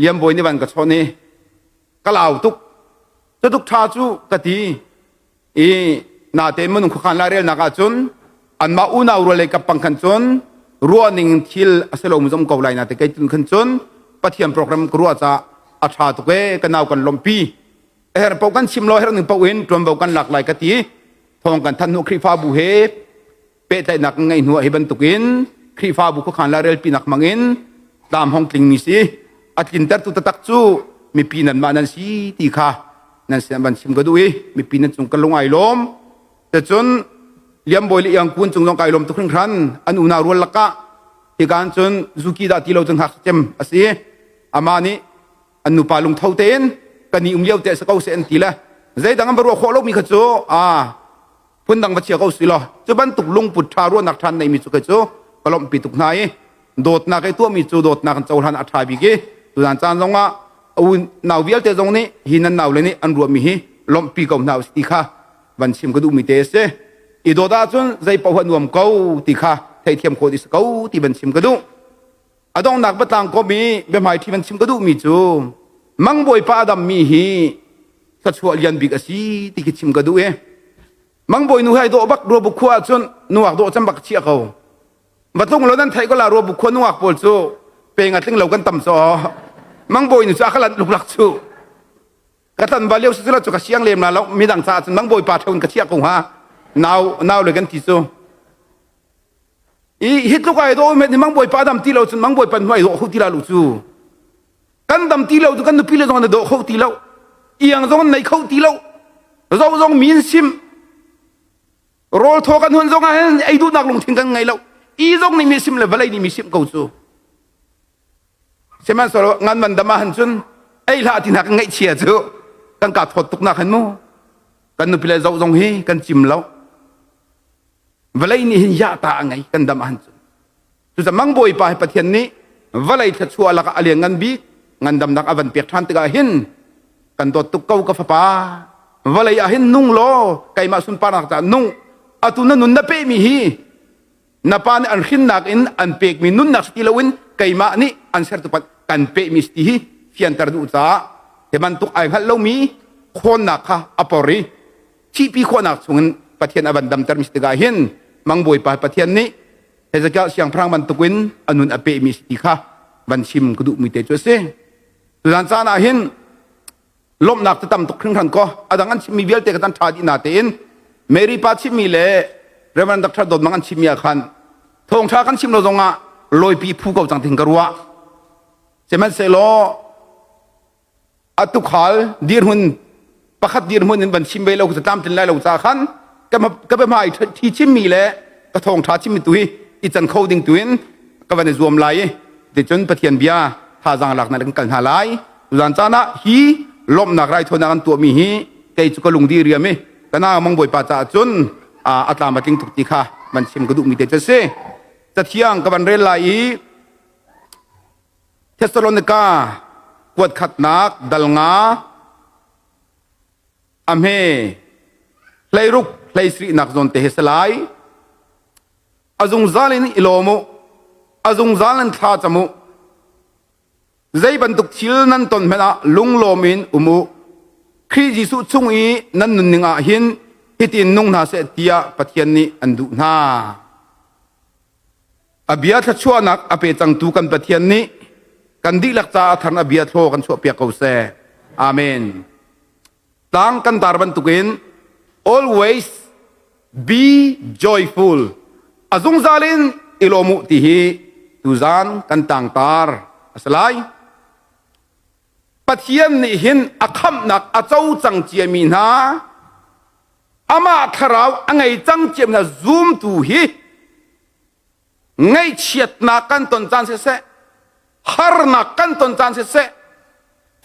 Liambawi nih van ka chawn i ka lau tuk cutuk ṭha cu ka ti i natein minung khuakhan lairelnak ahcun anmah unau rual lei kap pang khan cun ruahning thil a si lomi zong ko lai nate kei tun khan cun Pathian program ka ruah caah a ṭha tuk e ka nau kan lawmhpi her paoh kan chim lo her ning paoh in ṭuanvo kan lak lai ka ti thawng kan thanh hnu Khrihfabu he pehtlaihnak ngeih hnu ah hi bantukin Khrihfabu khuakhan lairelpinak hmangin tlam hong tlingmi si a tlintertu taktak cu mipi nanmah nan si ti kha nan sin van chim ka duh i mipi nan cung ka lung ai lawm cun Liambawi le Iangkun cung zong kai lawm tuk hringhran an unau rual lakah hikan cun zuki dah ti lo cun hngak cem a si amah nih an nupa lungtho tein kan i um lio te sa ko se an ti le zeidang an va ruah khawh lomi kha cu a phundang va chia ko si law cu bantuk lungput ṭha ruahnak ṭhan neimi cu kei cu ka lawmhpi tuk hna i dawtnak i tuahmi cu dawtnak in cohlan a ṭha bik i tuzan caan zongah. nau vialte zong nih hi nan nau le nih an ruahmi hi lawmhpi ko hna ti kha van chim ka duhmi te a si. I dawt ahcun zei paoh nuam ko ti kha theithiam khawh dih si ko ti van chim ka duh. A donghnak batlang kom i biahmaiṭhi van chim ka duhmi cu mangbawipa a dammi hi thluachuah lian bik a si ti khi chim ka duh i mangbawi nu hi ai dawh bak ruabuk khua ahcun nungak dawh cem bak chia ko. Va tlung lo nan theih ko la ruabuk khua nungak pawl cu peng a tling lo kan tam caw. Mangbawi nu cu a ka lanh luklak cu. Ka tlan va lio si cu ka siang lem la lo midang caah cun mangbawi pa ṭheun ka chiah ko hnga. Nau nau le kan ti cu. I hi tluk ai dawh met ni mang bawipa dam ti lo cun mang bawipa hnuai dawh kho ti la lu cu. Kan dam ti lo cu kan nupi le zong an dawh kho ti lo. Iang zong an nei kho ti lo. Zo zong min sim. Rawl thaw kan hun zong ah hin ei duhnak lungthin kan ngei lo. I zong nih mi sim le vawlei nih mi sim ko cu. Sihmanhsehlaw ngan man dam ah han cun ei hlah ti hna kan ngaihchia cu kan ka thawt tuk nak hin mu. Kan nupi le zoh zong hi kan cim lo. Vawlei nih hin yah ta a ngei kan dam ahhan cun. Cucaah mangbawipa hi Pathian nih vawlei thluachuah lakah a lianngan bik ngandamnak a van pek ṭhan tikah hin kan dawt tuk ko ka fapa. Vawlei ah hin nung law keimah sunparnak caah nung atu na nun na pehmi hi na pa nih an hrinnak in an pekmi nunnak si ti loin keimah nih an sertu kan pehmi si ti hi fianter duh caah hi bantuk ai hngalh lomi khawnnak kha a por i thihpi khawhnak chungin Pathian a van damter mi si tikah hin mangbawipa Pathian nih Hezekiah siangpahrang bantukin a nun a pehmi si ti kha van chim ka duhmi te cu a si. Tuzan caan ah hin lawmhnak cu tam tuk hringhran ko a dang an chimmi vialte ka tan ṭha dih na tein Mary pa chimmi le Reverend Dr. Dawt Mang an chimmi ah khan thawngṭha kan chim lo zongah lawipi phu ko cang ting ka ruah. Sihmanhsehlaw a tukhal dirhmun pakhat dirhmun in van chim ve lo ka tlamtlin lai lo ca khan ka biahmai thi chimmi le ka thawngṭha chimmi tu hi i can kho ding tu in ka van i zuam lai i ticun Pathian bia thazaang lak na kan kal hna lai tuzan caan ah hi lawmhnak raithawinak an tuahmi hi kei cu ka lungdi riam i kana mang bawipa caah cun a tlam a tling tuk ti kha van chim ka duhmi te cu a si cathiang ka van rel lai i Thessalonika kuat khatnak dal nga a hme hleiruk hleisarihnak zawn te hi si lai. A zungzal in i lawm u, a zungzal in thla cam u. Zei bantuk thil nan ton hmanh ah lunglawm in um u. Khrih Jesuh chung i nan nunning ah hin hitin nung hna seh tiah Pathian nih an duh hna. A bia thluachuahnak a pe cangtu kan Pathian nih kan dihlak caah thar a bia thlaw kan chuahpiak ko seh. Amen. Tlang kan tar bantukin always be joyful. A zungzal in i lawm u ti hi tuzan kan tangtar a si lai. Pathian nih hin a khamhnak a co cang ciami hna amah thlarau a ngei cang ciami hna zumtu hi ngaihchiatnak kan ton caan siseh harnak kan ton caan siseh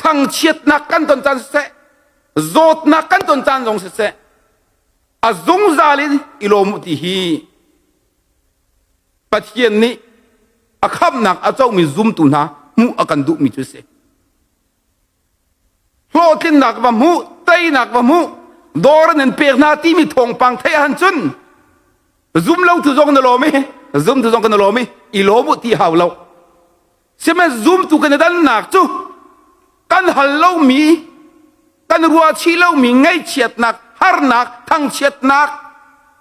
thangchiatnak kan ton caan siseh zawtnak kan ton caan zong siseh a zungzal in i lawm u ti hi Pathian nih a khamhnak a comi zumtu hna hmuh a kan duhmi cu a si. Hlawhtlinnak va hmuh, teinak va hmuh, dawr an in pek hna timi thawngpang theih ahhan cun zum lo tu zong na lawm i zum tu zong kan lawm i i lawm u ti hau lo. Sihmanhsehlaw zumtu kan i dannak cu kan hal lomi kan ruah chih lomi ngaihchiatnak, harnak, thangchiatnak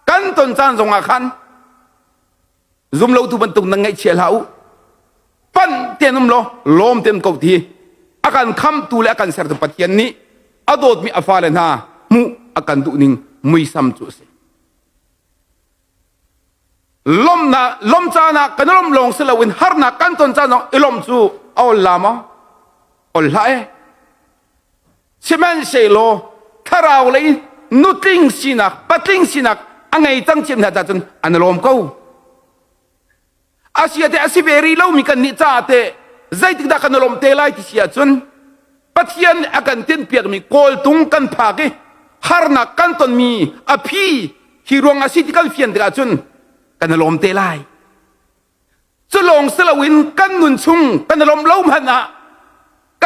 kan ton caan zongah khan zum lotu bantuk nan ngaihchia hlah u. Panh tein um law lawm tein ko ti a kan khamtu le a kan sertu Pathian nih a dawtmi a fale hna hmuh a kan duhning muisam cu a si. Lomnak lom caan ah kan lom lawng si loin harnak kan ton caan zong i lom cu a ol la maw? Ol hlah e. Sihmanhsehlaw thlarau lei nutling sinak, patling sinak a ngei cang ciam hna cun an lawm ko. Asia te a si ve rih lomi kan nih caah teh zeitik dah kan lawm te lai ti si ahcun Pathian nih a kan tinhpiakmi kawltung kan phak i harnak kan tonmi a phi hi ruang a si ti kan fian tikah cun kan i lawm te lai. Cu lawng si loin kan nun chung kan i lawmh lo hmanh ah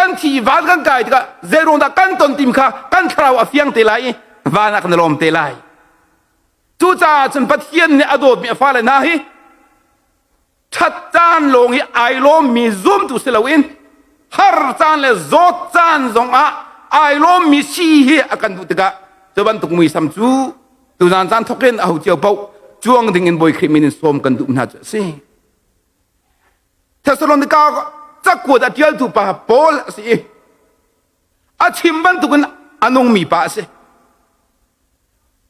Kan thi van kan kai tikah zeiruang dah kan ton tim kha kan thlarau a fiang te lai i van ah kan lawm te lai. Cucaah cun Pathian nih a dawtmi a fale hna hi ṭhat caan lawng i ai lawmmi zumtu si loin har caan le zawt caan zongah ai lawmmi si hi a kan duh tikah cu bantuk muisam cu tuzaan caan thawk in aho cio paoh cuang ding in Bawi Khrih min in sawm kan duh hna cu a si. Thessalonika cakuat a ṭialtu pa Paul a si i a chim bantukin a nungmi pa a si.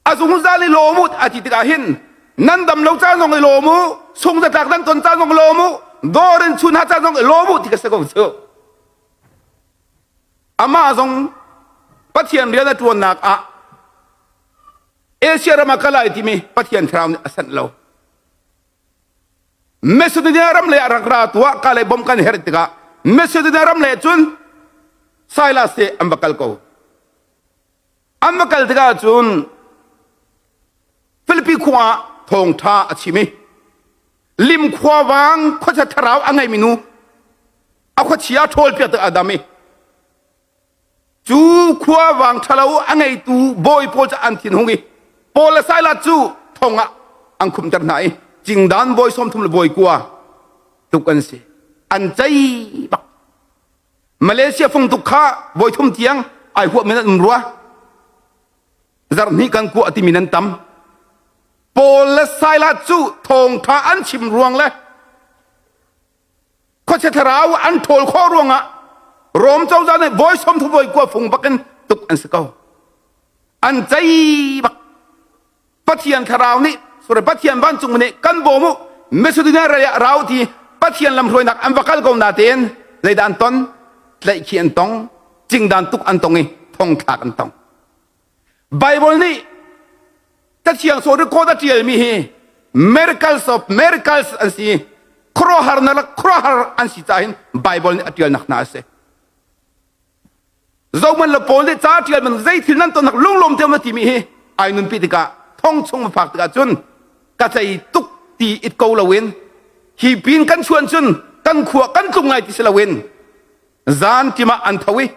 A zungzal i lawm u a ti tikah hin nan dam lo caan zong i lawm u, sung zatlak nan ton caan zong i lawm u, dawr in chun ha caan zong i lawm u ti ka si ko cu. Amah zong Pathian rian a ṭuannak ah Asia ram ah kal ai timi Pathian thlarau nih a sanh lo. Macedonia ram lei ah rak ra tuah ka lei bom kan herh tikah Macedonia ram lei cun Silas te an va kal ko. An va kal tikah cun Filipi khua ah thawngṭha a chim i lim khuavang khuacha thlarau a ngeimi nu a khuachia ṭhawl piak tikah a dam i Cu khuavang ṭhalo a ngeitu bawi pawl cu an thinhung i Paul le Silas cu thong ah an khumter hna i cingdan bawi 30 le bawi kua tuk an si. An cei bak. Malaysia fung tuk kha bawi thum tiang ai huah men an um rua. Zarh hnih kan kuah timi nan tam. Paul le Silas cu thawngṭha an chim ruang le khuachia thlarau an ṭhawl khawh ruangah Rom cozah nih bawi 30 bawi kua fung bakin tuk an si ko. An cei bak. Pathian thlarau nih sorry Pathian vancung nih kan bawm u Macedonia rai ah rau ti Pathian lamhruainak an va kal ko na tein zeidah an ton tlaihkhih an tong cingdan tuk an tong i thongthlak an tong Bible nih Cathiang sawh record a ṭialmi hi miracles of miracles an si. Khuaruahhar na khuaruahhar an si caah hin Bible nih a ṭialnak hna a si. Zohman le Paul nih ca ṭial man zei thil nan tonnak lunglawm te na timi hi ai nunpi tikah thong chung va phak tikah cun ka cei tuk ti it ko loin hi pin kan chuan cun kan khua kan tlung lai ti si loin Zan tim ah an tho i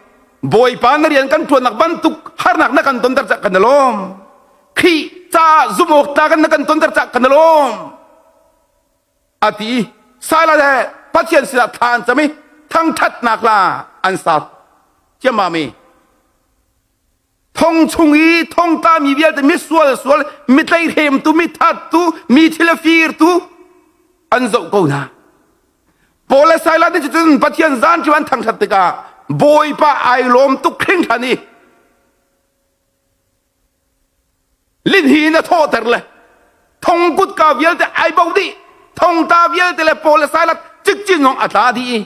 Bawipa na rian kan ṭuannak bantuk harnak na kan tonter cah kan i lawm. Khrih caah zumh awk tlak in na kan tonter cah kan i lawm. A ti i Silas he Pathian sinah thla an cam i thangṭhatnak la an sa ciammam i thong chung i thongtla mi vialte mi sual sual mi tleihremtu mi thattu mi thil a firtu an zoh ko hna Paul le Silas nih cun Pathian zan cu an thangṭhat tikah Bawipa ai lawm tuk hringhran i linhi in a thawhter le thong kutka vialte ai bo dih thongtla vialte le Paul le Silas cikcin zong a tla dih i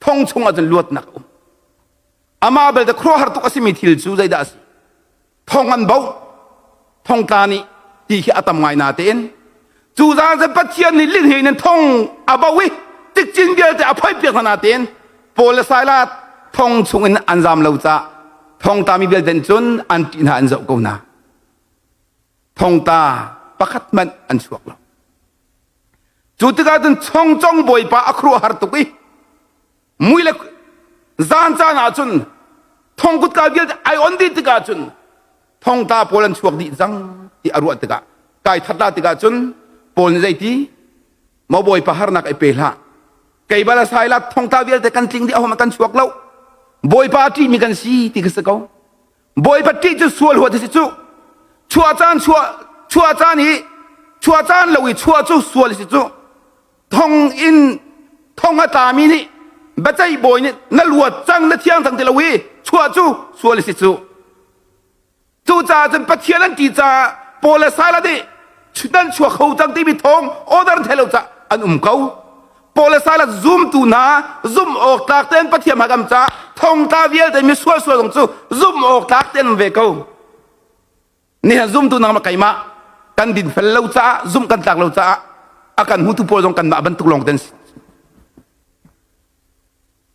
thong chung ah cun luatnak a um Amah belte khuaruahhar tuk a simi thil cu zeidah a si? Thong an boh, thongtla nih ti khi a tam ngai natein cu zan cu Pathian nih linhin in thong a bo i tikcin vialte a phoihpiak hna natein Paul le Silas thong chungin an zam lo caah thongtla mi vialte cun an ṭih hna an zoh ko hna. Thongtla pakhat hmanh an chuak lo. Cu tikah cun chongcong bawipa a khuaruahhar tuk i mui le zan caan ah cun thong kutka vialte ai on dih tikah cun thongtla pawl an chuak dih cang ti a ruah tikah kai that la tikah cun Paul nih zeiti maw bawipa harnak i pe hlah kei bal a sai la thongtla vialte kan tling dih ahom kan chuak lo bawipa a ṭihmi kan si ti ka si ko bawipa ṭih cu sual huat a si cu chuah caan chuah chuah caan i chuah caan lo i chuah cu sual a si cu thong in thong a tlami nih biaceih bawi nih na luat cang na thiang cang ti lo i chuah cu sual a si cu cucaah cun Pathian an ti caah Paul le Silas nih nan chuak kho cang timi thawng order thei lo caah an um ko Paul le Silas zumtu hna zumh awk tlak tein Pathian hmai kam caah thongtla vialte mi sual sual zong cu zumh awk tlak tein um ve ko Nihin zumtu nangmah keimah kan dinfel lo caah zumh kan tlak lo caah a kan hmutu pawl zong kanmah bantuk lawng ten si.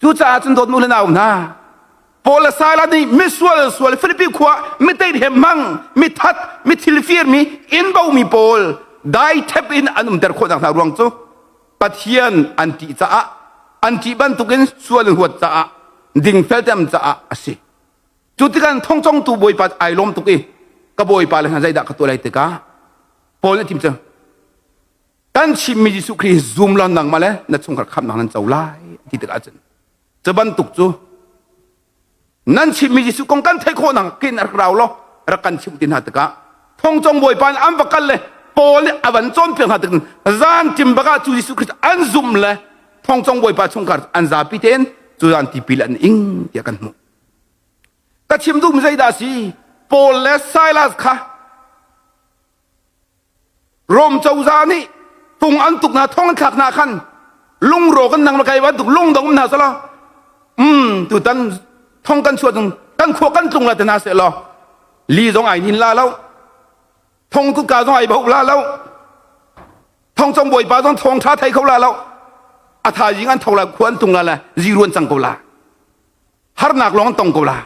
Cucaah cun dawtnu le nau hna Paul le Silas nih misual sual Filipi khua mi teihem hmang mi that mi thil fir mi inn bo mi pawl dai thep in an umter khawh nak hna ruang cu Pathian an ṭih caah an ṭih bantukin sual in huat caah. dingfel te am caah a si. Cu tikah thongcongtu bawipa ai lawm tuk i ka bawipa le hna zeidah ka tuah lai tikah Paul nih a thim cu kan chimmi Jesuh Khrih zum law nangmah le na chungkhar khamhnak nan co lai ti tikah cun cu bantuk cu nan chimmi Jesuh kong kan theih khawhnak kin rak rau law rak kan chimh ti hna tikah thongcong bawipa nih an va kal le Paul nih a van cawnpiak hna tik zan tim bakah cu Jesuh Khrist an zumh le thongcong bawipa chungkhar an zapi tein cu zan tipil an ing tiah kan hmuh. Ka chim duhmi zeidah a si? Paul le Silas kha Rom cozah nih tung an tuk hna thong an thlak hna khan lungrawk an nang kai bantuk lungdong um hna selaw um tutan thong kan chuah cung kan khua kan tlung la te hna seh law li zong ai nin la lo thong kutka zong ai boh la lo thong cong bawipa zong thong tha thei kho la lo a thaizing an tho la khua an tung la le ziruan cang ko la harnak lawng an tong ko la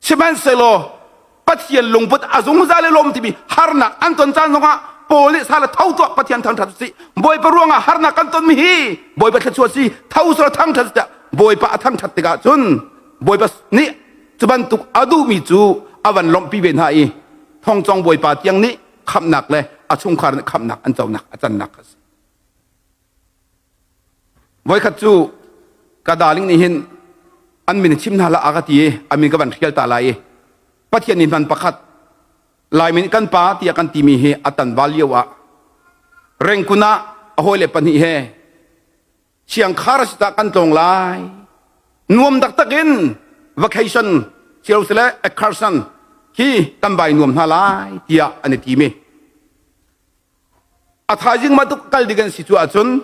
sihmanhsehlaw Pathian lungput a zungzal i lawm timi harnak an ton caan zongah Paul nih sala tho tuah Pathian thangṭhat si Bawipa ruangah harnak kan tonmi hi Bawipa thluachuah si tho sala thangṭhat tiah Bawipa a thangṭhat tikah cun Bawipa nih cu bantuk a duhmi cu a van lawmhpi ve hna i thongcong Bawipa tiang nih khamhnak le a chungkhar nih khamhnak an conak a cannak a si. Voikhat cu ka darling nih hin an min chim hna hlah a ka ti i a min ka van hrial ta lai i Pathian nih hman pakhat Laimi nih kan pa tiah kan timi hi a tan val lio ah Rengkun ah a hawile pahnih he siangkhar a si tah kan tlawng lai nuam taktak in vacation silo excursion khi kan vai nuam hna lai tiah an i tim i A thaizing bantuk kal ding an si cu ahcun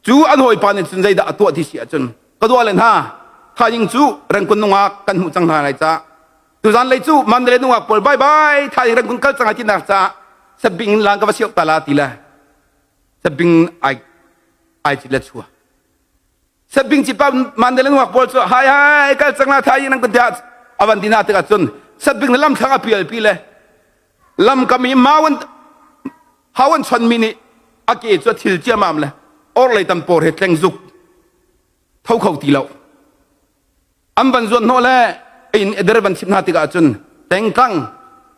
cu an hawipa nih cun zeidah a tuah ti si ahcun ka dua le hna thaizing cu rengkun nungak kan hmuh cang hna lai ca tuzan lei cu Mandalay nungak pawl bye bye thaizing rengkun kal cang ai tinak caah sabing lang ka va siok ta la ti le sabing ai ai cit le chua sabing ci pa Mandalay nungak pawl cu hai hai kal cang la thaizing nan kun tiah avan ti hna tikah cun sabing lam thlang a pial pi le lamkam i mau an hau an chonmi nih a ke cu a thil ciamam le orhlei tam por he tleng zuk tho kho ti lo an van zuan hnawh le in eder van chim hna tikah cun tengtlang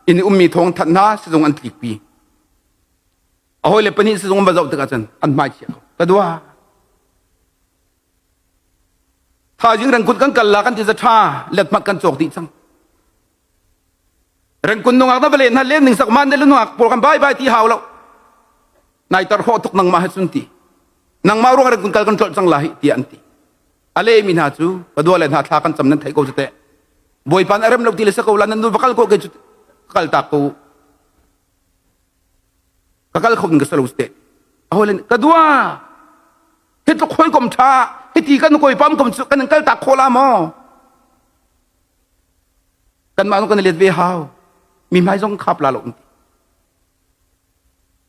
in ummi thawng thanh hna sizung an tlikpi a hawile pahnih sizung an va zoh tikah cun an hmai chia ko ka dua thaizing rengkut kan kal la kan ti za tha letmat kan cawk dih cang Rengkun nungak na va len hna len ning sak man de nungak pawl kan bai bai ti hau lo. Nai tar ho tuk nangmah he cun ti. Nangmah ruang rengkun kal kan tlolh cang la hi ti an ti. A le mi hna cu ka dua le hna thla kan cam nan thei ko cu teh. Bawipa na rem lo ti le sa ko la nan nu va kal ko ke cu kal tak ko. Ka kal kho ka salo te. A hoi le ka dua hi tluk hoi kom tha hi ti kan koi pam kom cu kan kal tak kho la maw? Kanmah zong kan i let ve hau. Mi hmai zong khap la lo an ti.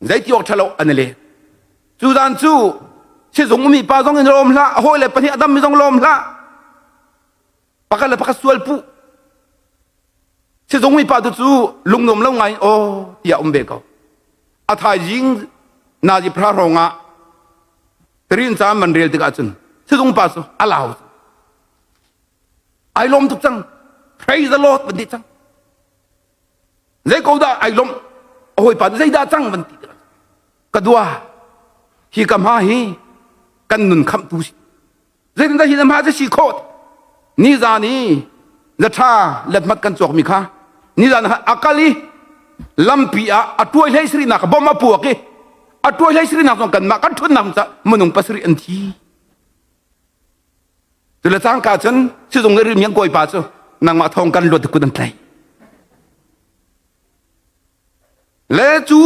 Zeiti awk ṭhalo an i let. Cu zan cu sizung ummi pa zong in lawm hlah, a hawile pahnih a dammi zong lawm hlah. Pakhat le pakhat sual puh. Sizung mi pa tu cu lungnuam lo ngai in aw tiah um ve ko. A thaizing nazi phra hrawng ah tirin caan man rel tikah cun sizung pa cu a lau. Ai lawm tuk cang. Praise the Lord van ti cang. Zei ko dah ai lawm a hawipa zeidah cang van ti tikah ka dua hi ka hma hi kan nun khamhtu si. Zeitindah hi na hma cu si khawh? Nizan i zatha letmat kan cawkmi kha nizan kha a kal i lampi ah a tuai hlei sarinak bom a puak i a tuai hlei sarinak zong kanmah kan ṭhutnak ca minung pasarih an thi. Cu le cangka cun sizung le rilmi an kawipa cu nangmah thawng kan luat kut an tlaih. Le cu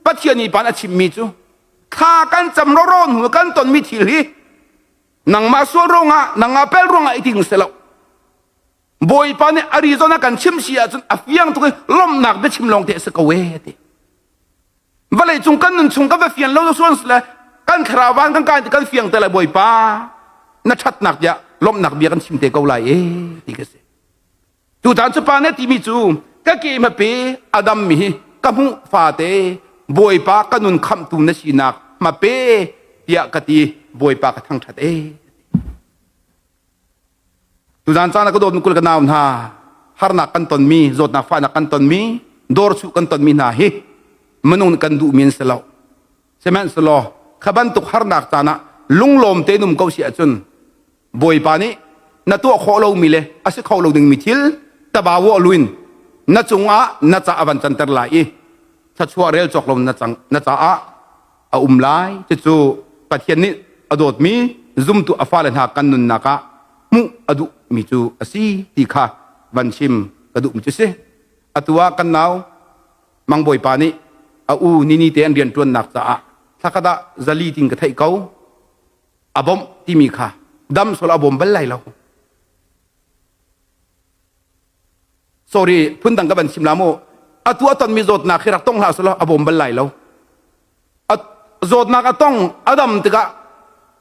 Pathian nih pan a chimmi cu thla kan cam roron hnu kan tonmi thil hi nangmah sual ruangah nangmah pel ruangah i ting selo Bawipa nih Arizona kan chim si ahcun a fiang tuk i lawmhnak biachim lawng te a si ko e ti. Vawlei cung kan nun chung kan va fian lo suan le kan thlarau van kan kai kan fiang te lai Bawipa na ṭhatnak tiah lawmhnak bia kan chim te ko lai e ti ka si. Tu caan cu pa nih timi cu ka ke hmape a dam mi hi ka hmuh fate Bawipa ka nun khamhtu na sinak hmape tiah ka ti Bawipa ka thangṭhat e. Tuzan caan ah ka dawtmi kul ka nau hna harnak kan tonmi zawtnak fahnak kan tonmi dawr chuh kan tonmi hna hi minung nih kan duhmi an si lo. Sihmanhsehlaw kha bantuk harnak caan ah lunglawm tein um ko si ahcun Bawipa nih na tuah khawh lomi le a si kho lo dingmi thil tabawa luin na cungah na ca a van canter lai i thluachuah rel cawk lo na, cang, na caah a um lai. Cucu Pathian nih a dawtmi zumtu a fale hna kan nunnak ah hmuh a duhmi cu a si ti kha van chim ka duhmi cu si. Atu ah kan nau Mang Bawipa nih a u nini te an rianṭuannak caah thlakhat ah zali tin ka theih ko a bawmh timi kha dam sol a bawm bal lai lo. Sorry, phundang ka van chim la mu. Atu a tonmi zawtnak hi rak tong hlah selaw a bawm bal lai lo. Zawtnak a tong a dam tikah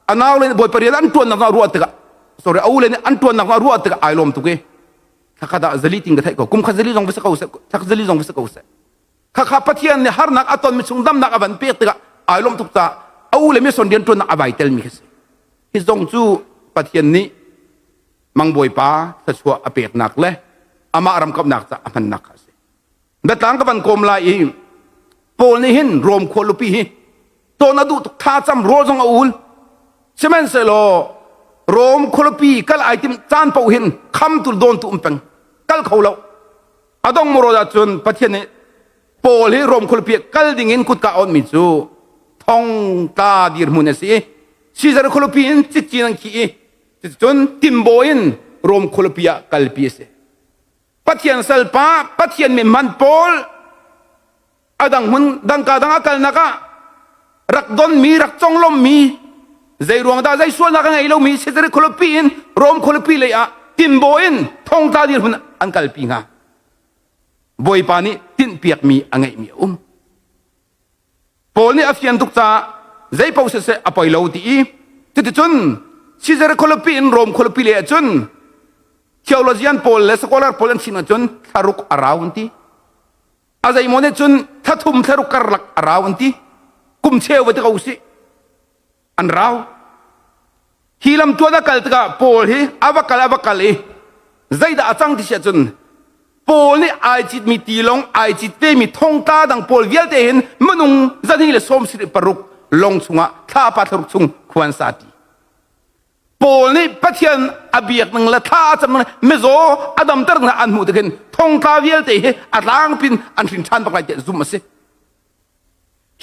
a nau le bawipa rian an tuannak a ruah tikah sorry a u le nih an tuannak a ruah tikah ai lawm tuk i thakhat ah zali ting ka theih ko kum khat zali zong va si ko seh thak zali zong va si ko seh khakha Pathian nih harnak a tonmi chung damnak a van pek tikah ai lawm tuk caah a u le mission rian tuannak a vai telmi khi si hi zong cu Pathian nih mangbawipa thluachuah a peknak le amah ramkamnak ca a hmannak kha a si biatlang ka van kawm lai i Paul nih hin Rom khualupi hi tawn a duh tuk tha cam rawl zong a ul sihmanhsehlaw Rom khualupi kal ai tim caan paoh hin khamtu dawn tu um peng kal kho lo a dong moro cun Pathian nih Paul hi Rom khualupi kal ding in kutka a onmi cu thong tla dirhmun a si i Caesar khualupi in cikcin an khih i Cuticun timbaw in Rom khualipi ah kalpi a si. Pathian salpa, Pathian mi hman Paul a dang hmun dangka dang a kalnak ah rak donmi, rak conglawmmi, zei ruang dah zei sualnak a ngei lomi Caesarea khualipi in Rom khualipi lei ah timbaw in thongtla dirhmun an kalpi hnga. Bawipa nih tinhpiakmi a ngeihmi a um. Paul nih a fian tuk caah zei paoh siseh a poi lo ti i cuticun Caesar khualipi in Rom khualipi lei ahcun theologian pawl le scholar pawl an chim ahcun thlaruk a rau an ti. A zeimaw nih cun thlathum thlaruk karlak a rau an ti. Kum cheu va ti ko usih. An rau. Hi lam tuan a kal tikah Paul hi a va kal a va kal i zeidah a cang ti si ahcun Paul nih ai citmi tilawng ai cit vemi thongtla dang pawl vialte hin minung zahnih le sawm sarih paruk lawng chungah thla pa thlaruk chung khuan sa ti. Paul nih Pathian a biak ning le thla a cam ning mizaw a damter ning an hmuh tikin thongtla vialte hi a tlangpin an hrin ṭhan bak lai tiah zumh a si.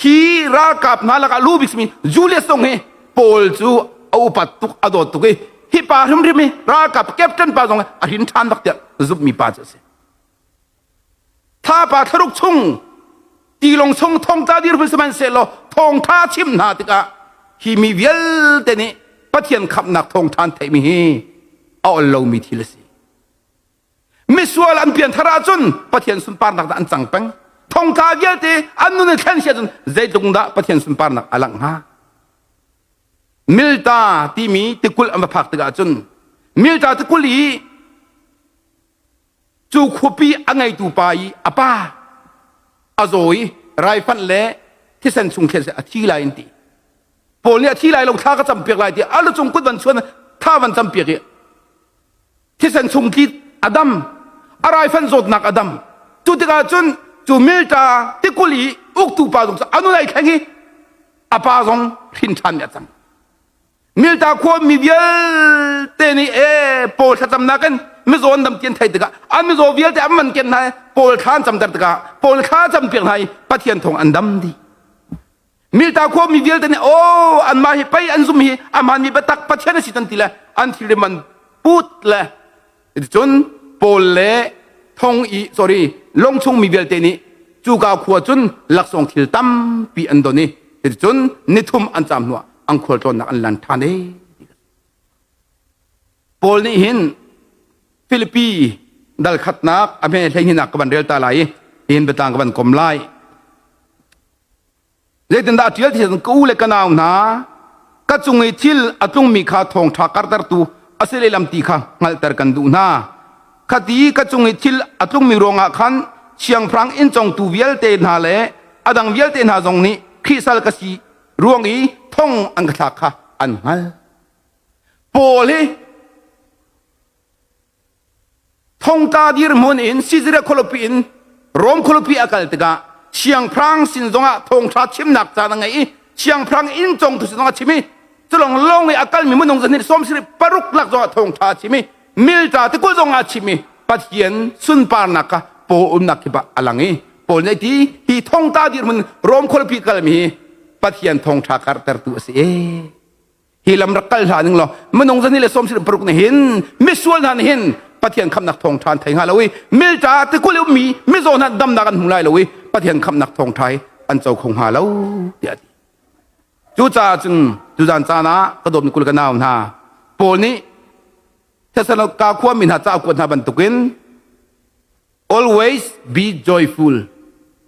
Hi ralkap hna lakah lu bik simi Julius zong hi Paul cu a upat tuk a dawt tuk i hi pa hrimhrim hi ralkap captain pa zong a hrin ṭhan bak tiah zumhmi pa cu a si. Thla pa thlaruk chung tilawng chung thongtla dirhmun sihmanhsehlaw thawngṭha chim hna tikah hi mi vialte nih Pathian khamhnak thawngṭha an theihmi hi a ol lomi thil a si. Misual an pianthar ahcun Pathian sunparnak dah an cang peng. Thongtla vialte an nun in thlen si ahcun zeitluk dah Pathian sunparnak a langh hnga? Milta timi tikulh an va phak tikah cun Milta tikulh i cu khuapi a ngeitu pa i a pa a zaw i raifanh le thisen chung thlen a thi lai an ti. Paul nih a thi lai lo thla ka campiak lai ti a lucung kut van chuan thla van campiak i thisen chung tli a dam a raifan zawtnak a dam cu tikah cun cu milta tikul i uktu pa zong cu a nun ai thleng i a pa zong hrin ṭhan mi a cang milta khua mi vialte nih e paul thlacamnak in mizaw an dam ti an theih tikah an mizaw vialte an man ken hna i paul thla an camter tikah paul thla cam piak hna i pathian thawng an dam dih Milta khua mi vialte nih aw anmah hi pei an zum hi a hmaanmi biatak Pathian a si tan ti le an thilri man put le cun Paul le thong i sorry lawng chung mi vialte nih cuka khua cun laksawng thil tampi an don i cun nithum an caam hnuah an khualtlawnnak an lan ṭhan e Paul nih hin Filipi dal khatnak a hme hleihnih ka van rel ta lai i hin biatlang ka van kom lai Zeitindah a ṭial ti ka u le ka nau hna ka cung i thil a tlungmi kha thawngṭha kartertu a si lehlam ti kha hngalhter kan duh hna. Khati ka cung i thil a tlungmi ruangah khan siangpahrang inn congtu vialte hna le a dang vialte hna zong nih Khrih sal ka si ruang i thong an ka thlak kha an hngalh. Paul hi Thongtla dirhmun in Caesarea khualipi in Rom khualipi a kal tikah siangpahrang sin zongah thawngṭha chimnak caan a ngei i siangpahrang inn congtu sin zongah a chim i culong lawng i a kalmi minung zahnih 76 lak zongah thawngṭha a chim i milta tikulh zongah a chim i Pathian sunparnak kha Paul umnak kip ah a lang i Paul nih ti hi thongtla dirhmun Rom khualipi kalmi hi Pathian thawngṭha karhtertu a si e. Hi lam rak kal hlah ning law minung zani le 76 nih hin misual hna nih hin Pathian khamnak thawngṭha an thei hnga lo i milta tikulh i ummi mizaw hna damnak an hmu lai lo i Pathian khamnak thawngṭha hi an co kho hnga lo tiah a ti. Cucaah cun tuzan caan ah ka dawtmi kul ka nau hna Paul nih Thessalonika khuami hna ca a kuat hna bantukin always be joyful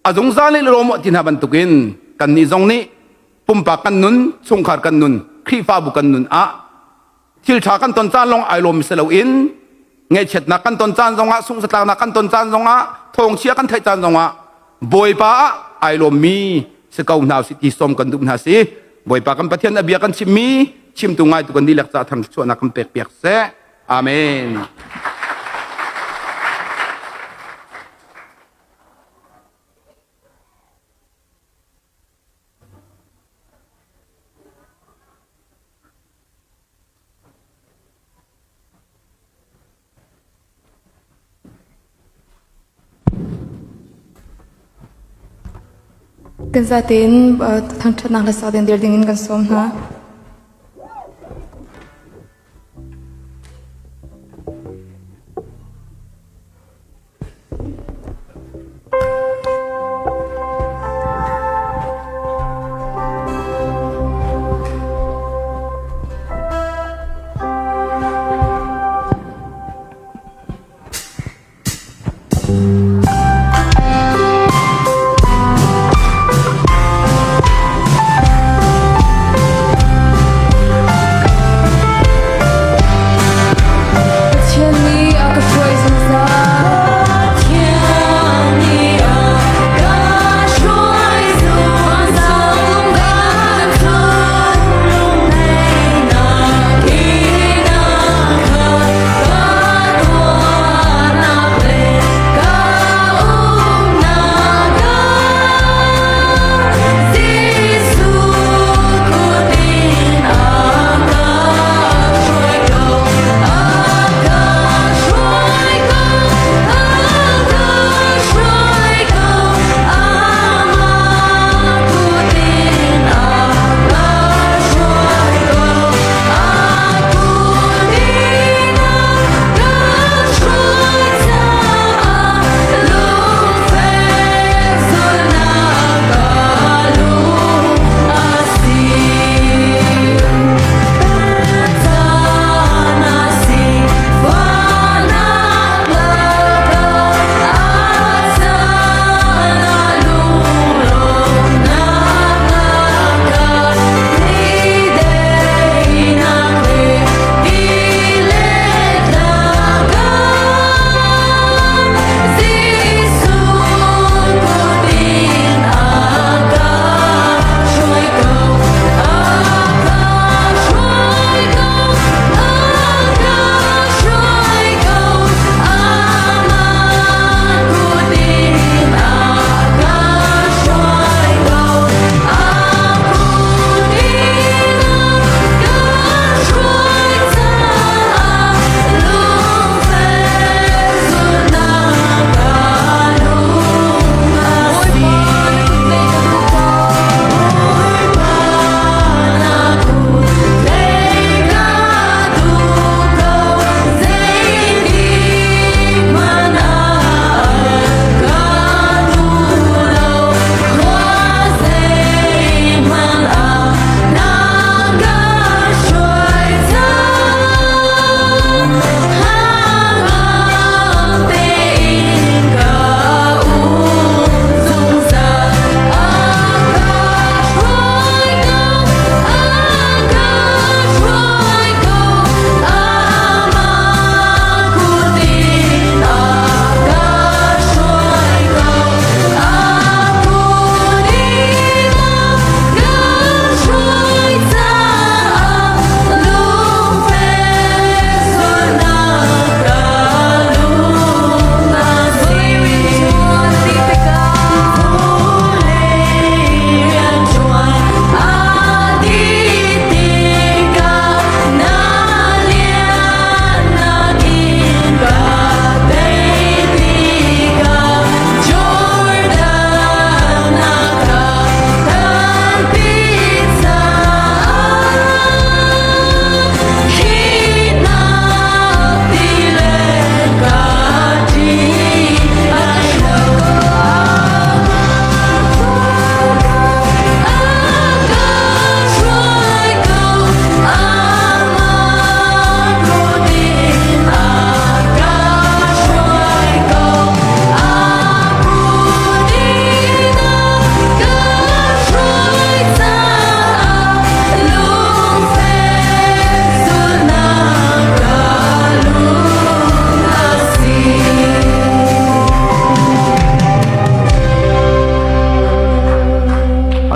a zungzal nih lawm ti hna bantukin kannih zong nih pumpak kan nun chungkhar kan nun Khrihfabu kan nun ah thil ṭha kan ton caan lawng ai lawm si loin ngaihchiatnak kan ton caan zongah sunghzatlaknak kan ton caan zongah thawngchia kan theih caan zongah Bawipa ah ai lawmmi si ko hna usih ti sawm kan duh hna si Bawipa kan Pathian a bia kan chimmi chimtu ngaitu kan dihlak ca thang chuahnak kan pek piak seh Amen. Kan zatein thangṭhatnak le sak ding dir dingin kan sawm hna.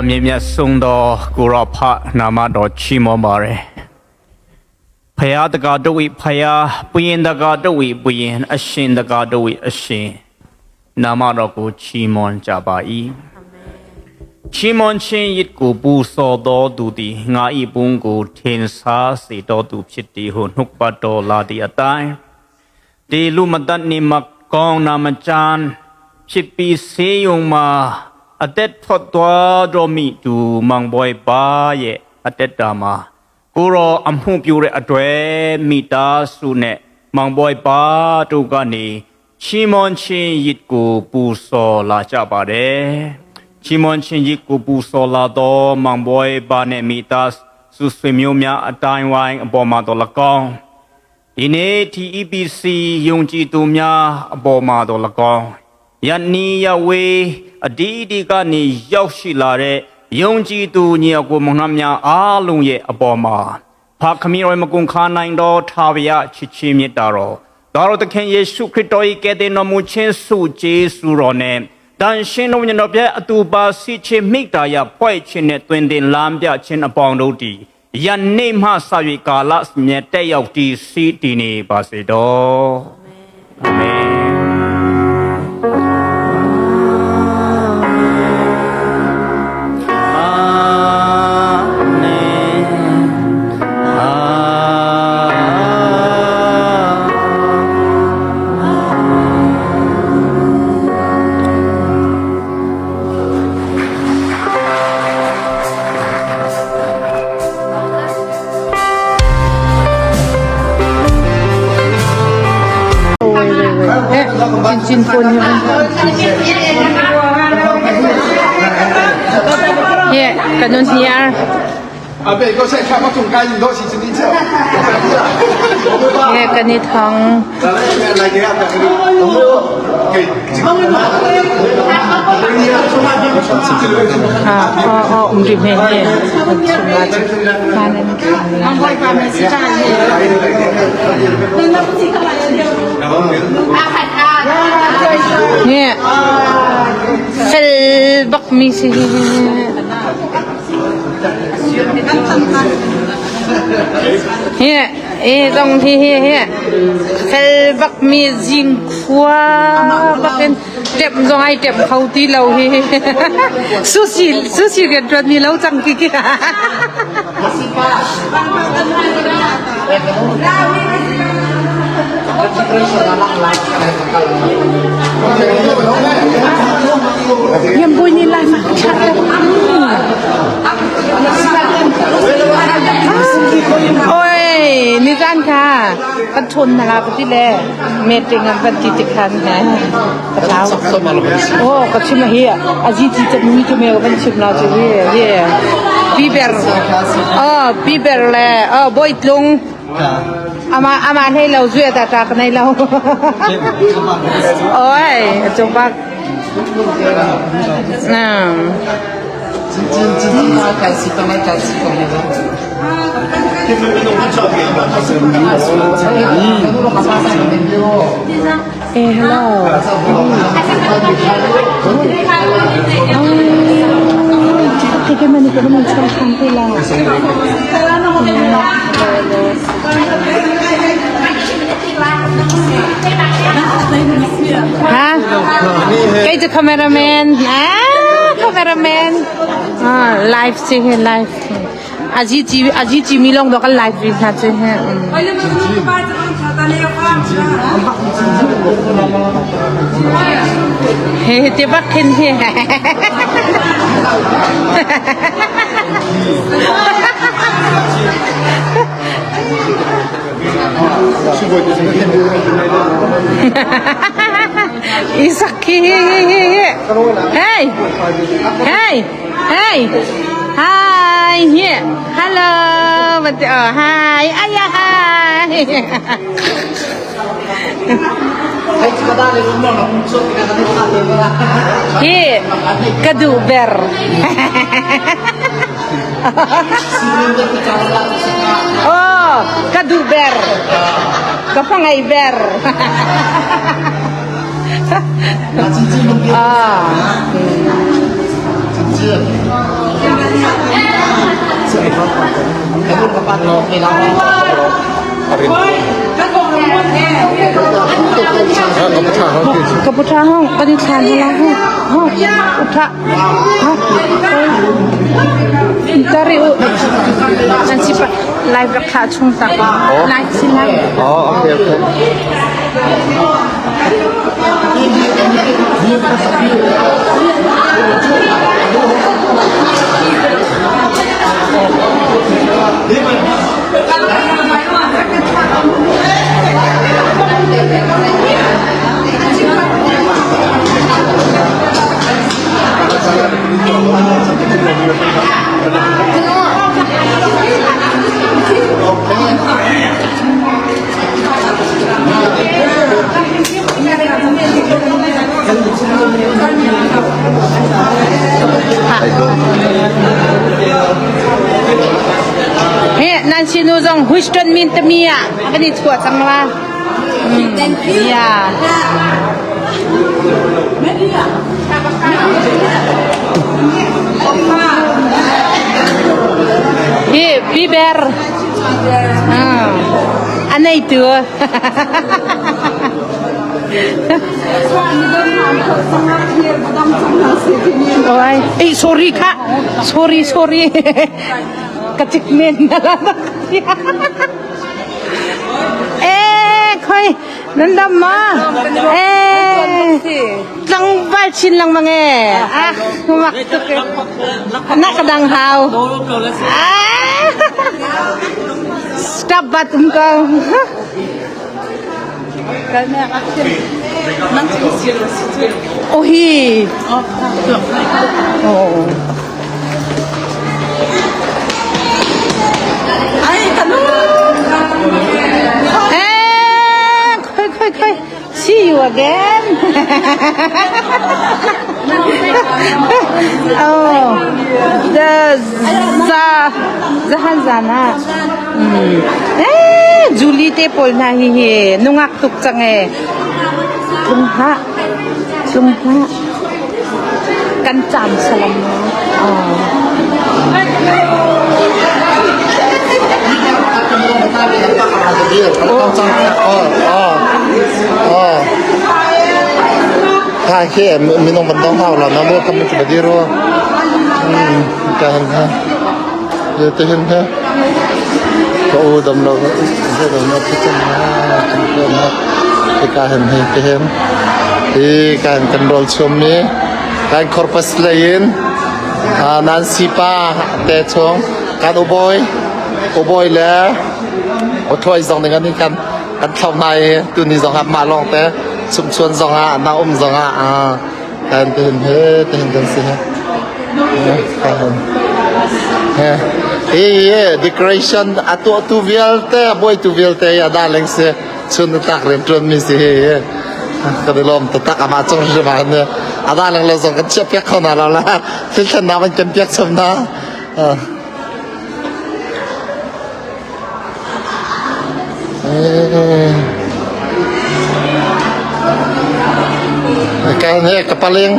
အမြင့်မြတ်ဆုံးသောကိုရောဖနာမတော်ချီးမွမ်းပါရယ်ဖယားတကာတို့ဤဖယားပွင့်တကာတို့ဤပွင့်အရှင်တကာတို့ဤအရှင်နာမတော်ကိုချီးမွမ်းကြပါ၏ချီးမွမ်းခြင်းရစ်ကိုပူဇော်တော်သူသည်ငါဤဘုံကိုထင်ရှားစေတော်သူဖြစ်သည်ဟုနှုတ်ပတ်တော်လာသည့်အတိုင်းဒီလူမတတ်နေမကောင်းနာမချမ်းဖြစ်ပြီးဆေးရုံမှာအသက်ထွက်သွားတော်မိသူမောင်ဘွယ်ပါရဲ့အသက်တာမှာကိုရောအမှုပြိုတဲ့အတွေ့မိသားစုနဲ့မောင်ဘွယ်ပါတို့ကနေချီးမွမ်းခြင်းရစ်ကိုပူဇော်လာကြပါတယ်ချီးမွမ်းခြင်းရစ်ကိုပူဇော်လာတော့မောင်ဘွယ်ပါနဲ့မိသားစုဆွေမျိုးများအတိုင်းဝိုင်းအပေါ်မှာတော့၎င်းဒီနေ့ TEPC ယုံကြည်သူများအပေါ်မှာတော့၎င်းယနေ့ယဝေအဒီဒီကနေရောက်ရှိလာတဲ့ယုံကြည်သူညီအကိုမောင်နှမများအားလုံးရဲ့အပေါ်မှာဖခမီရောမကွန်ခါနိုင်တော်ထာဝရချစ်ချင်းမြတ်တာတော်တော်သခင်ယေရှုခရစ်တော်၏ကယ်တင်တော်မူခြင်းစုကျေးဇူးတော်နှင့်တန်ရှင်တော်မြတ်တော်ပြအတူပါစီချင်းမိတ္တာယဖွဲ့ခြင်းနဲ့တွင်တင်လမ်းပြခြင်းအပေါင်းတို့သည်ယနေ့မှစ၍ကာလမြတ်တက်ရောက်တည်စီတည်နေပါစေတော်အာမင် Chin chin phone Here, kanun here. 阿伯，我先看我中间都是真真笑。 Here, kanithong. Ah, oh, oh, um rim he. Here. Fel bak mi si. Here, eh dong hi hi hi. Fel bak mi jing khua bak in tep zong ai tep khau ti lo hi. Sushi sushi rian tuan mi lo chang ki ki. Yang bunyi lai mak cakap. Oi, ni kan ka. Kan chon na la pati le. Meeting an van ti ti khan ha. Ka chau. Oh, ka chim hi. Aji ti cham mi tu me van chim la chu hi. Hi. Biber. Oh, biber le. Oh, boy tlung. Ama ama nei lo zue ta ta ka nei lo. Oi, chung bak. Na. Eh, hello. Oh, cái mình cũng mình trong khăn thì là Ha? Cái cho cameraman. Ah, cameraman. Ah, live si he live. Aji chi aji chi mi long do kan live rin ha che he. He te bak khin he. Isak hi hi hi hi. Hey. Hey. Hey. Hi. Here. Hello. But oh, hi. Aya hi. Hi. Kaduber. Oh, kaduber. Kapangai ber. Ah. Kapuṭha hong kan i thlan hla hong hong utha ha Tari u nan si pa live rak thlah chung tak live si lai Oh, okay, okay. He nan sinu zong Houston min tami ah kan i chuah cang la. Thank you. Yeah. Hi Biber. Ah. Anei tu. Oi, eh sorry kak. Sorry sorry. Kacik men na la. Eh, khoi nan dam ma? Eh, tlangval chin lengmang eh. Ah, mak tuk eh. Na ka dang hau. Ah. Stop bat um ko. Oh hi. Oh. Eh, khoi khoi khoi. See you again. oh, the za zahan zana. Eh, Julie te pawl hna hi hi nungak tuk cang ee. Tlung hlah. Tlung hlah. Kan cam salam mu. Oh. Ha khi minung ban dong hau la na bo kam chu ba ro. Ka han ha. Ye te hin ha. Ka u dam lo he dam na pu chan na kan ko na te ka han he te hem. Hi kan kan rol chum mi kan corpus lain nan sipa te chung kan uboy uboy le uthoi zong ning an kan kan thlau nai tu ni zong ah mah lawng te chumchuan zong ah na um zong ah kan te hin he te hin kan si he he hi decoration a tuah tu vialte a buai tu vialte ya da leng si chun tak rian tuan mi si hi kan i lawm taktak ama cung hrim ah ne ada leng lo zong kan chiah piak kho na lo la thil thlen na van kan piak chom na Kan he ka paling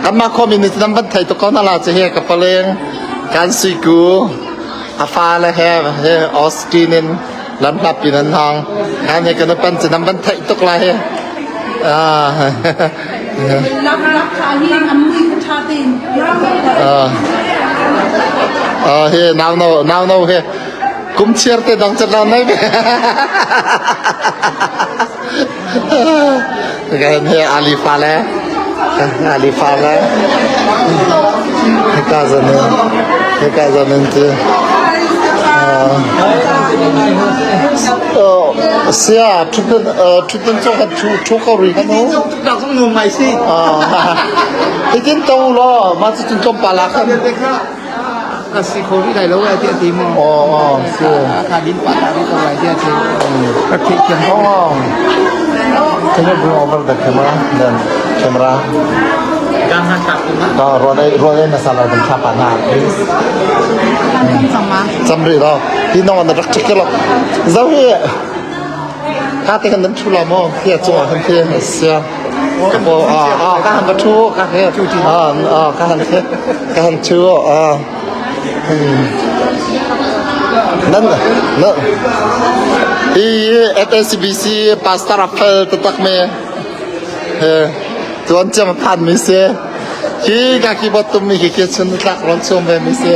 kanmah khuami nih nan van thei tuk ko hna la cu he ka paling kan suiku a fale he he Austin in lamhlat pin an hang kan he kan pan cu nan van theih tuk lai he ah ah he nau no nau no he Kum chiar te dang cat nei ve. Kan he Ali fa le Ali fa le hika zan hika zan in ti sia thutdan thutdan cho kan thu thu ko ri kan ho Dak zong nuam ngai si. Hitin to lo ma chu tlom pa la khan Ka si kho rih lai lo ai tiah ti maw? Aw aw si. Ka din pa ta rih ko lai tiah ti. Ka theih thiam ko. Oh. Can you bring over the camera? Then camera. Ka ruan ei ruan ei masala kan tha pa na please. Cham ri lo. Hi nong an rak chik lo. Zau hi. Ka te kan nan thu la mo. Hi chung ah kan thi sia. Ka po a a ka han ba thu ka he. A a ka han the. Ka han thu a. Nan na hi SSBC Pastor Rafael tatak me he tuan cem phan mi si. Hi ka keyboard tum mi khi khi chun tlak ron chum ve mi si.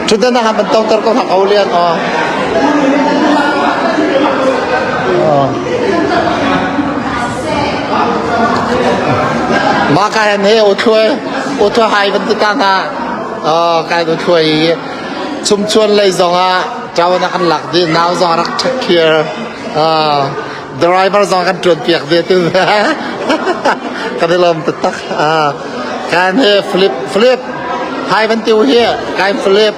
Thutdan ah ban tong tar ko hak au lian aw. Ma ka hen he u thluai u thluai hai ban ti ta na kai u thluai i chum chuan lei zong ah ṭawan ah kan lak dih nau zong rak take care driver zong kan ṭuan piak ve tu kan i lawm taktak kan he flip flip hai van tiu hi kai flip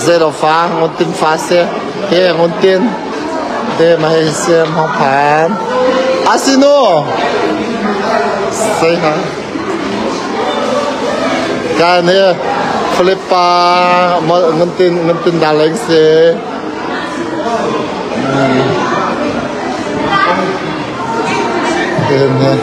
zero fa ngun tin fa se he ngun tin de ma he se hong phan asino say hi Kan hi Philippa ngun tin ngun tin darling si. Tin hi.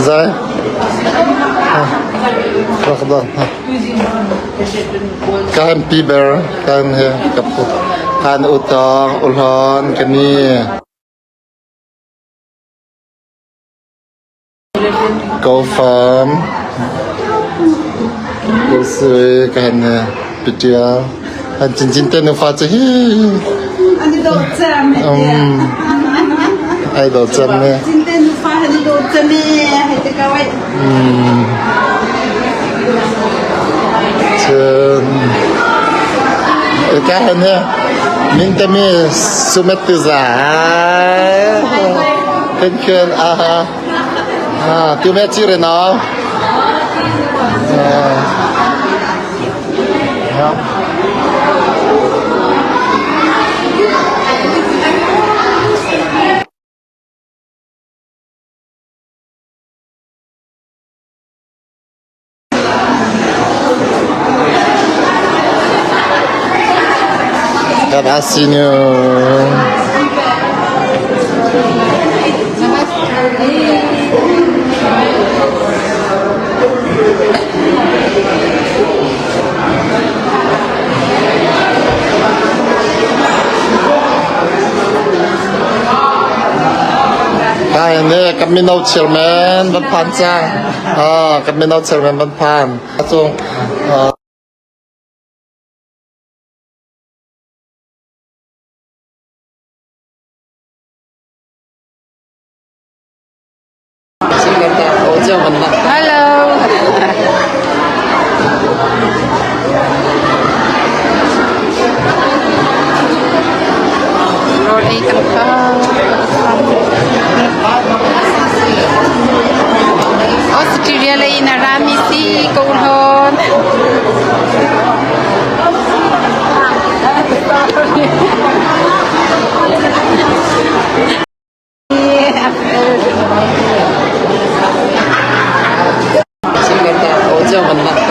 Zai. Rakda. Kan pi ber kan he kapu kan utang ulhon kani. Go farm. Go sui kan pitia. An chin chin te nufa cu hi. An i dawt cem. Ai dawt cem ne. Chin te nufa an i dawt cem e. Hei te ka wai. Cun ka hen he min te mi sumet tu za. Thank you. Aha. Ah, tu me chi re no. Good afternoon. Kai ne kan mino chairman van phan cang. Ah, kan mino chairman van phan. Cung Hello. Rawl ei kan kha. Australia lei in a rami si ko hon.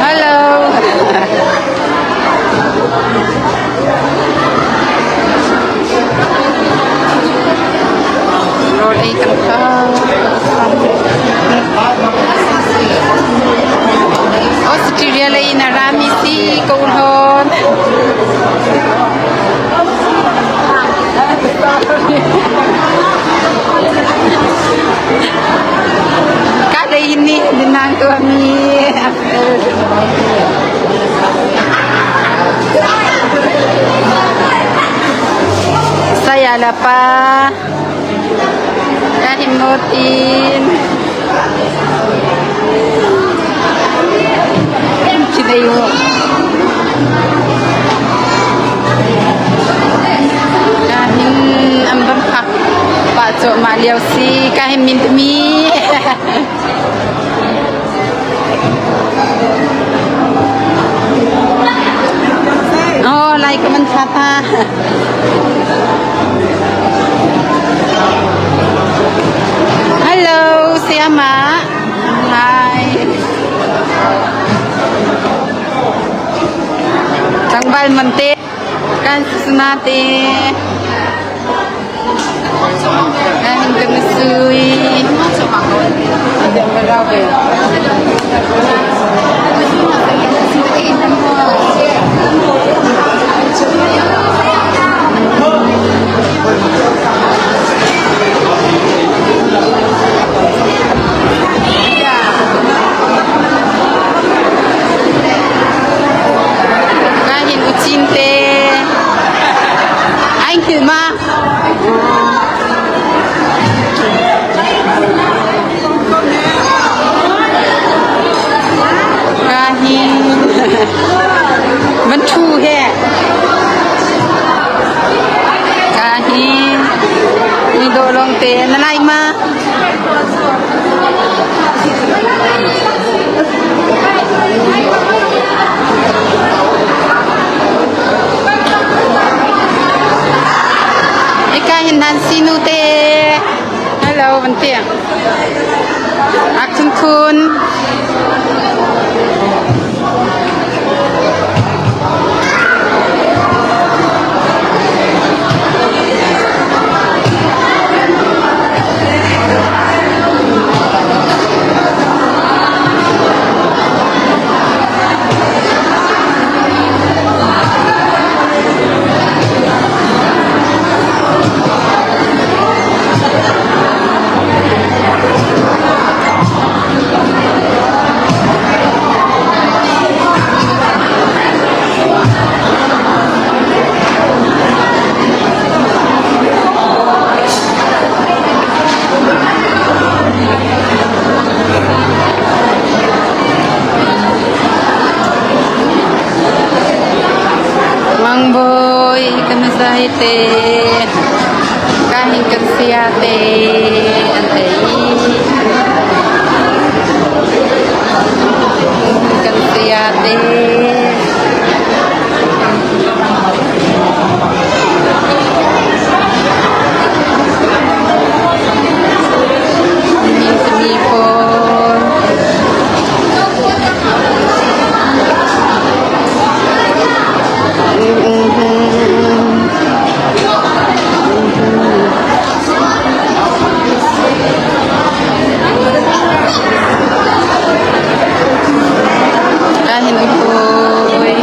Hello. Rawl ei kan kha. Australia lei in a rami si ko hon. Ka lei nih dinang tuahmi Saya la pa Kahimutin Chinayo Kahin an van phak pah cuahmah lio si kahin min timi Oh lai ka man tha ta. Sayama. Hi. Tlangval man te. Kan susuna te. Kan kan sui. Kahin uchin te. Ai hngilh ma? Kahin van ṭhu he. Kahin ni dawh lawng te na lai ma? Ika hin nan sinu te. Hello van ti. Ak thun khun. Mang Boy, kan te. Kahin kan sia te. An te. Kan sia te. Mi pawl. Kahin upoy.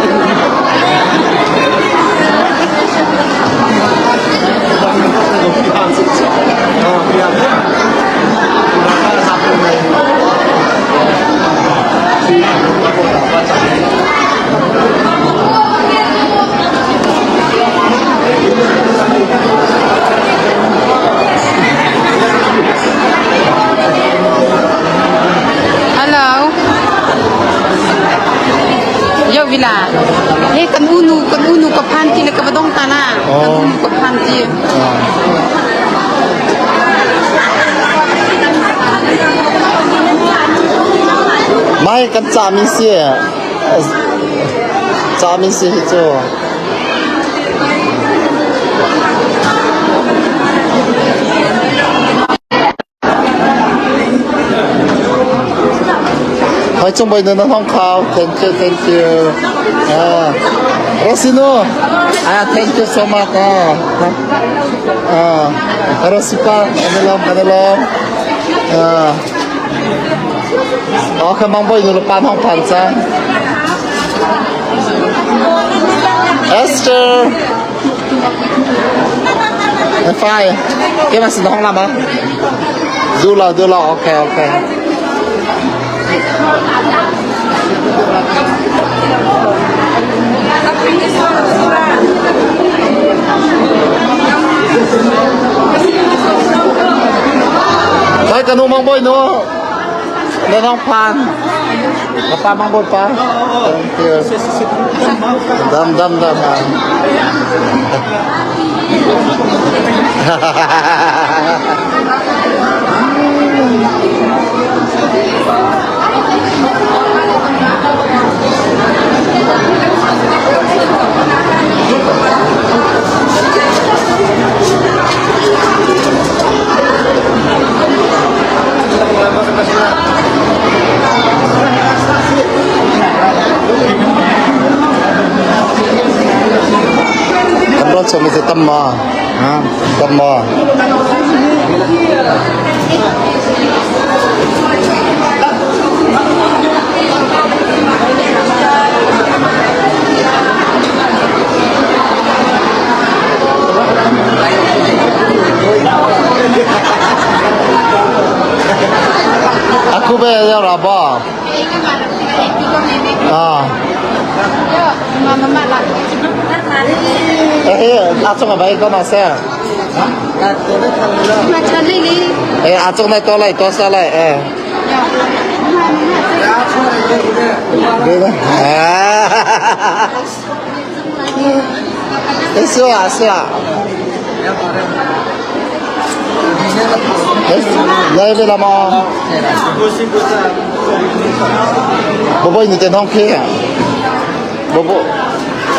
Hello. Yo vila. He kan unu kan unu ka phan ti le ka badong ta na. Kan unu ka phan ti. Mai kan cami si cami si hi cu Hai chung bai na hong khao thank you thank you ah Rosino ah thank you so much ah ah Rosipa kanilom kanilom ah Oh ka mang boy nu pa hong phan cha Esther Fine 给嘛是通了吗？ดู了ดู了，OK OK。Thôi cái nu mong bôi nu Nó không phan Nó pa mong bôi pa Thank you Dam dam dam Ron som te tam ma. Tam ma. Aku be ya raba. Ah. Eh, a chung a bai ko ma se. Eh, a chung nai to lai to sa lai eh. Eh, sua sua. Lai ve la ma. Boboy ni ten hong khi. Bobo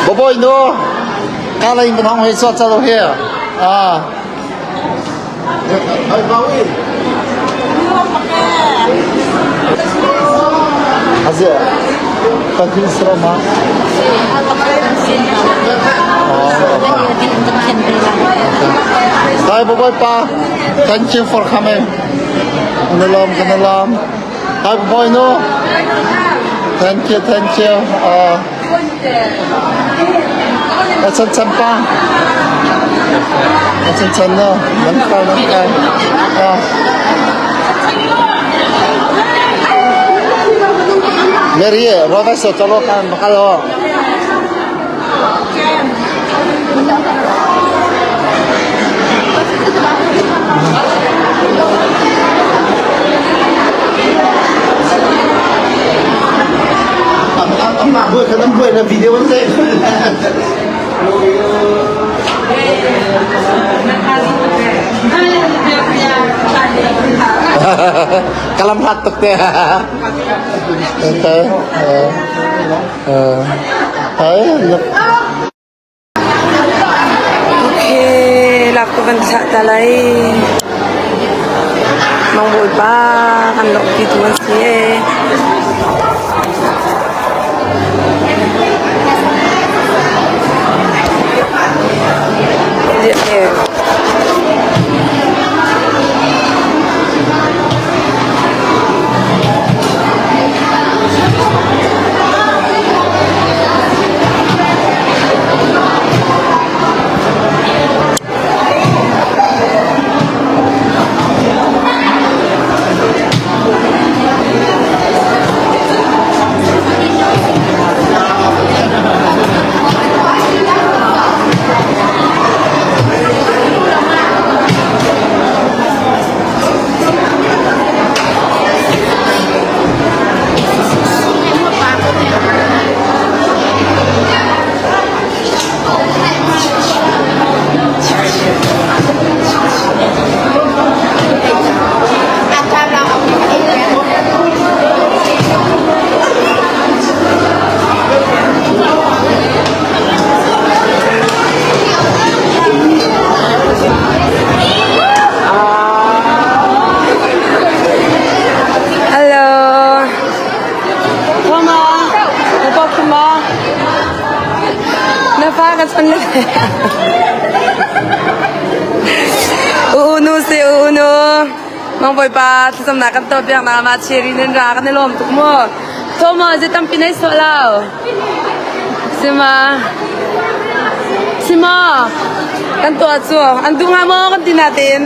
Boboy no. Ka lai mình hong hei so cha do here. À. Aziah, kan ma. Hi, Boboy pa. Thank you for coming. Kanalam, kanalam. Hi, Boboy no. Thank you, thank you. Chan chan pa. Chan chan no. Nan kai, nan kai. Mary, Rova so chalo kan bakalo. Amah buai kan am buai na video an se. Kalam hat tuk te. Okay, lak ko van thlah ta lai. Mang bawipa kan lok ti tu an si e. Hello. Mama. Na pa kuma. Na pa ka chon le. U nu si u nu. Mang boy pa thlacamnak kan tuah piak na ma cherry nan ra kan i lawm tuk mu. Thoma je tampi nei so lo. Sima. Sima. Kan tuah cu an duh nga maw kan ti natin.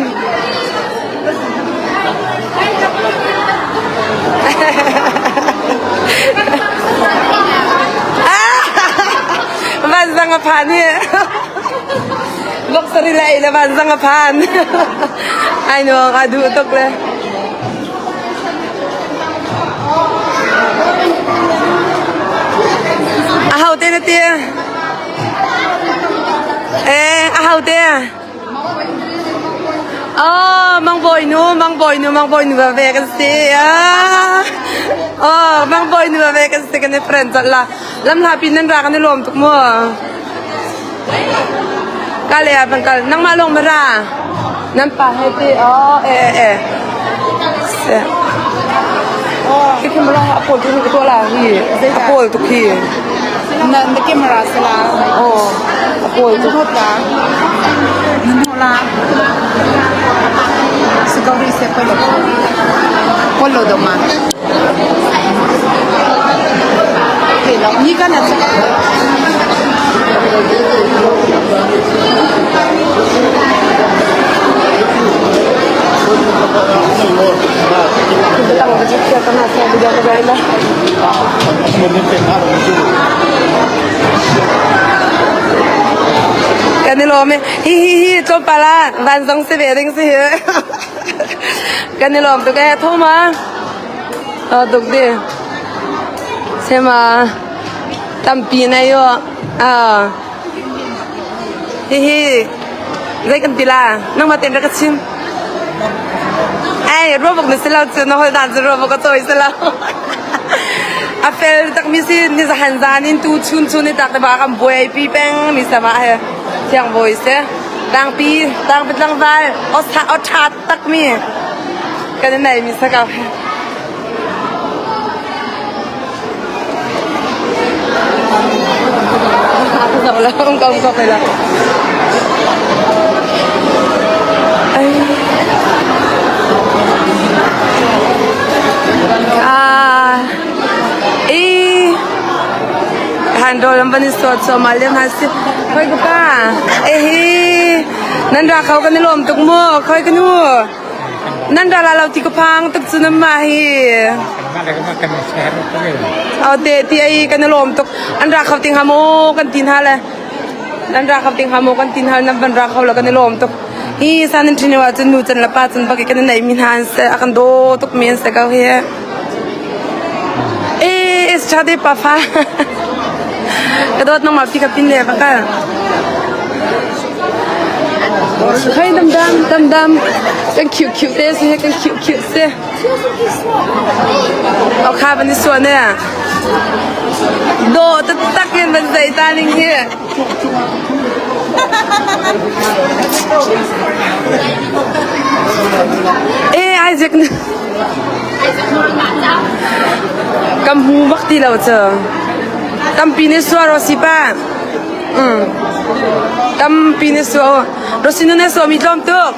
Vanzang a phan hi. Boxer i le vanzang a phan. Ai nuang a duh tuk le. A ho te na ti? Eh, a ho te? Oh, mang bawi nu, mang bawi nu, mang bawi nu va ve kan si. Ah. Oh, mang bawi nu va ve kan si kan i friend chat la. Lam hla pin nan ra kan i lawm tuk mu. Ka le ah van kal. Nangmah lawng ma ra? Nan pa he ti. Oh, eh eh eh. Se. Khi camera a pawl tu ko la hi. A pawl tu khi. Na na camera sala. Oh, a pawl. Kan i lawm i hi hi hi tlawmpal ah van zong si ve ding si hi. Kan i lawm tuk ee tho ma. Oh tuk di. Sema tampi na yo. Ah. Hi hi zei kan ti la nangmah ten rak ka chim. Ai ruabuk na si lo cu na hol dan cu ruabuk ka cawi si lo. A fel tak mi si ni zahan zan in tu chun chun ni tak te ba kan buai pi peng mi sama he thiang bawi se tangpi tangpi tlangval o sa o tha tak mi kan nei mi sa ka Wala akong kausap nila. Ay. Ah. Eh. Han ro lam ban so so ma lem ha si. Khoi ko pa. Eh hi. Nan ra khau kan lom tuk mo. Khoi ka nu. Nan ra la lo ti ka phang tuk chu nam ma hi. Aw te ti ai kan lom tuk. An ra kho ting ha mo kan tin ha le. Nan ra kho ting ha mo kan tin ha nan van ra kho la kan lom tuk. Hi san in thini wa cun nu cun la pa cun bak kan nei min han se akan do tuk men se ka hi. Eh is cha de pa fa. Ka dot nang ma pi ka pin le ba ka. Hey dam dam dam dam kan cute cute te si kan cute cute se. Au kha ban suan ne. Do tak in ban zai ta ning hi. Eh Isaac Kam hu bak ti lo cu. Tampi ne suar o si pa. Mm. Tampi ne suar. Rosinu ne suar mi tlawm tuk.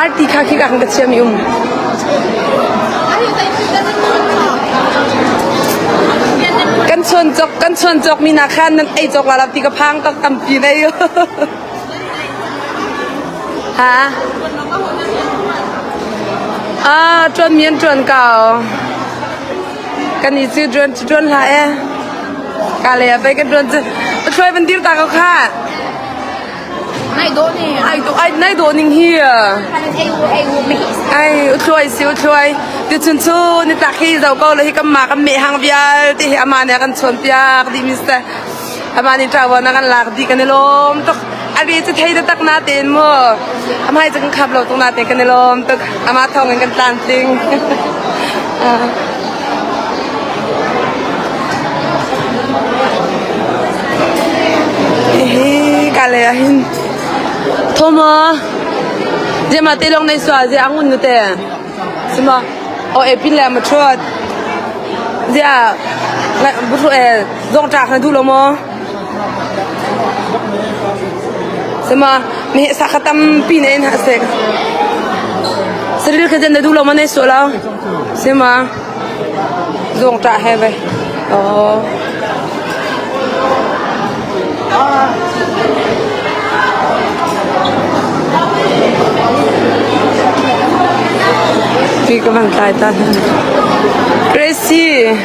Arti kha khi ka kan ka chia mi um. Kan chuan cok kan chuan cok mi na khan nan ei cok la la ti ka phang tak tampi nei. Ha? Ah, ṭuan mi an ṭuan ko. Kan i cu ṭuan cu ṭuan hlah e. Ka le a pei kan ṭuan cu. Thluai van dir ta ko kha. Nai dawh ni. Ai dawh ai nai dawh ning hi. Ai uthluai si uthluai. Ti chun chu ni tak hi zo ko lo hi kam ma kam me hang vialte hi ama ne kan chuan piak di mi se. Ama nih ṭawan a kan lak dih kan i lawm tuk. A ri cu thei taktak natein mu. A hmai cu kan khap lo tuk natein kan i lawm tuk. Amah thawng in kan tlamtling. Hihi ka le ah hin. Thoma. Zema te long nei sua zia angun nu te. Sima. O e pin le ma thuat. Zia. Bu e Zawngṭak na duh lo maw? Sema mi sa kha tampi ne in ha sek. Saril kha jen na duh lo ma nei su lo? Sema zawngṭah he ve. Oh. Pi ka van tlai ta. Gracie.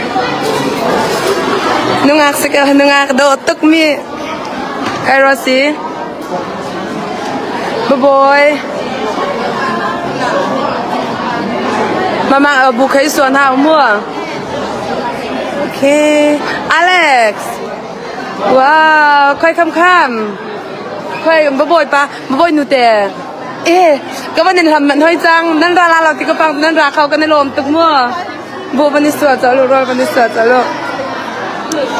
Nungak si ka nungak dawh tuk mi kai Rosie. Babawi. Mama bu khai suan ha mu. Okay. Alex. Wow, khoi kham kham. Khoi babawi pa, babawi nu te. Eh, ka van in hlam man hoi cang. Nan ra la lo ti ka pang nan ra khau kan i lawm tuk mu. Bu van i sual ca lu, rawl van i sual ca lu.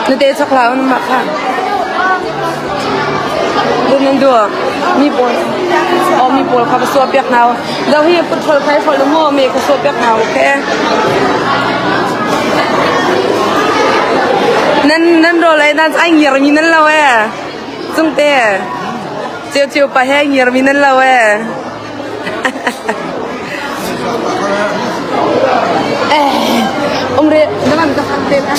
Na te chok hlah na mah kha. Nan duh mi pawl oh mi pawl kha va suah piak hna u. Do hi patrol khai hrawl u mu me kha suah piak hna u okay. Nan nan rawl ei nan ai ngiar mi nan lo e. Cungte ceu ceu pa he ngiar mi nan lo e. Umre naman ka te na.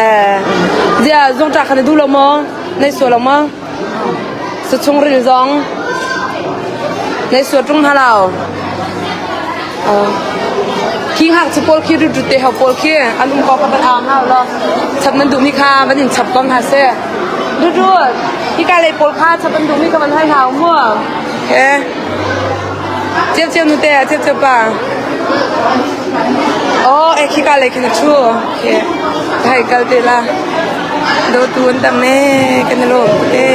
Eh, zia zong ta khan du lo mo, nei so lo mo. Sa chung ril zong. Nei so tung ha lao. Khi hak chu pawl khi ru te ho pawl khi an um ko ka ban ang hau lo. Chap nan duh mi kha van in chap kom ha se. Du du hi ka lei pawl kha chap an duh mi kha van hai hau mu. He. Chiap chiap nu te chiap chiap pa. Oh, e khi ka lei khi na chu. He. Hai kal te la. Do tu an tam me kan lo te.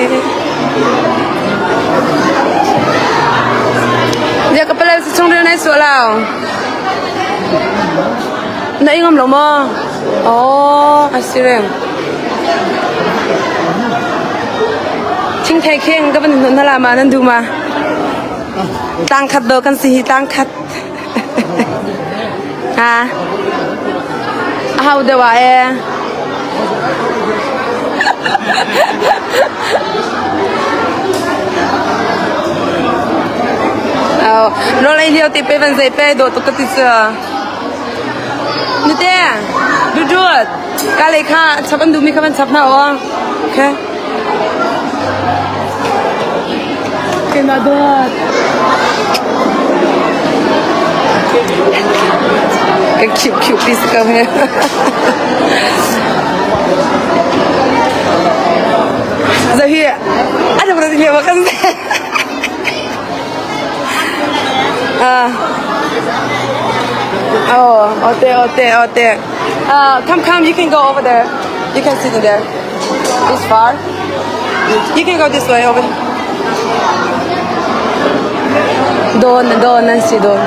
Dia ka pala sa chung ril nai su lao. Na ingam lo mo. Oh, asireng. Thing thei kheng ka van na la ma nan du ma. Tang khat do kan si hi tang khat. Ha. How do I eh? Oh, lo lai lio te pe van zai pe do to ka ti cha. Nute, du du, ka lei kha chap an du mi kha van chap na o. Okay. Kena dot. Cái cute cute piece come here. Zahir, ada berarti dia makan. Ah. Oh, ote, ote, ote. Come, come, you can go over there. You can sit in there. It's far. You can go this way over. Doon, doon, Nancy, doon.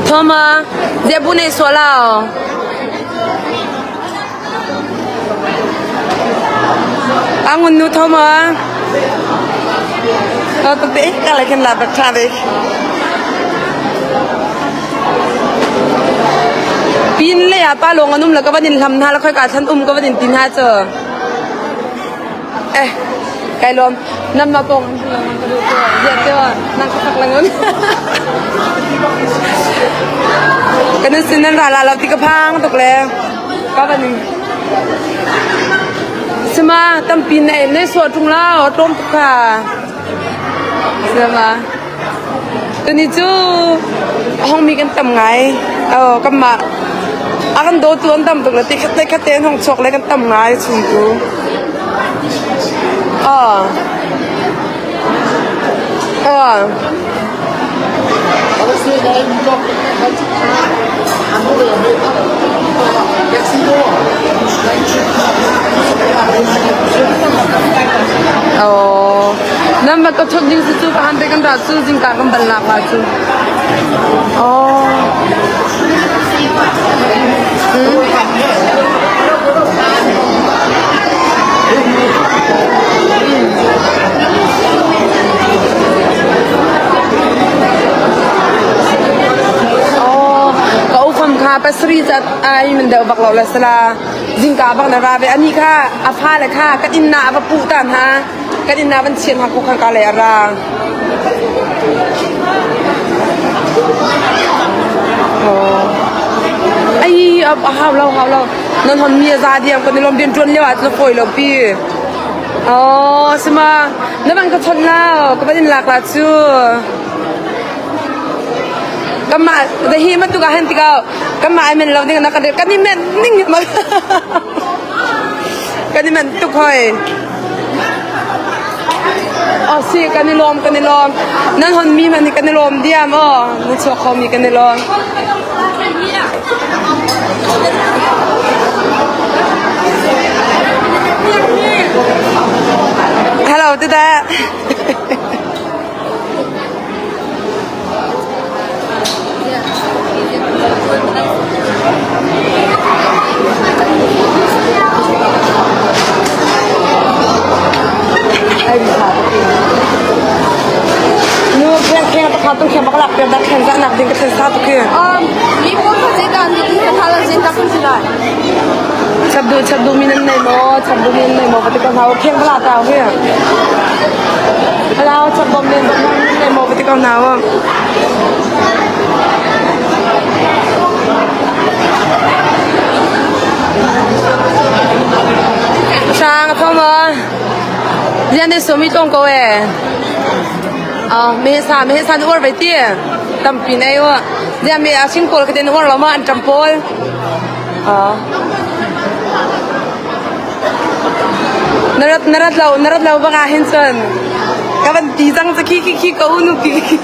Thoma, zia bu nei so lao. Angun nu Thoma. Oh, tuk te ka lai kan la bak tha ve. Pin le ah pa lawng an um le ka van in hlam hna la khoi ka thlan um ka van in tin ha cu. Eh, kai lawm. Nam ma pong ka du tu. Zia te wa nang ka fak langun. Kan sin nan ra la lo ti ka phang tuk le. Ka van in. Sima tampi na em nei suah tung la tlawm tuk kha. Sima. Tuni cu hongmi kan tam ngai. Oh, kanmah a kan dawtu an tam tuk le ti khat le khat te an hong chuak le kan tam ngai chung tu. Oh. Oh. Oh. Nan va ka chot ding si cu ka han te kan ra cu zingka kan ban lak la cu. Oh. Oh, ka ufam kha pasri chat ai min deuh bak lo la sala zingka bak na ra ve ani kha a fa le kha kan inn na va pu tan ha kan inn na van chian ha ku khan ka le ara Oh. Ai a hau lo hau lo nan hon mi za diam kan lom bian tuan leo ah na foi lo pi Oh sima na van ka chon la ka van in lak la chu Kama da hi ma tu ka hen tika kama ai men lo ding na ka kan ni men ning ma kan ni men tuk hoi Oh si kan i lawm kan i lawm nan hon mi man hi kan i lawm diam oh nan chuak kho mi kan i lawm Hello tita thlen zah nak ding ka thlen sa tuk hi. Mi pawl kha zeidah an ti kan hal zeidah kan si lai. Chap du chap du min an nei maw chap du min nei maw va ti ko hna u kheng bala tau hi. Hello chap bom len bom nei maw va ti ko hna u. Sang a tho maw? Lian ne somi tlong ko e. Me sa me sa uar ve ti. Tampi nei u. Lian me a sing pawl ka ten uar lo ma an ṭam pawl. Narat narat lo narat lo bang ah hin cun ka van ti cang cu khi khi khi ko nu khi khi.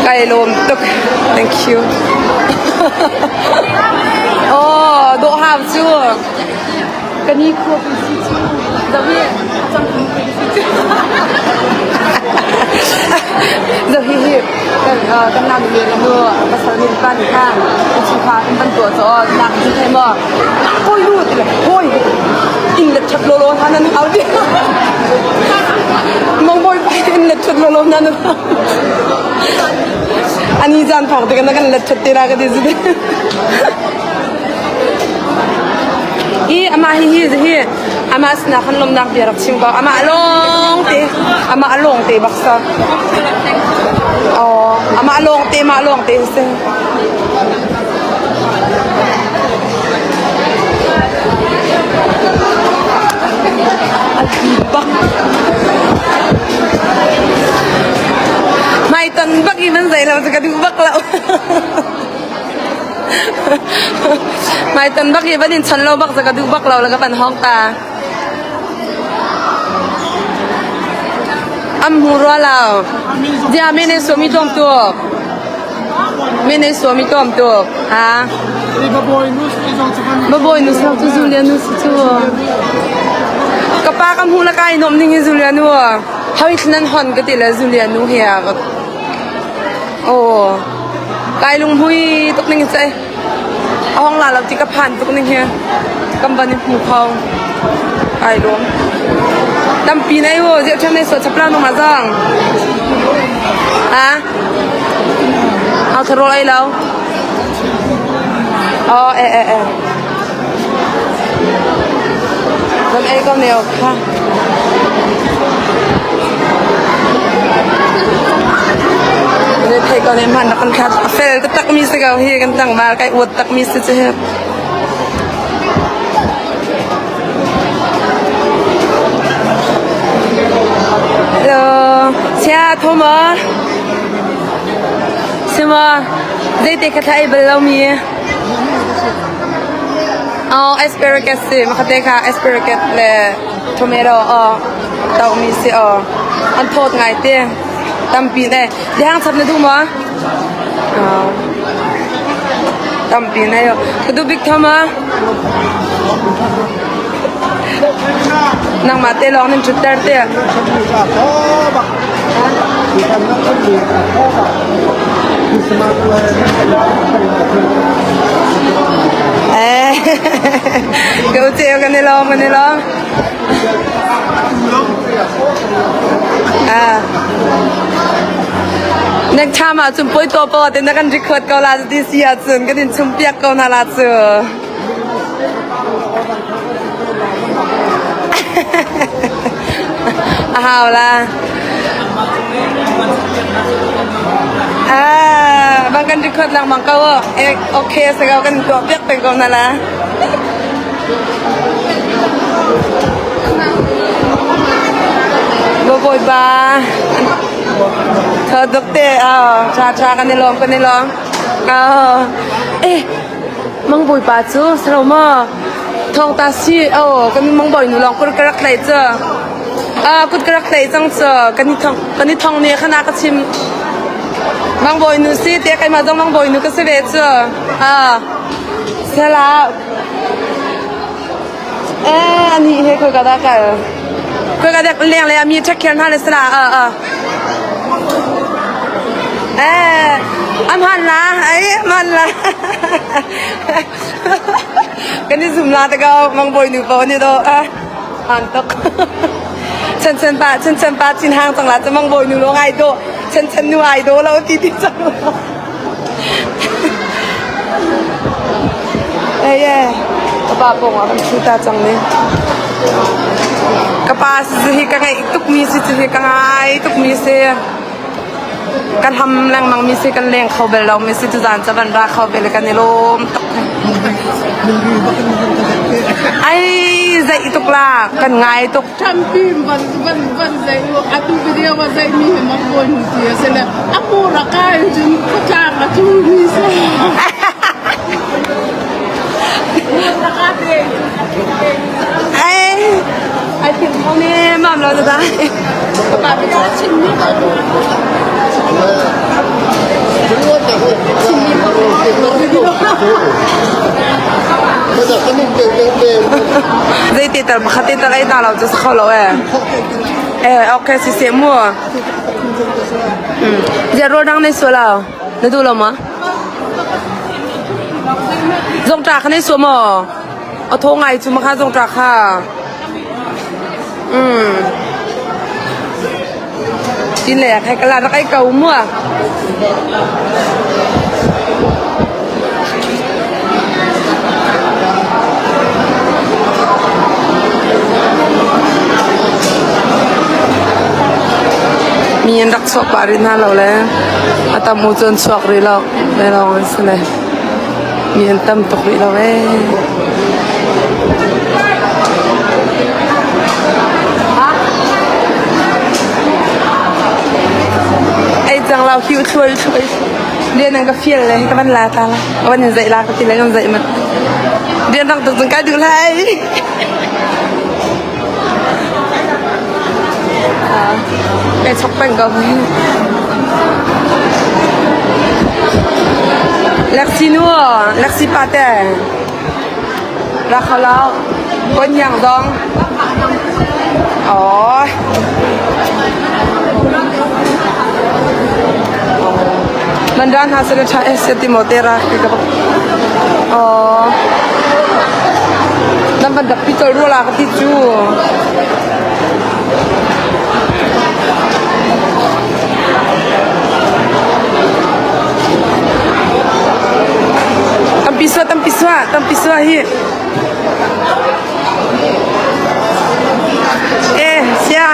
Kai lawm tuk. Thank you. Oh, dawh hau cu. Kan i khuap si cu. Zawi cang si cu. Zawi hi kan kan nam le nu pasal min pan kha chungkhar in ban tuah cho nak cu thei maw koi lu ti le koi in let that lo lo han an hau ti mong boy pai in let that lo lo nan ani jan phak te kan kan let that te ra ka ti zu hi ama hi hi hi ama sina khan lom nak bia rak chim ko ama long te ama long te bak sa oh ama long te ma long te se bak mai tan bak i man zai lo ka du bak lo Mai tan bak i van in chan lo bak ka duh bak lo la ka van hong ta. Am hu rua lo. Dia mi ne so mi tlawm tuk. Mi ne so mi tlawm tuk. Ha. Babawi nu sa cu Julia nu si cu. Ka pa ka hmu la kai nom ning in Julia nu. Hawi thlan hon ka ti le Julia nu he a. Oh. Kai lunghui tuk ning cai. A hong la lo ti ka phan tuk ning hi. Kan van i hmu kho. Ai lawm. Tampi nei wo ziah ṭhan nei so chapla nung ma zang. Ha? Au tharol ai lo. Oh eh eh eh. Kan ei ko neo kha. Ne thei ko ne man kan khat fel te tak mi se ko hi kan tang mar kai uat tak mi se che he. Hello, chia tho ma? Sima, zei te kha thai bal lo mi? Oh, asparagus si makate kha asparagus le tomato oh tauhmi si oh an thawt ngai te tampi ne dihang chap na duh maw oh tampi ne yo ka duh bik thama nangmah te lawng nin ṭhutter te Eh, ka u ceu kan i lawm kan i lawm. Ah. Next time ah cun poi to po te na kan record ko la ti si ahcun kan in chum piak ko hna la cu. A hau la. Ah, bang kan record lengmang ko. Eh, okay sa ko kan tuah piak peng ko na la. Bawipa Tha tuk te ah cha cha kan i lawm kan i lawm. Ah eh Mang Bawipa cu saro ma thong ta si oh kan Mang Bawi nu lawng kut ka rak tlaih cu ah kut ka rak tlaih cang cu kan i thong kan i thong ne khana ka chim Mang Bawi nu si te keimah zong Mang Bawi nu ka si ve cu ah sela eh ani he khoi ka da kal khoi ka dak leng le mi ṭhak khel hna le sela ah ah eh. A hman la, ai hman la. Kan i zum la te ko mang bawi nu po ni do. Hman tuk. Chen chen pa chen chen pa chin hang cang la cu mang bawi nu lo ngai do. Chen chen nu ai do lo ti ti cang. Ei e, ka pa pawng ah kan ṭhu ta cang ni. Ka pa si hi ka ngaih tukmi si cu hi ka ngai tukmi si. Kan ham lengmang mi si kan leng kho bel lo mi si tuzaan ca van ra kho ve le kan i lawm tuk. Ai zeih tuk la kan ngai tuk. Tampi van van van zei atu video va zei mi he mang bawi nu ti a si le a hmur a kai cun khuatlang a cu mi si. Ai ai philh kho ne mam lo da. Zei te tal pakhat te tal ai ta lo cu si kho lo eh. Eh okay si se mu. Zia rawl dang nei sual lo. Na duh lo ma? Zong ta kha nei sual maw? A thaw ngai cu ma kha zong ta kha. Mm. Tin le khai kala rak ai ko mu. Mi an rak chuak pah rih hna lo le a tam u cu an chuak rih lo le lawng an si le mi an tam tuk rih lo ee. Ei cang lo hiu thluai thluai Lian an ka fial le ka van la ta la ka van in zeih la ka ti le kan zeih mat Lian rak tuk cun kai duh lai Kai chok peng ko. Lexi nu, Lexi pa te. Ra kho lo. Kon yang dong. Oh. Man ran ha se tha se ti mo te ra ka Oh. Nan van dak pi chol ru la ka ti chu. Tampi sua, tampi sua, tampi sua hi. Eh, sia,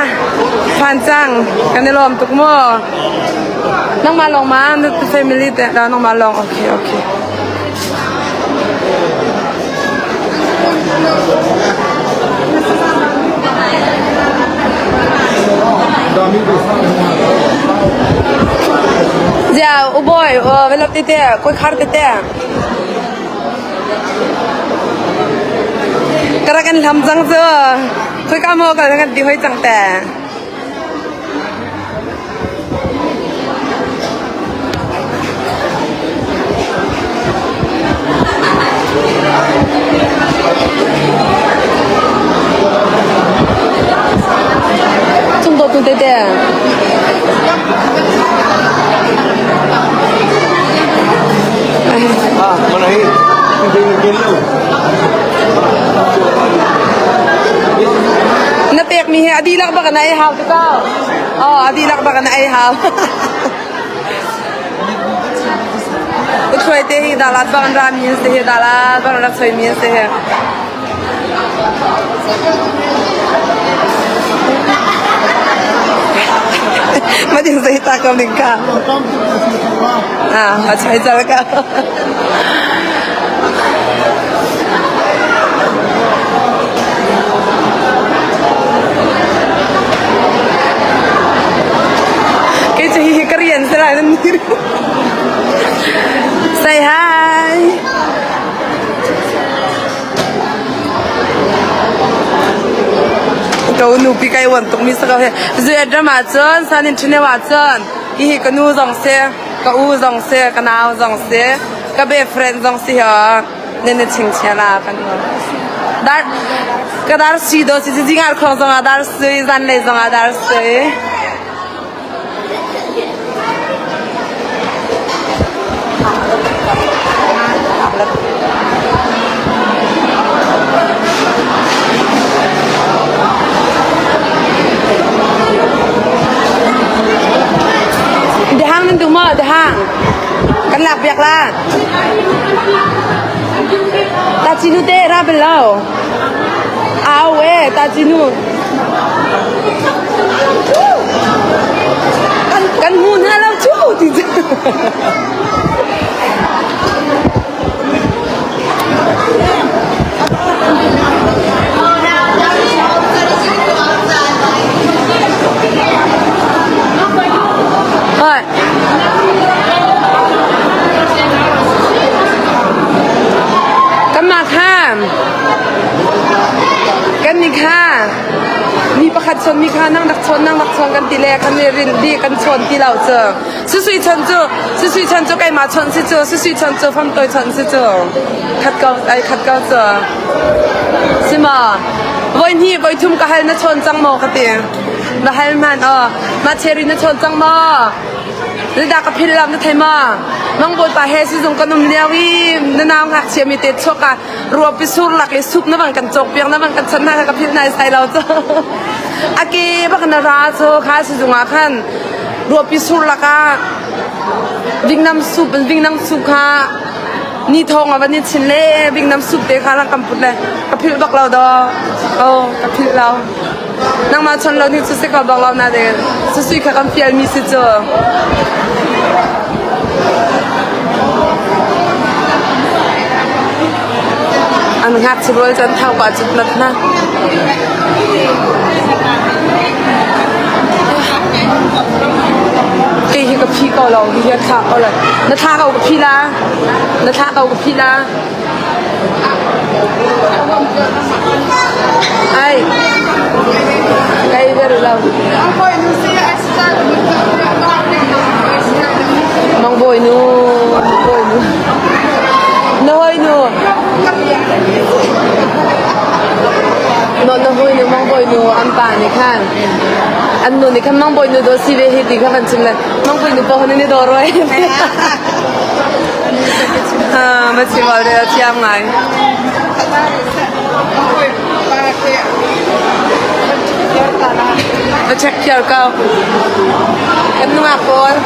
phan cang, kan i lawm tuk mu. Nangmah lawng ma, na family te, nangmah lawng, okay, okay. Zia u boy velop tete koi khar tete karak an hlam cang cu khoi ka mo kal kan ti hoi cang te Cung dawt tu tete. Ah, mana hi? Na pekmi hi a dihlak bak na ei hau te ko. Oh, a dihlak bak na ei hau. Uthluai te hi dalat bak an ra mi an si hi dalat bak an rak choi mi an si hi. Ma ding zei ta kam ding ka. Ah, a choi chal ka. Kei cu hihi ka rian si lai nan ni. Say hi. Ka nupi kai wan tuk mi sa ko he. Zuet ram ah cun sanin ṭhine ah cun hihi ka nu zong si, ka u zong si, ka nau zong si, ka best friend zong si ho. Nan na chingchia la kan Dar ka dar si do si zingar khong zong ah dar sui zan lei zong ah dar sui. le. Dehang nan duh maw? Dehang. Kan lak piak la. Ta chinu te ra bel lo. Au e ta chinu. Kan hmu hna lo chu ti cu. Hoi. Kanmah kha kan nih kha mi pakhat chawn mi kha nang rak chawn nang rak chawn kan ti le kan i rinh dih kan chawn ti lo cu Susui chawn cu Susui chawn cu keimah chawn si cu Susui chawn cu famtawi chawn si cu khat ko ai khat ko cu si ma voi hnih voi thum ka hal na chawn cang maw ka ti va hal hman aw mah cherry na chawn cang maw Zeidah ka philh lo na thei maw? Mang bawipa he sizung kan um lio i na nau ngakchia mi te chuak ah ruapi sur lak i sup na bang kan cawk piak na bang kan chan hna ka philh nai sai lo cu. A ke bak na ra cu kha sizung ah khan ruapi sur lak ah vingnam sup vingnam sup kha ni thong a van i chin le vingnam sup te kha lang kan put le ka philh bak lo do. Oh ka philh lo. Nangmah chon lo ni cu si ko bak lo na de susui kha kan fial mi si cu. An ngak si rual chan thau pa cut nat na. Kei hi ka phi ko lo hi hi thla ko lo. Na thla ko ka phi la. Na thla ko ka phi la. Ai, kai ver lo. Mang bawi nu, bawi nu. Na hoi nu. No na hoi nu mang bawi nu an pa nih khan an nu nih khan mang bawi nu do si ve hi ti kha van chim le mang bawi nu pa hon ni do roi. Ma chim al de thiam ngai. Va check phiar ko. Kan nungak pawl.